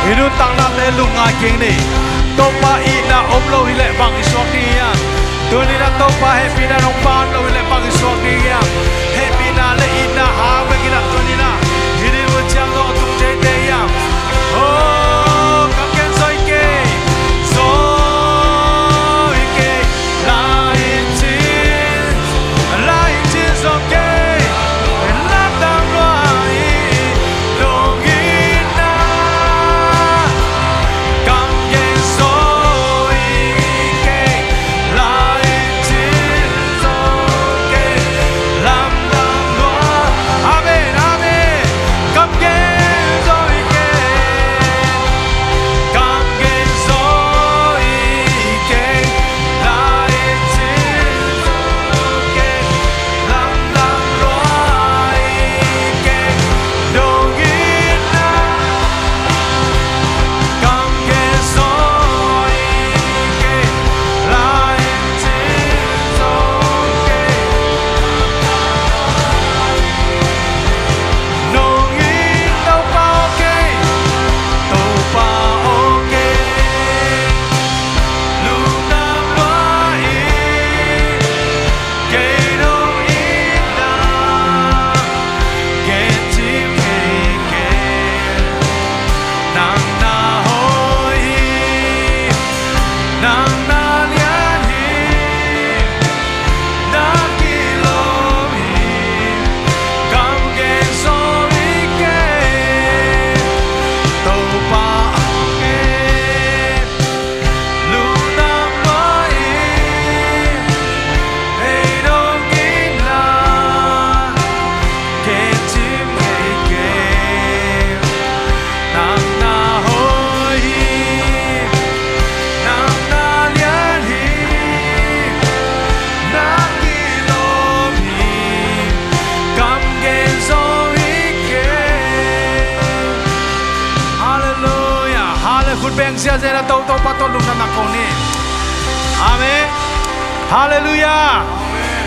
I nuntaknate lungngai keng ni. Topa itna om lo hileh bang i suak ding hiam? Tuni-in ah Topa hehpihna nong pan lo hileh bang i suak ding hiam? Hehpihna le itna hang bek in ah tuni-in ah hih ding uh ciang dong a tung thei te hiam? Oh, ka ken zaw hi kei, zaw hi kei. Siasia na to, Topa tawh lungdamna ko ni. Amen. Halleluiah.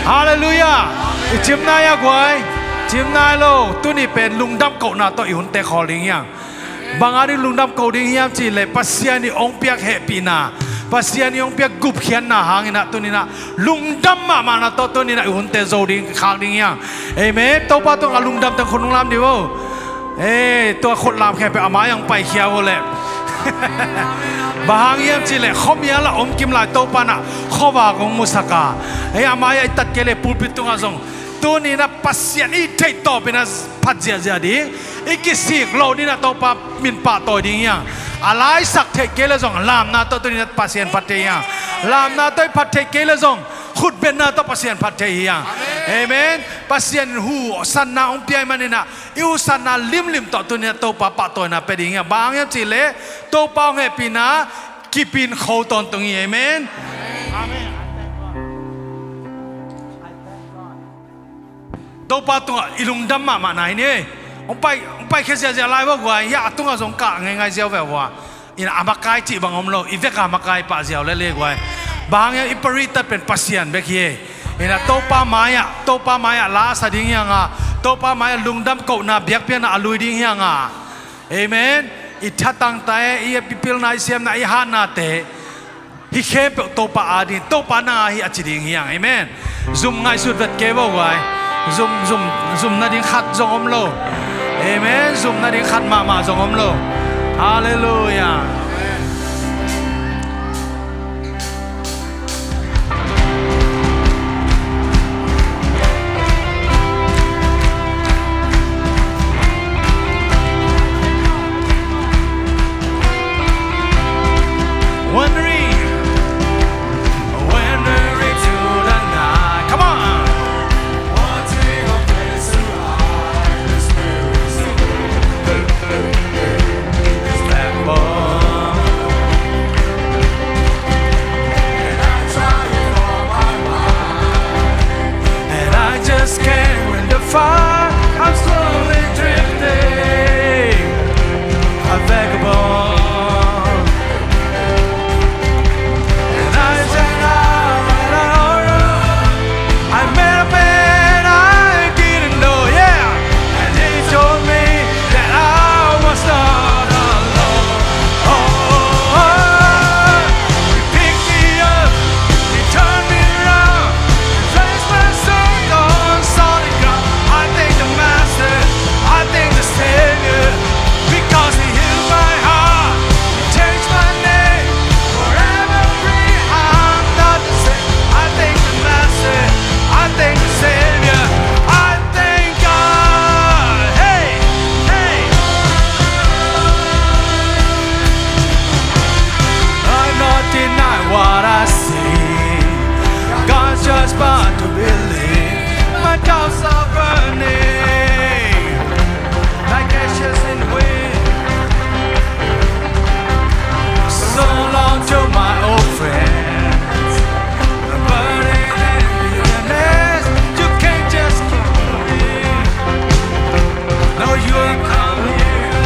Halleluiah. I cim nai a guai. Cim nai lo. Tuni pen lungdam kohna tawh i hunte khawl ding hiang. Bang a ding lungdam ko ding hiam cih leh Pasian i hong piak hehpihna, Pasian i hong piak gupkhiatna hangin ah tuni-in ah lungdam mahmahna tawh tuni-in ah i hunte zo ding, khak ding hiang. Amen. Topa tungah lungdam teng khut hong lam dih vo. Ei, tua khut lam khempeuh a mai-ah hong paikhia uh leh. Bang hang hiam cih leh khuamial ah om kim lai Topa in ah khuavak hong musak a. Ei, a mai-ah i tat kei leh pulpit tungah zong tuni-in ah Pasian i theih tawpin ah phat ziahziah ding, i kisik loh ding ah Topa min pahtawi ding hiang. A laisak theih kei leh zong lamna tawh tuni-in ah Pasian phat thei hiang. Lamna tawh i phat theih kei leh zong khutbetna tawh Pasian phat thei hiang. Amen. Pasian huhsanna hong pia ahih manin ah i huhsanna limlim tawh tuni-in ah Topa pahtawina pia ding hiang. Bang hang hiam cih leh Topa hong hehpihna kipin kho tawntung hi. Amen. Amen. Topa tungah i lungdam mahmahna hi ni. Hong pai, hong paikhia ziahziah lai vo guai. Hiah a tungah zong kah ngeingai ziau ve vo. Ina a makai cih bang om lo. I vek a makai pah ziau lel hi guai. Bang hang hiam i paritat pen Pasian bek hi. Ina Topa mai-ah, Topa mai-ah la sa ding hiang a, Topa mai-ah lungdam kohna biakpiakna a lui ding hiang a. Amen. I thatang ta e, i pilna, i siamna, i hatnate, hih khempeuh Topa a ding, Topa nang a hi a ci ding hiang. Amen. Zum ngaihsut vet kei vo guai. Zum, zum, zum nading khat zong om lo. Amen. Zum nading khat mahmah zong om lo. Halleluiah. Wandering, wandering through the night. Come on. Wanting a place to hide. And I just can't win the fight. I'm slowly drifting, a vagabond. And I said, "I, I, I, I made a man I didn't know," yeah. And he told me that I was not alone. Oh, oh, oh. He picked me up, he turned me around, he placed my soul on solid ground. I thank the Master, I thank the Savior, because he healed my heart, he changed my name. Forever free, I'm not the same. I thank the Master, I thank the Savior, I thank God. Hey, hey. I not deny what I see. God's just bound to believe. My doubts are burning like ashes in wind. So long to my old friends. Burning in bitterness, you can't just keep me. No, you ain't coming here.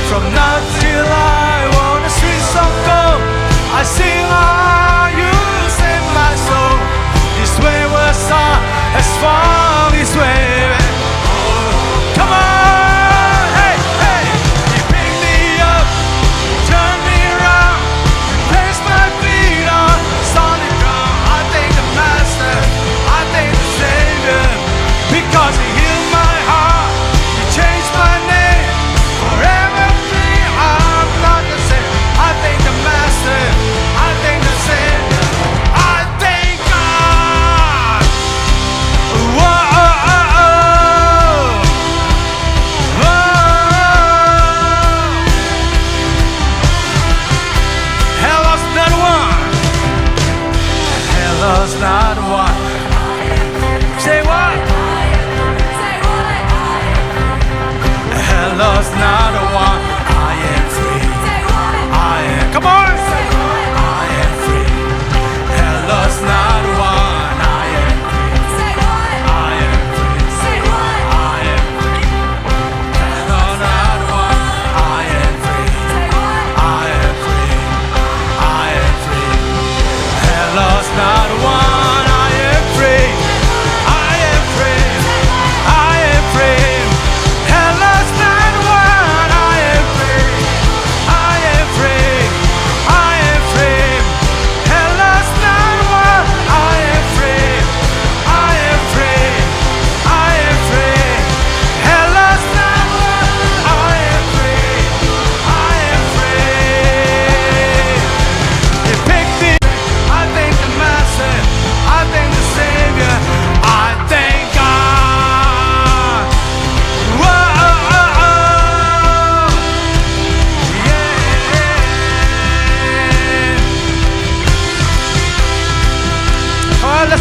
From night till I on the streets of gold, I sing, "Ah, you save my soul." This way was hard, as far this way. Come on, hey, hey. He picked me up, he turned me around, he placed my feet on solid ground. I thank the Master, I thank the Savior, because he healed my heart, he changed my name. Forever free, I'm not the same. I thank the Master, I thank the Savior, I thank God. Whoa, oh, oh, oh. Whoa. Hell lost another one. Hell lost another one. Say what? Hell lost another one. I am free. I am. Come on. I am free. Hell lost another one. I am free. I am free. I am free. Hell lost another one. I am free.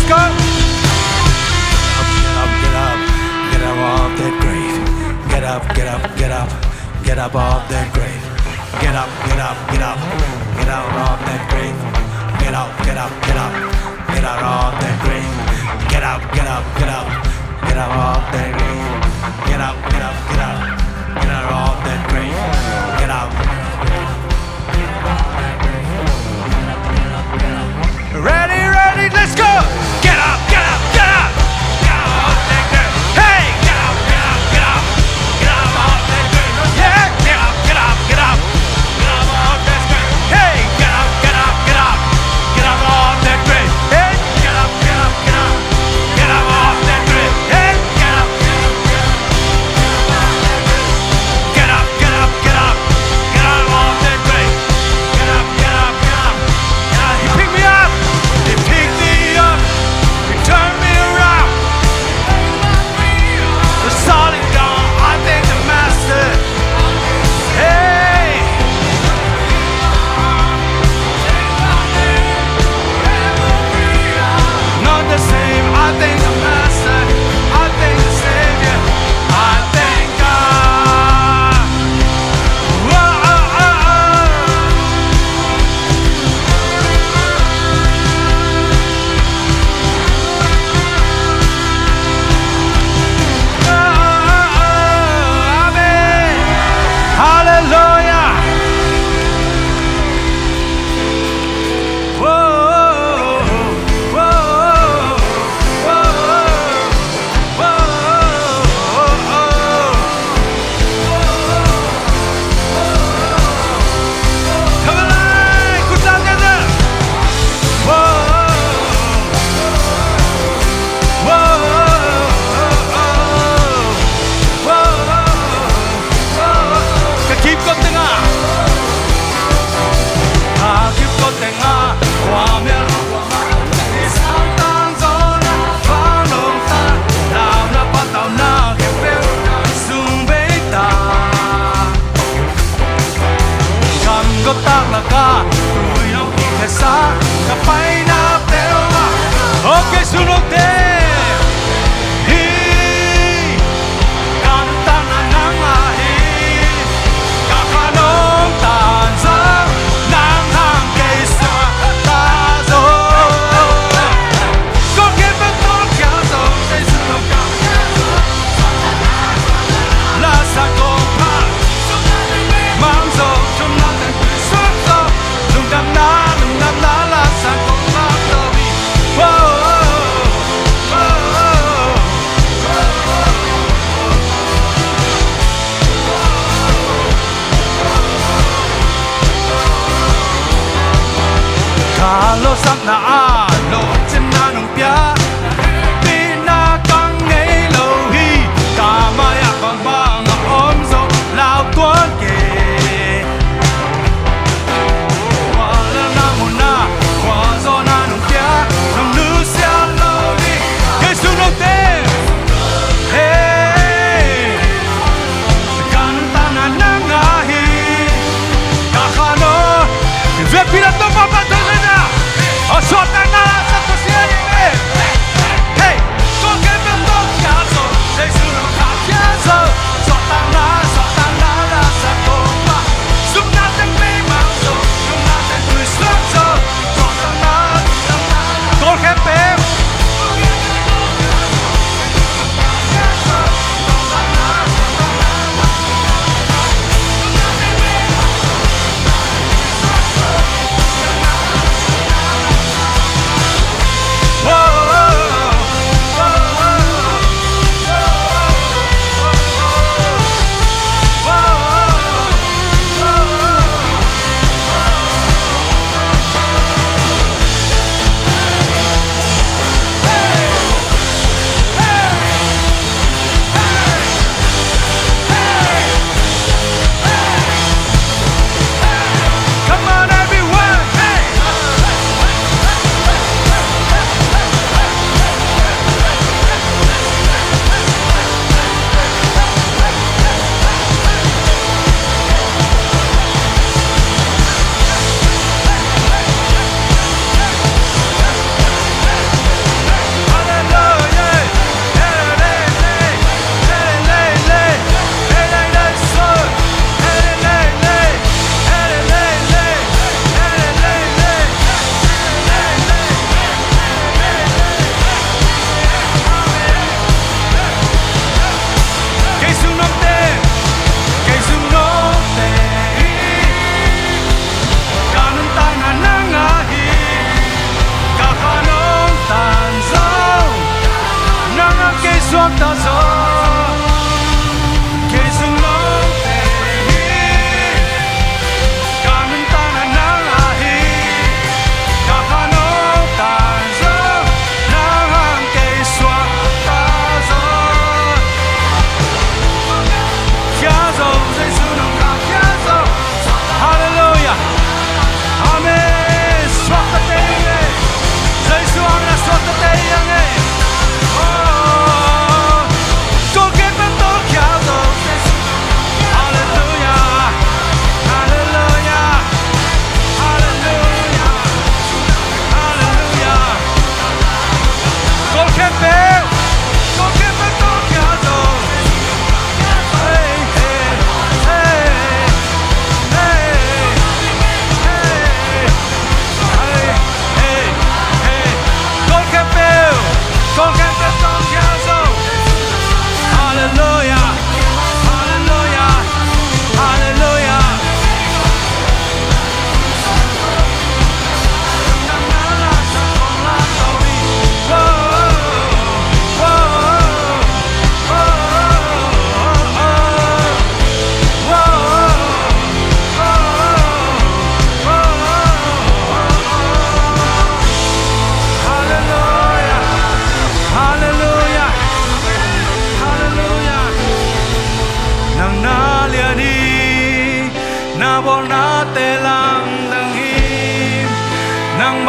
Go! Get up, get up, get up, get up off that grave. Get up, get up, get up, get up off that grave. Get up, get up, get up, get up off that grave. Get up, get up, get up, get up off that grave. Get up, get up, get up, get up off that grave. Get up, get up, get up, get up off that grave. Get up, get up, get up, get up off that grave. Get up, get up, get up, get up off that grave. Ready, ready, let's go! Get up, get up, get up! Get up off that grave. Hey! Get up, get up, get up! Get up off that grave. Yeah! Get up, get up, get up! Get up off that grave. Hey! Get up, get up, get up! Get up off that grave. Hey! Get up, get up, get up! Get up off that grave. Hey! Get up, get up, get up! Get up, get up, get up! Get up off that grave. Get up, get up, get up! He picked me up. He picked me up. He turned me around. The solid dawn, I thank the master. Hey. Not the same, I thank the master. I thank the savior. I thank God. Whoa, oh, oh, oh. Amen. Hallelujah. Whoa, whoa, whoa, whoa. Ka kim kawm tengah, ka kim kawm tengah, khuamial Ka lawhsapna ah lawhcinna nong pia, hehpihna kang ngei lo hi. Ka mai-ah bangbang a om zawh lau tuan kei. Khualelhna munah khualzawhna nong pia, nong nusia lo ding. Jesu nong teng. Hey. Ka nuntakna nang a hi. Ka khan aw. Vekpi-in a Topa pahtawi in a, a suahtakna la sa tua sia ding hi.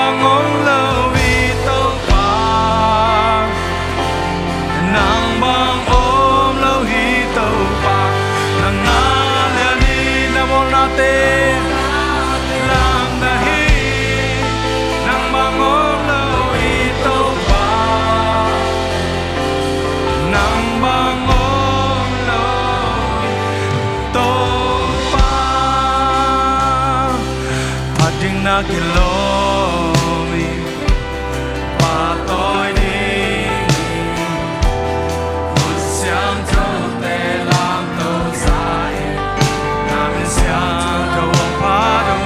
Om lo hi Topa, nang bang om lo hi Topa, nang na lian hi, na bawlnate lamdang hi. Nang bang om lo hi Topa, nang bang om lo hi Topa, phat ding na kilawm hi. Pahtawi ding hi. Khut siangthote lamto sa hi. Na min siangtho hong phat uh.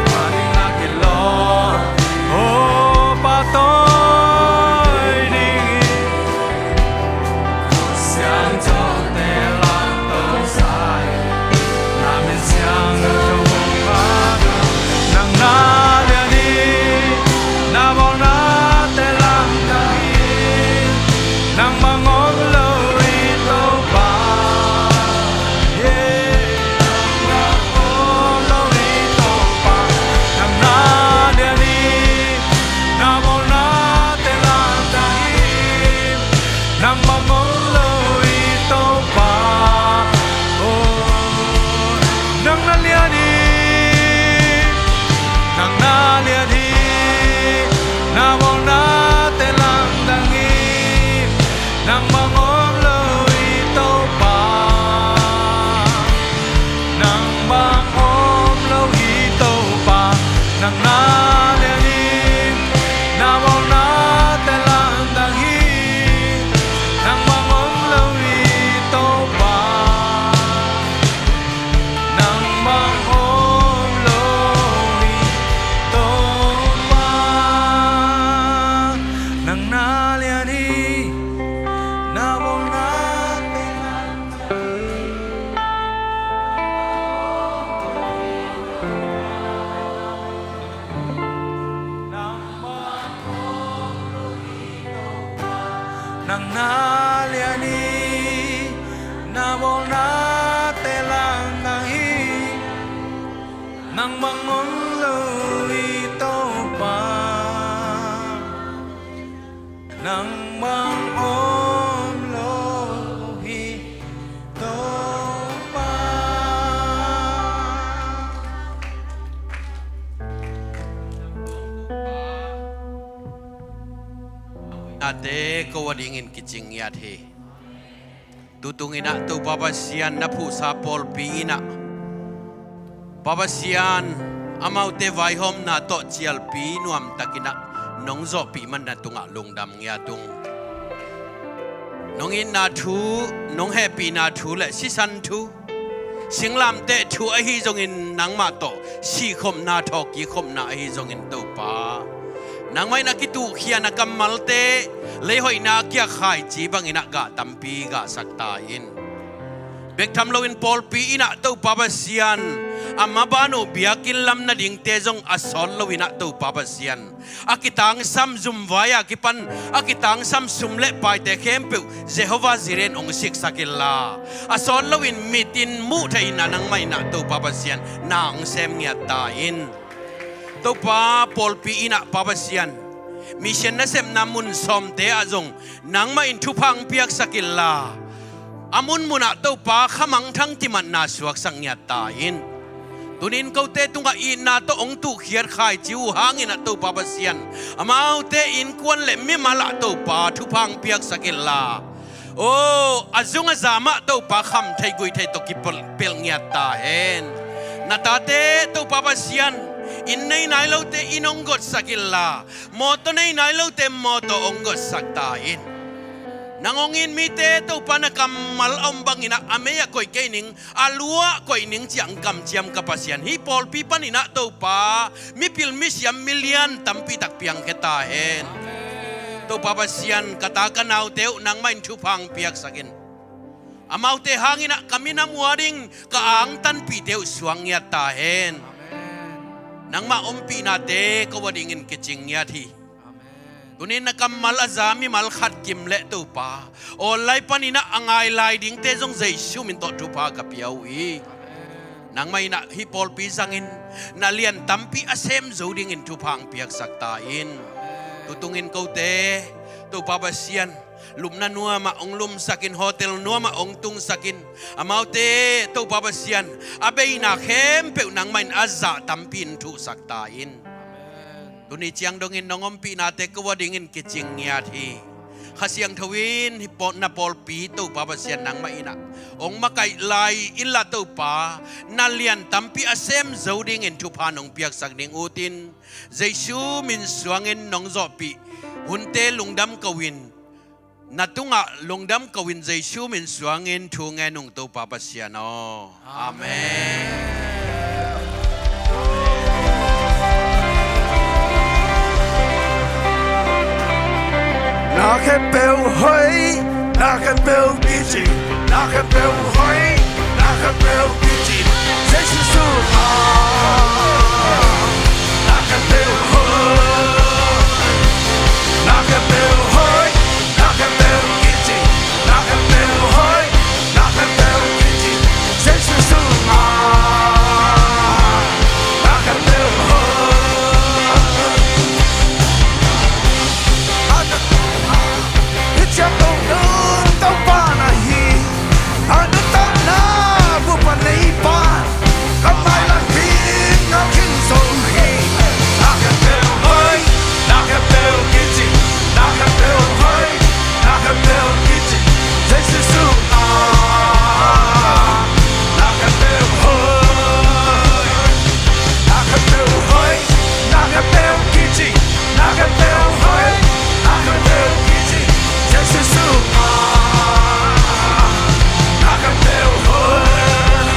Phat ding na kilawm hi. Oh, pahtawi ding hi. Khut siangthote lamto sa hi. Na min siangtho hong phat uh. Nang na lian hi, na bawlnate lamdang hi. Nang bang om lo hi Topa, yeah. Nang bang om lo hi Topa, nang na lian hi, na bawlnate lamdang hi. Nang bang om lo hi Topa, oh, nang na lian hi, nang na lian hi, na bawlnate lamdang hi. Nang bang om lo hi Topa, nang bang om lo hi Topa, nang na lian hi, na bawlnate lamdang hi. Nang bang om lo hi Topa, nang bang om lo hi Topa, nang na lian hi, na bawlnate lamdang hi. Nang na lian hi, na bawlnate lamdang hi. Nang bang om lo hi Topa, nang bang om lo hi Topa. Nate ko a dingin kicing ngiat hi. Tutung in ah Topa Pasian na phuhsa pawlpi in ah, Pa Pasian, amaute vaihawmna tawh cialpi nuamtak in ah nong zawhpih man na tungah lungdam ngiat ung. Nong itna thu, nong hehpihna thu le sisan thu, singlamteh thu ahi zongin, nangmah tawh sihkhopna, thawhkikkhopna ahi zongin, Topa, nangmah in a kituhkhia na kammalte, leihoihna a kiak khaici bangin ah gah tampi gahsak ta in. Bek tham loin pawlpi in ah Topa Pasian, a maban uh biakinn lam nadingte zong a sawt loin ah Topa Pasian, a kitangsam zumvai a kipan a kitangsam sum le paite khempeuh Jehovah Jireh in hong siksak inla, a sawt loin mitin muh theihna nangmah in ah Topa Pasian na hong sem ngiat ta in. Topa, pawlpi in ah Pa Pasian, mission nasepna mun sawmte ah zong nangmah in thupha hong piaksak inla, a munmun ah Topa, khamangthang timatna suaksak ngiat ta in. Tuni in kote tungah itna tawh hong tuhkhiat khaici uh hangin ah Topa Pasian, amaute innkuan le mimal ah Topa, thupha hong piaksak inla, aw, a zung a za mah Topa, khamtheih guihtheih tawh kipelh ngiat ta hen. Na tate Topa Pasian, inn nei nai lote inn hong gotsak inla, mawtaw nei nai lote mawtaw hong gotsak ta in. Nang hong it mite Topa, na kammal a om bangin ah a mei ah koih kei ning, a lu ah koih ning ci-a hong kamciam ka Pasian, hih pawlpi panin ah Topa, mipil misiam milian tampi tak piangkhia ta hen. Topa Pasian, ka ta ka naute uh nangmah in thupha hong piaksak in. Amaute hangin ah ka minam uh a ding, ka angtanpihte uh suang ngiat ta hen. Nangmah ompihnate ko a dingin kicing ngiat hi. Tuni in na kammal a za mimal khat kim le Topa, online panin ah a ngai lai dingte zong Jesu min tawh thupha ka pia uh hi. Nangmah in ah hih pawlpi zangin na lian tampi a sem zo dingin thupha hong piaksak ta in. Tutungin kote Topa Pasian lupna nuamah hong lumsakin, hotel nuamah hong tungsakin, amaute Topa Pasian a beina khempeuh nangmah in a zah tampi in thuhsak ta in. Tuni ciang dongin nong ompihnate ko a dingin kicing ngiat hi. Kha Siangtho in hih pawl, na pawlpi Topa Pasian nangmah in ah hong makaih lai inla Topa, na lian tampi a sem zo dingin thupha nong piaksak ding utin, Jesu min suangin nong zawhpih hunte lungdam ko-in, na tungah lungdam ko-in Jesu min suangin thu ngen ung Topa Pasian aw. Amen. Na khempeuh hoih, na khempeuh kici, na khempeuh hoih, na khempeuh kici, Jesu sungah. Na khempeuh hoih, na khempeuh hoih, na khempeuh kici, na khempeuh hoih, na khempeuh kici, Jesu sungah. Na khempeuh hoih. Hih ciang ko nung Topa na hi, a nuntakna bup a nei pa, ka mailam hi, na khin zo hi. Na khempeuh hoih, na khempeuh kici, na khempeuh hoih, na khempeuh kici, Jesu sungah. Na khempeuh hoih, na khempeuh hoih, na khempeuh kici, na khempeuh hoih, na khempeuh kici, Jesu sungah. Na khempeuh hoih.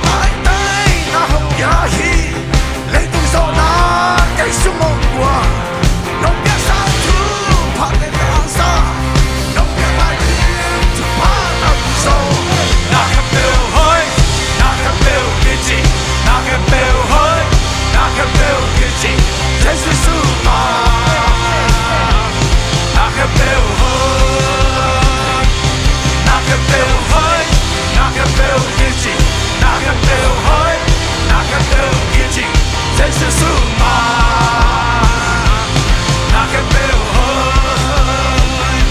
Maitang na hong pia hi. Leitung zawhna kei sung hong guang. Nong piaksa thupha le tangsa, nong piak lai ding thupha tamzaw. Na khempeuh hoih, na khempeuh kici, na khempeuh hoih, na khempeuh kici, Jesu sungah. Na khempeuh hoih, na khempeuh hoih, na khempeuh kici, na khempeuh hoih, na khempeuh kici, Jesu sungah. Na khempeuh hoih.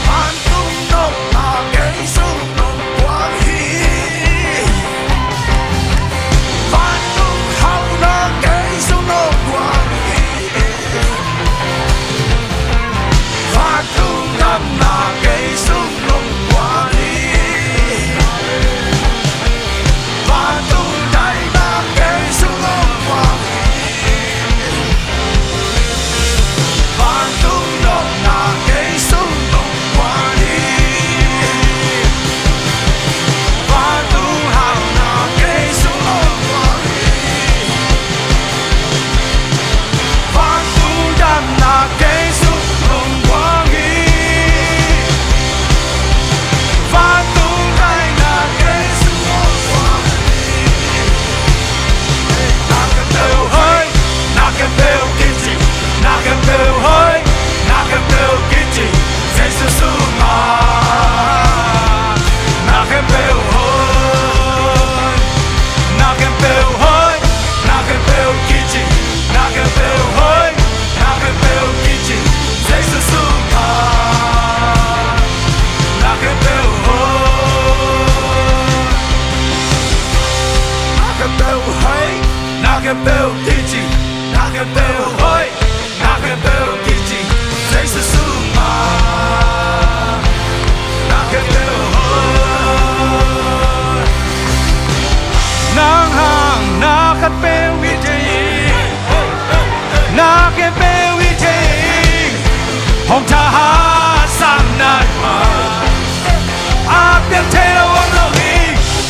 Vantung nopna kei sung nong guang hi. Vantung hauhna kei sung nong guang hi. Vantung damna kei sung nong guang hi. Vantung daihna kei sung nong guang hi. Vantung nopna kei sung nong guang hi. Vantung hauhna kei sung nong guang hi. Vantung damna kei sung nong guang hi. Vantung daihna kei sung nong guang hi. Na khempeuh hoih, na khempeuh kici, na khempeuh hoih, na khempeuh kici, Jesu sungah. Na khempeuh hoih, na khempeuh hoih, na khempeuh kici, na khempeuh hoih, na khempeuh kici, Jesu sungah. Na khempeuh hoih. Na khempeuh hoih, na khempeuh kici, na khempeuh hoih, na khempeuh kici, Jesu sungah. Na khempeuh hoih. Nang hang na khatpeuh i thei hi. Na khempeuh i thei hi. Hong thahat sam nai mah. A piang thei lo om lo hi.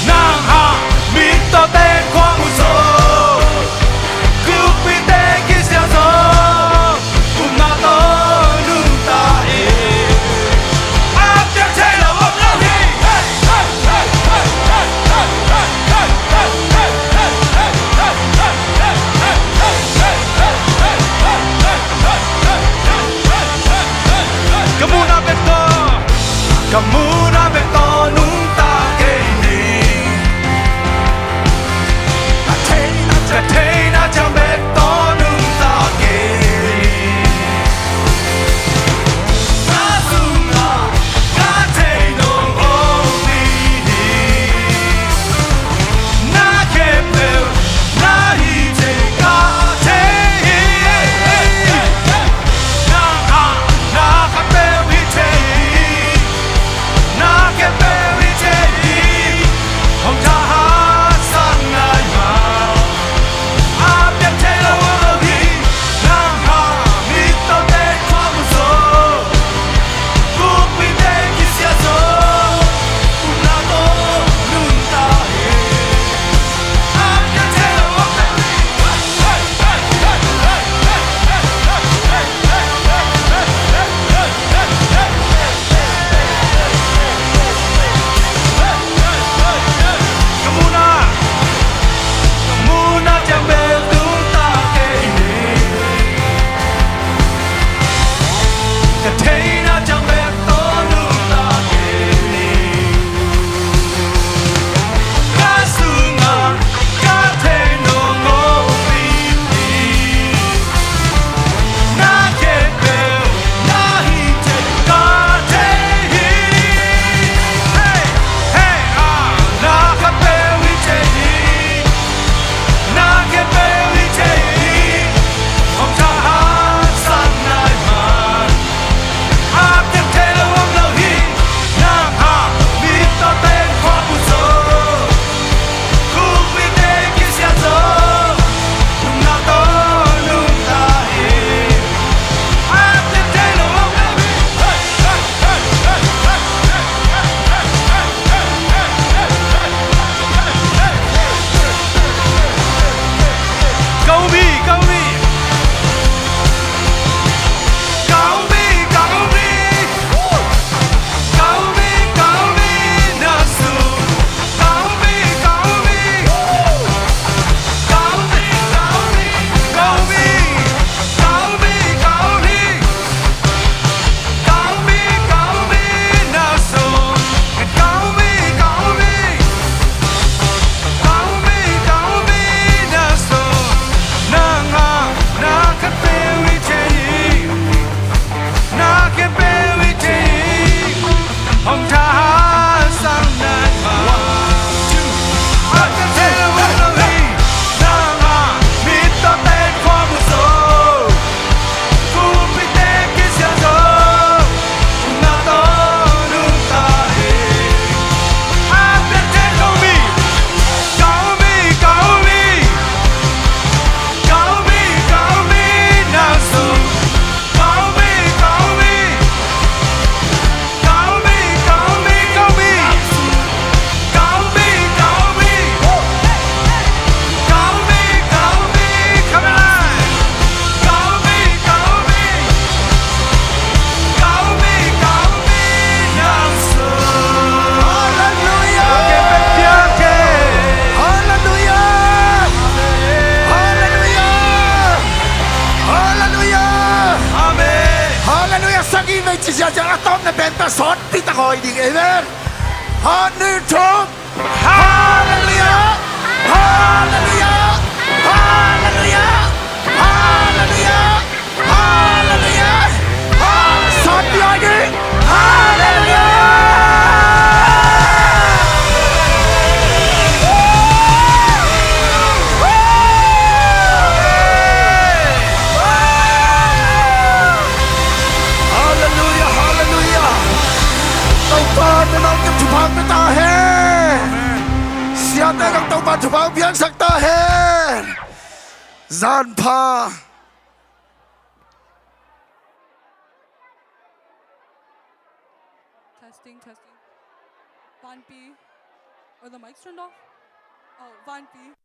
Nang hang mit tawh teng khuang uh zong, khuapite kisial zong, upna tawh nungta hi. A piang thei lo om lo hi. Ci ziahziah a tawpna pen ta sawtpi tak hawi ding. Amen. Khat, nih, thum. Halleluiah! Halleluiah! Halleluiah! Halleluiah! Halleluiah! Sawtpi hawi ding. Halleluiah! Halleluiah, halleluiah. Topa, nang thupha pia ta hen. Siate zong Topa thupha piangsak ta hen. Zan pha. Testing, testing. Vanpi. Are the mics turned off? Oh, Vanpi.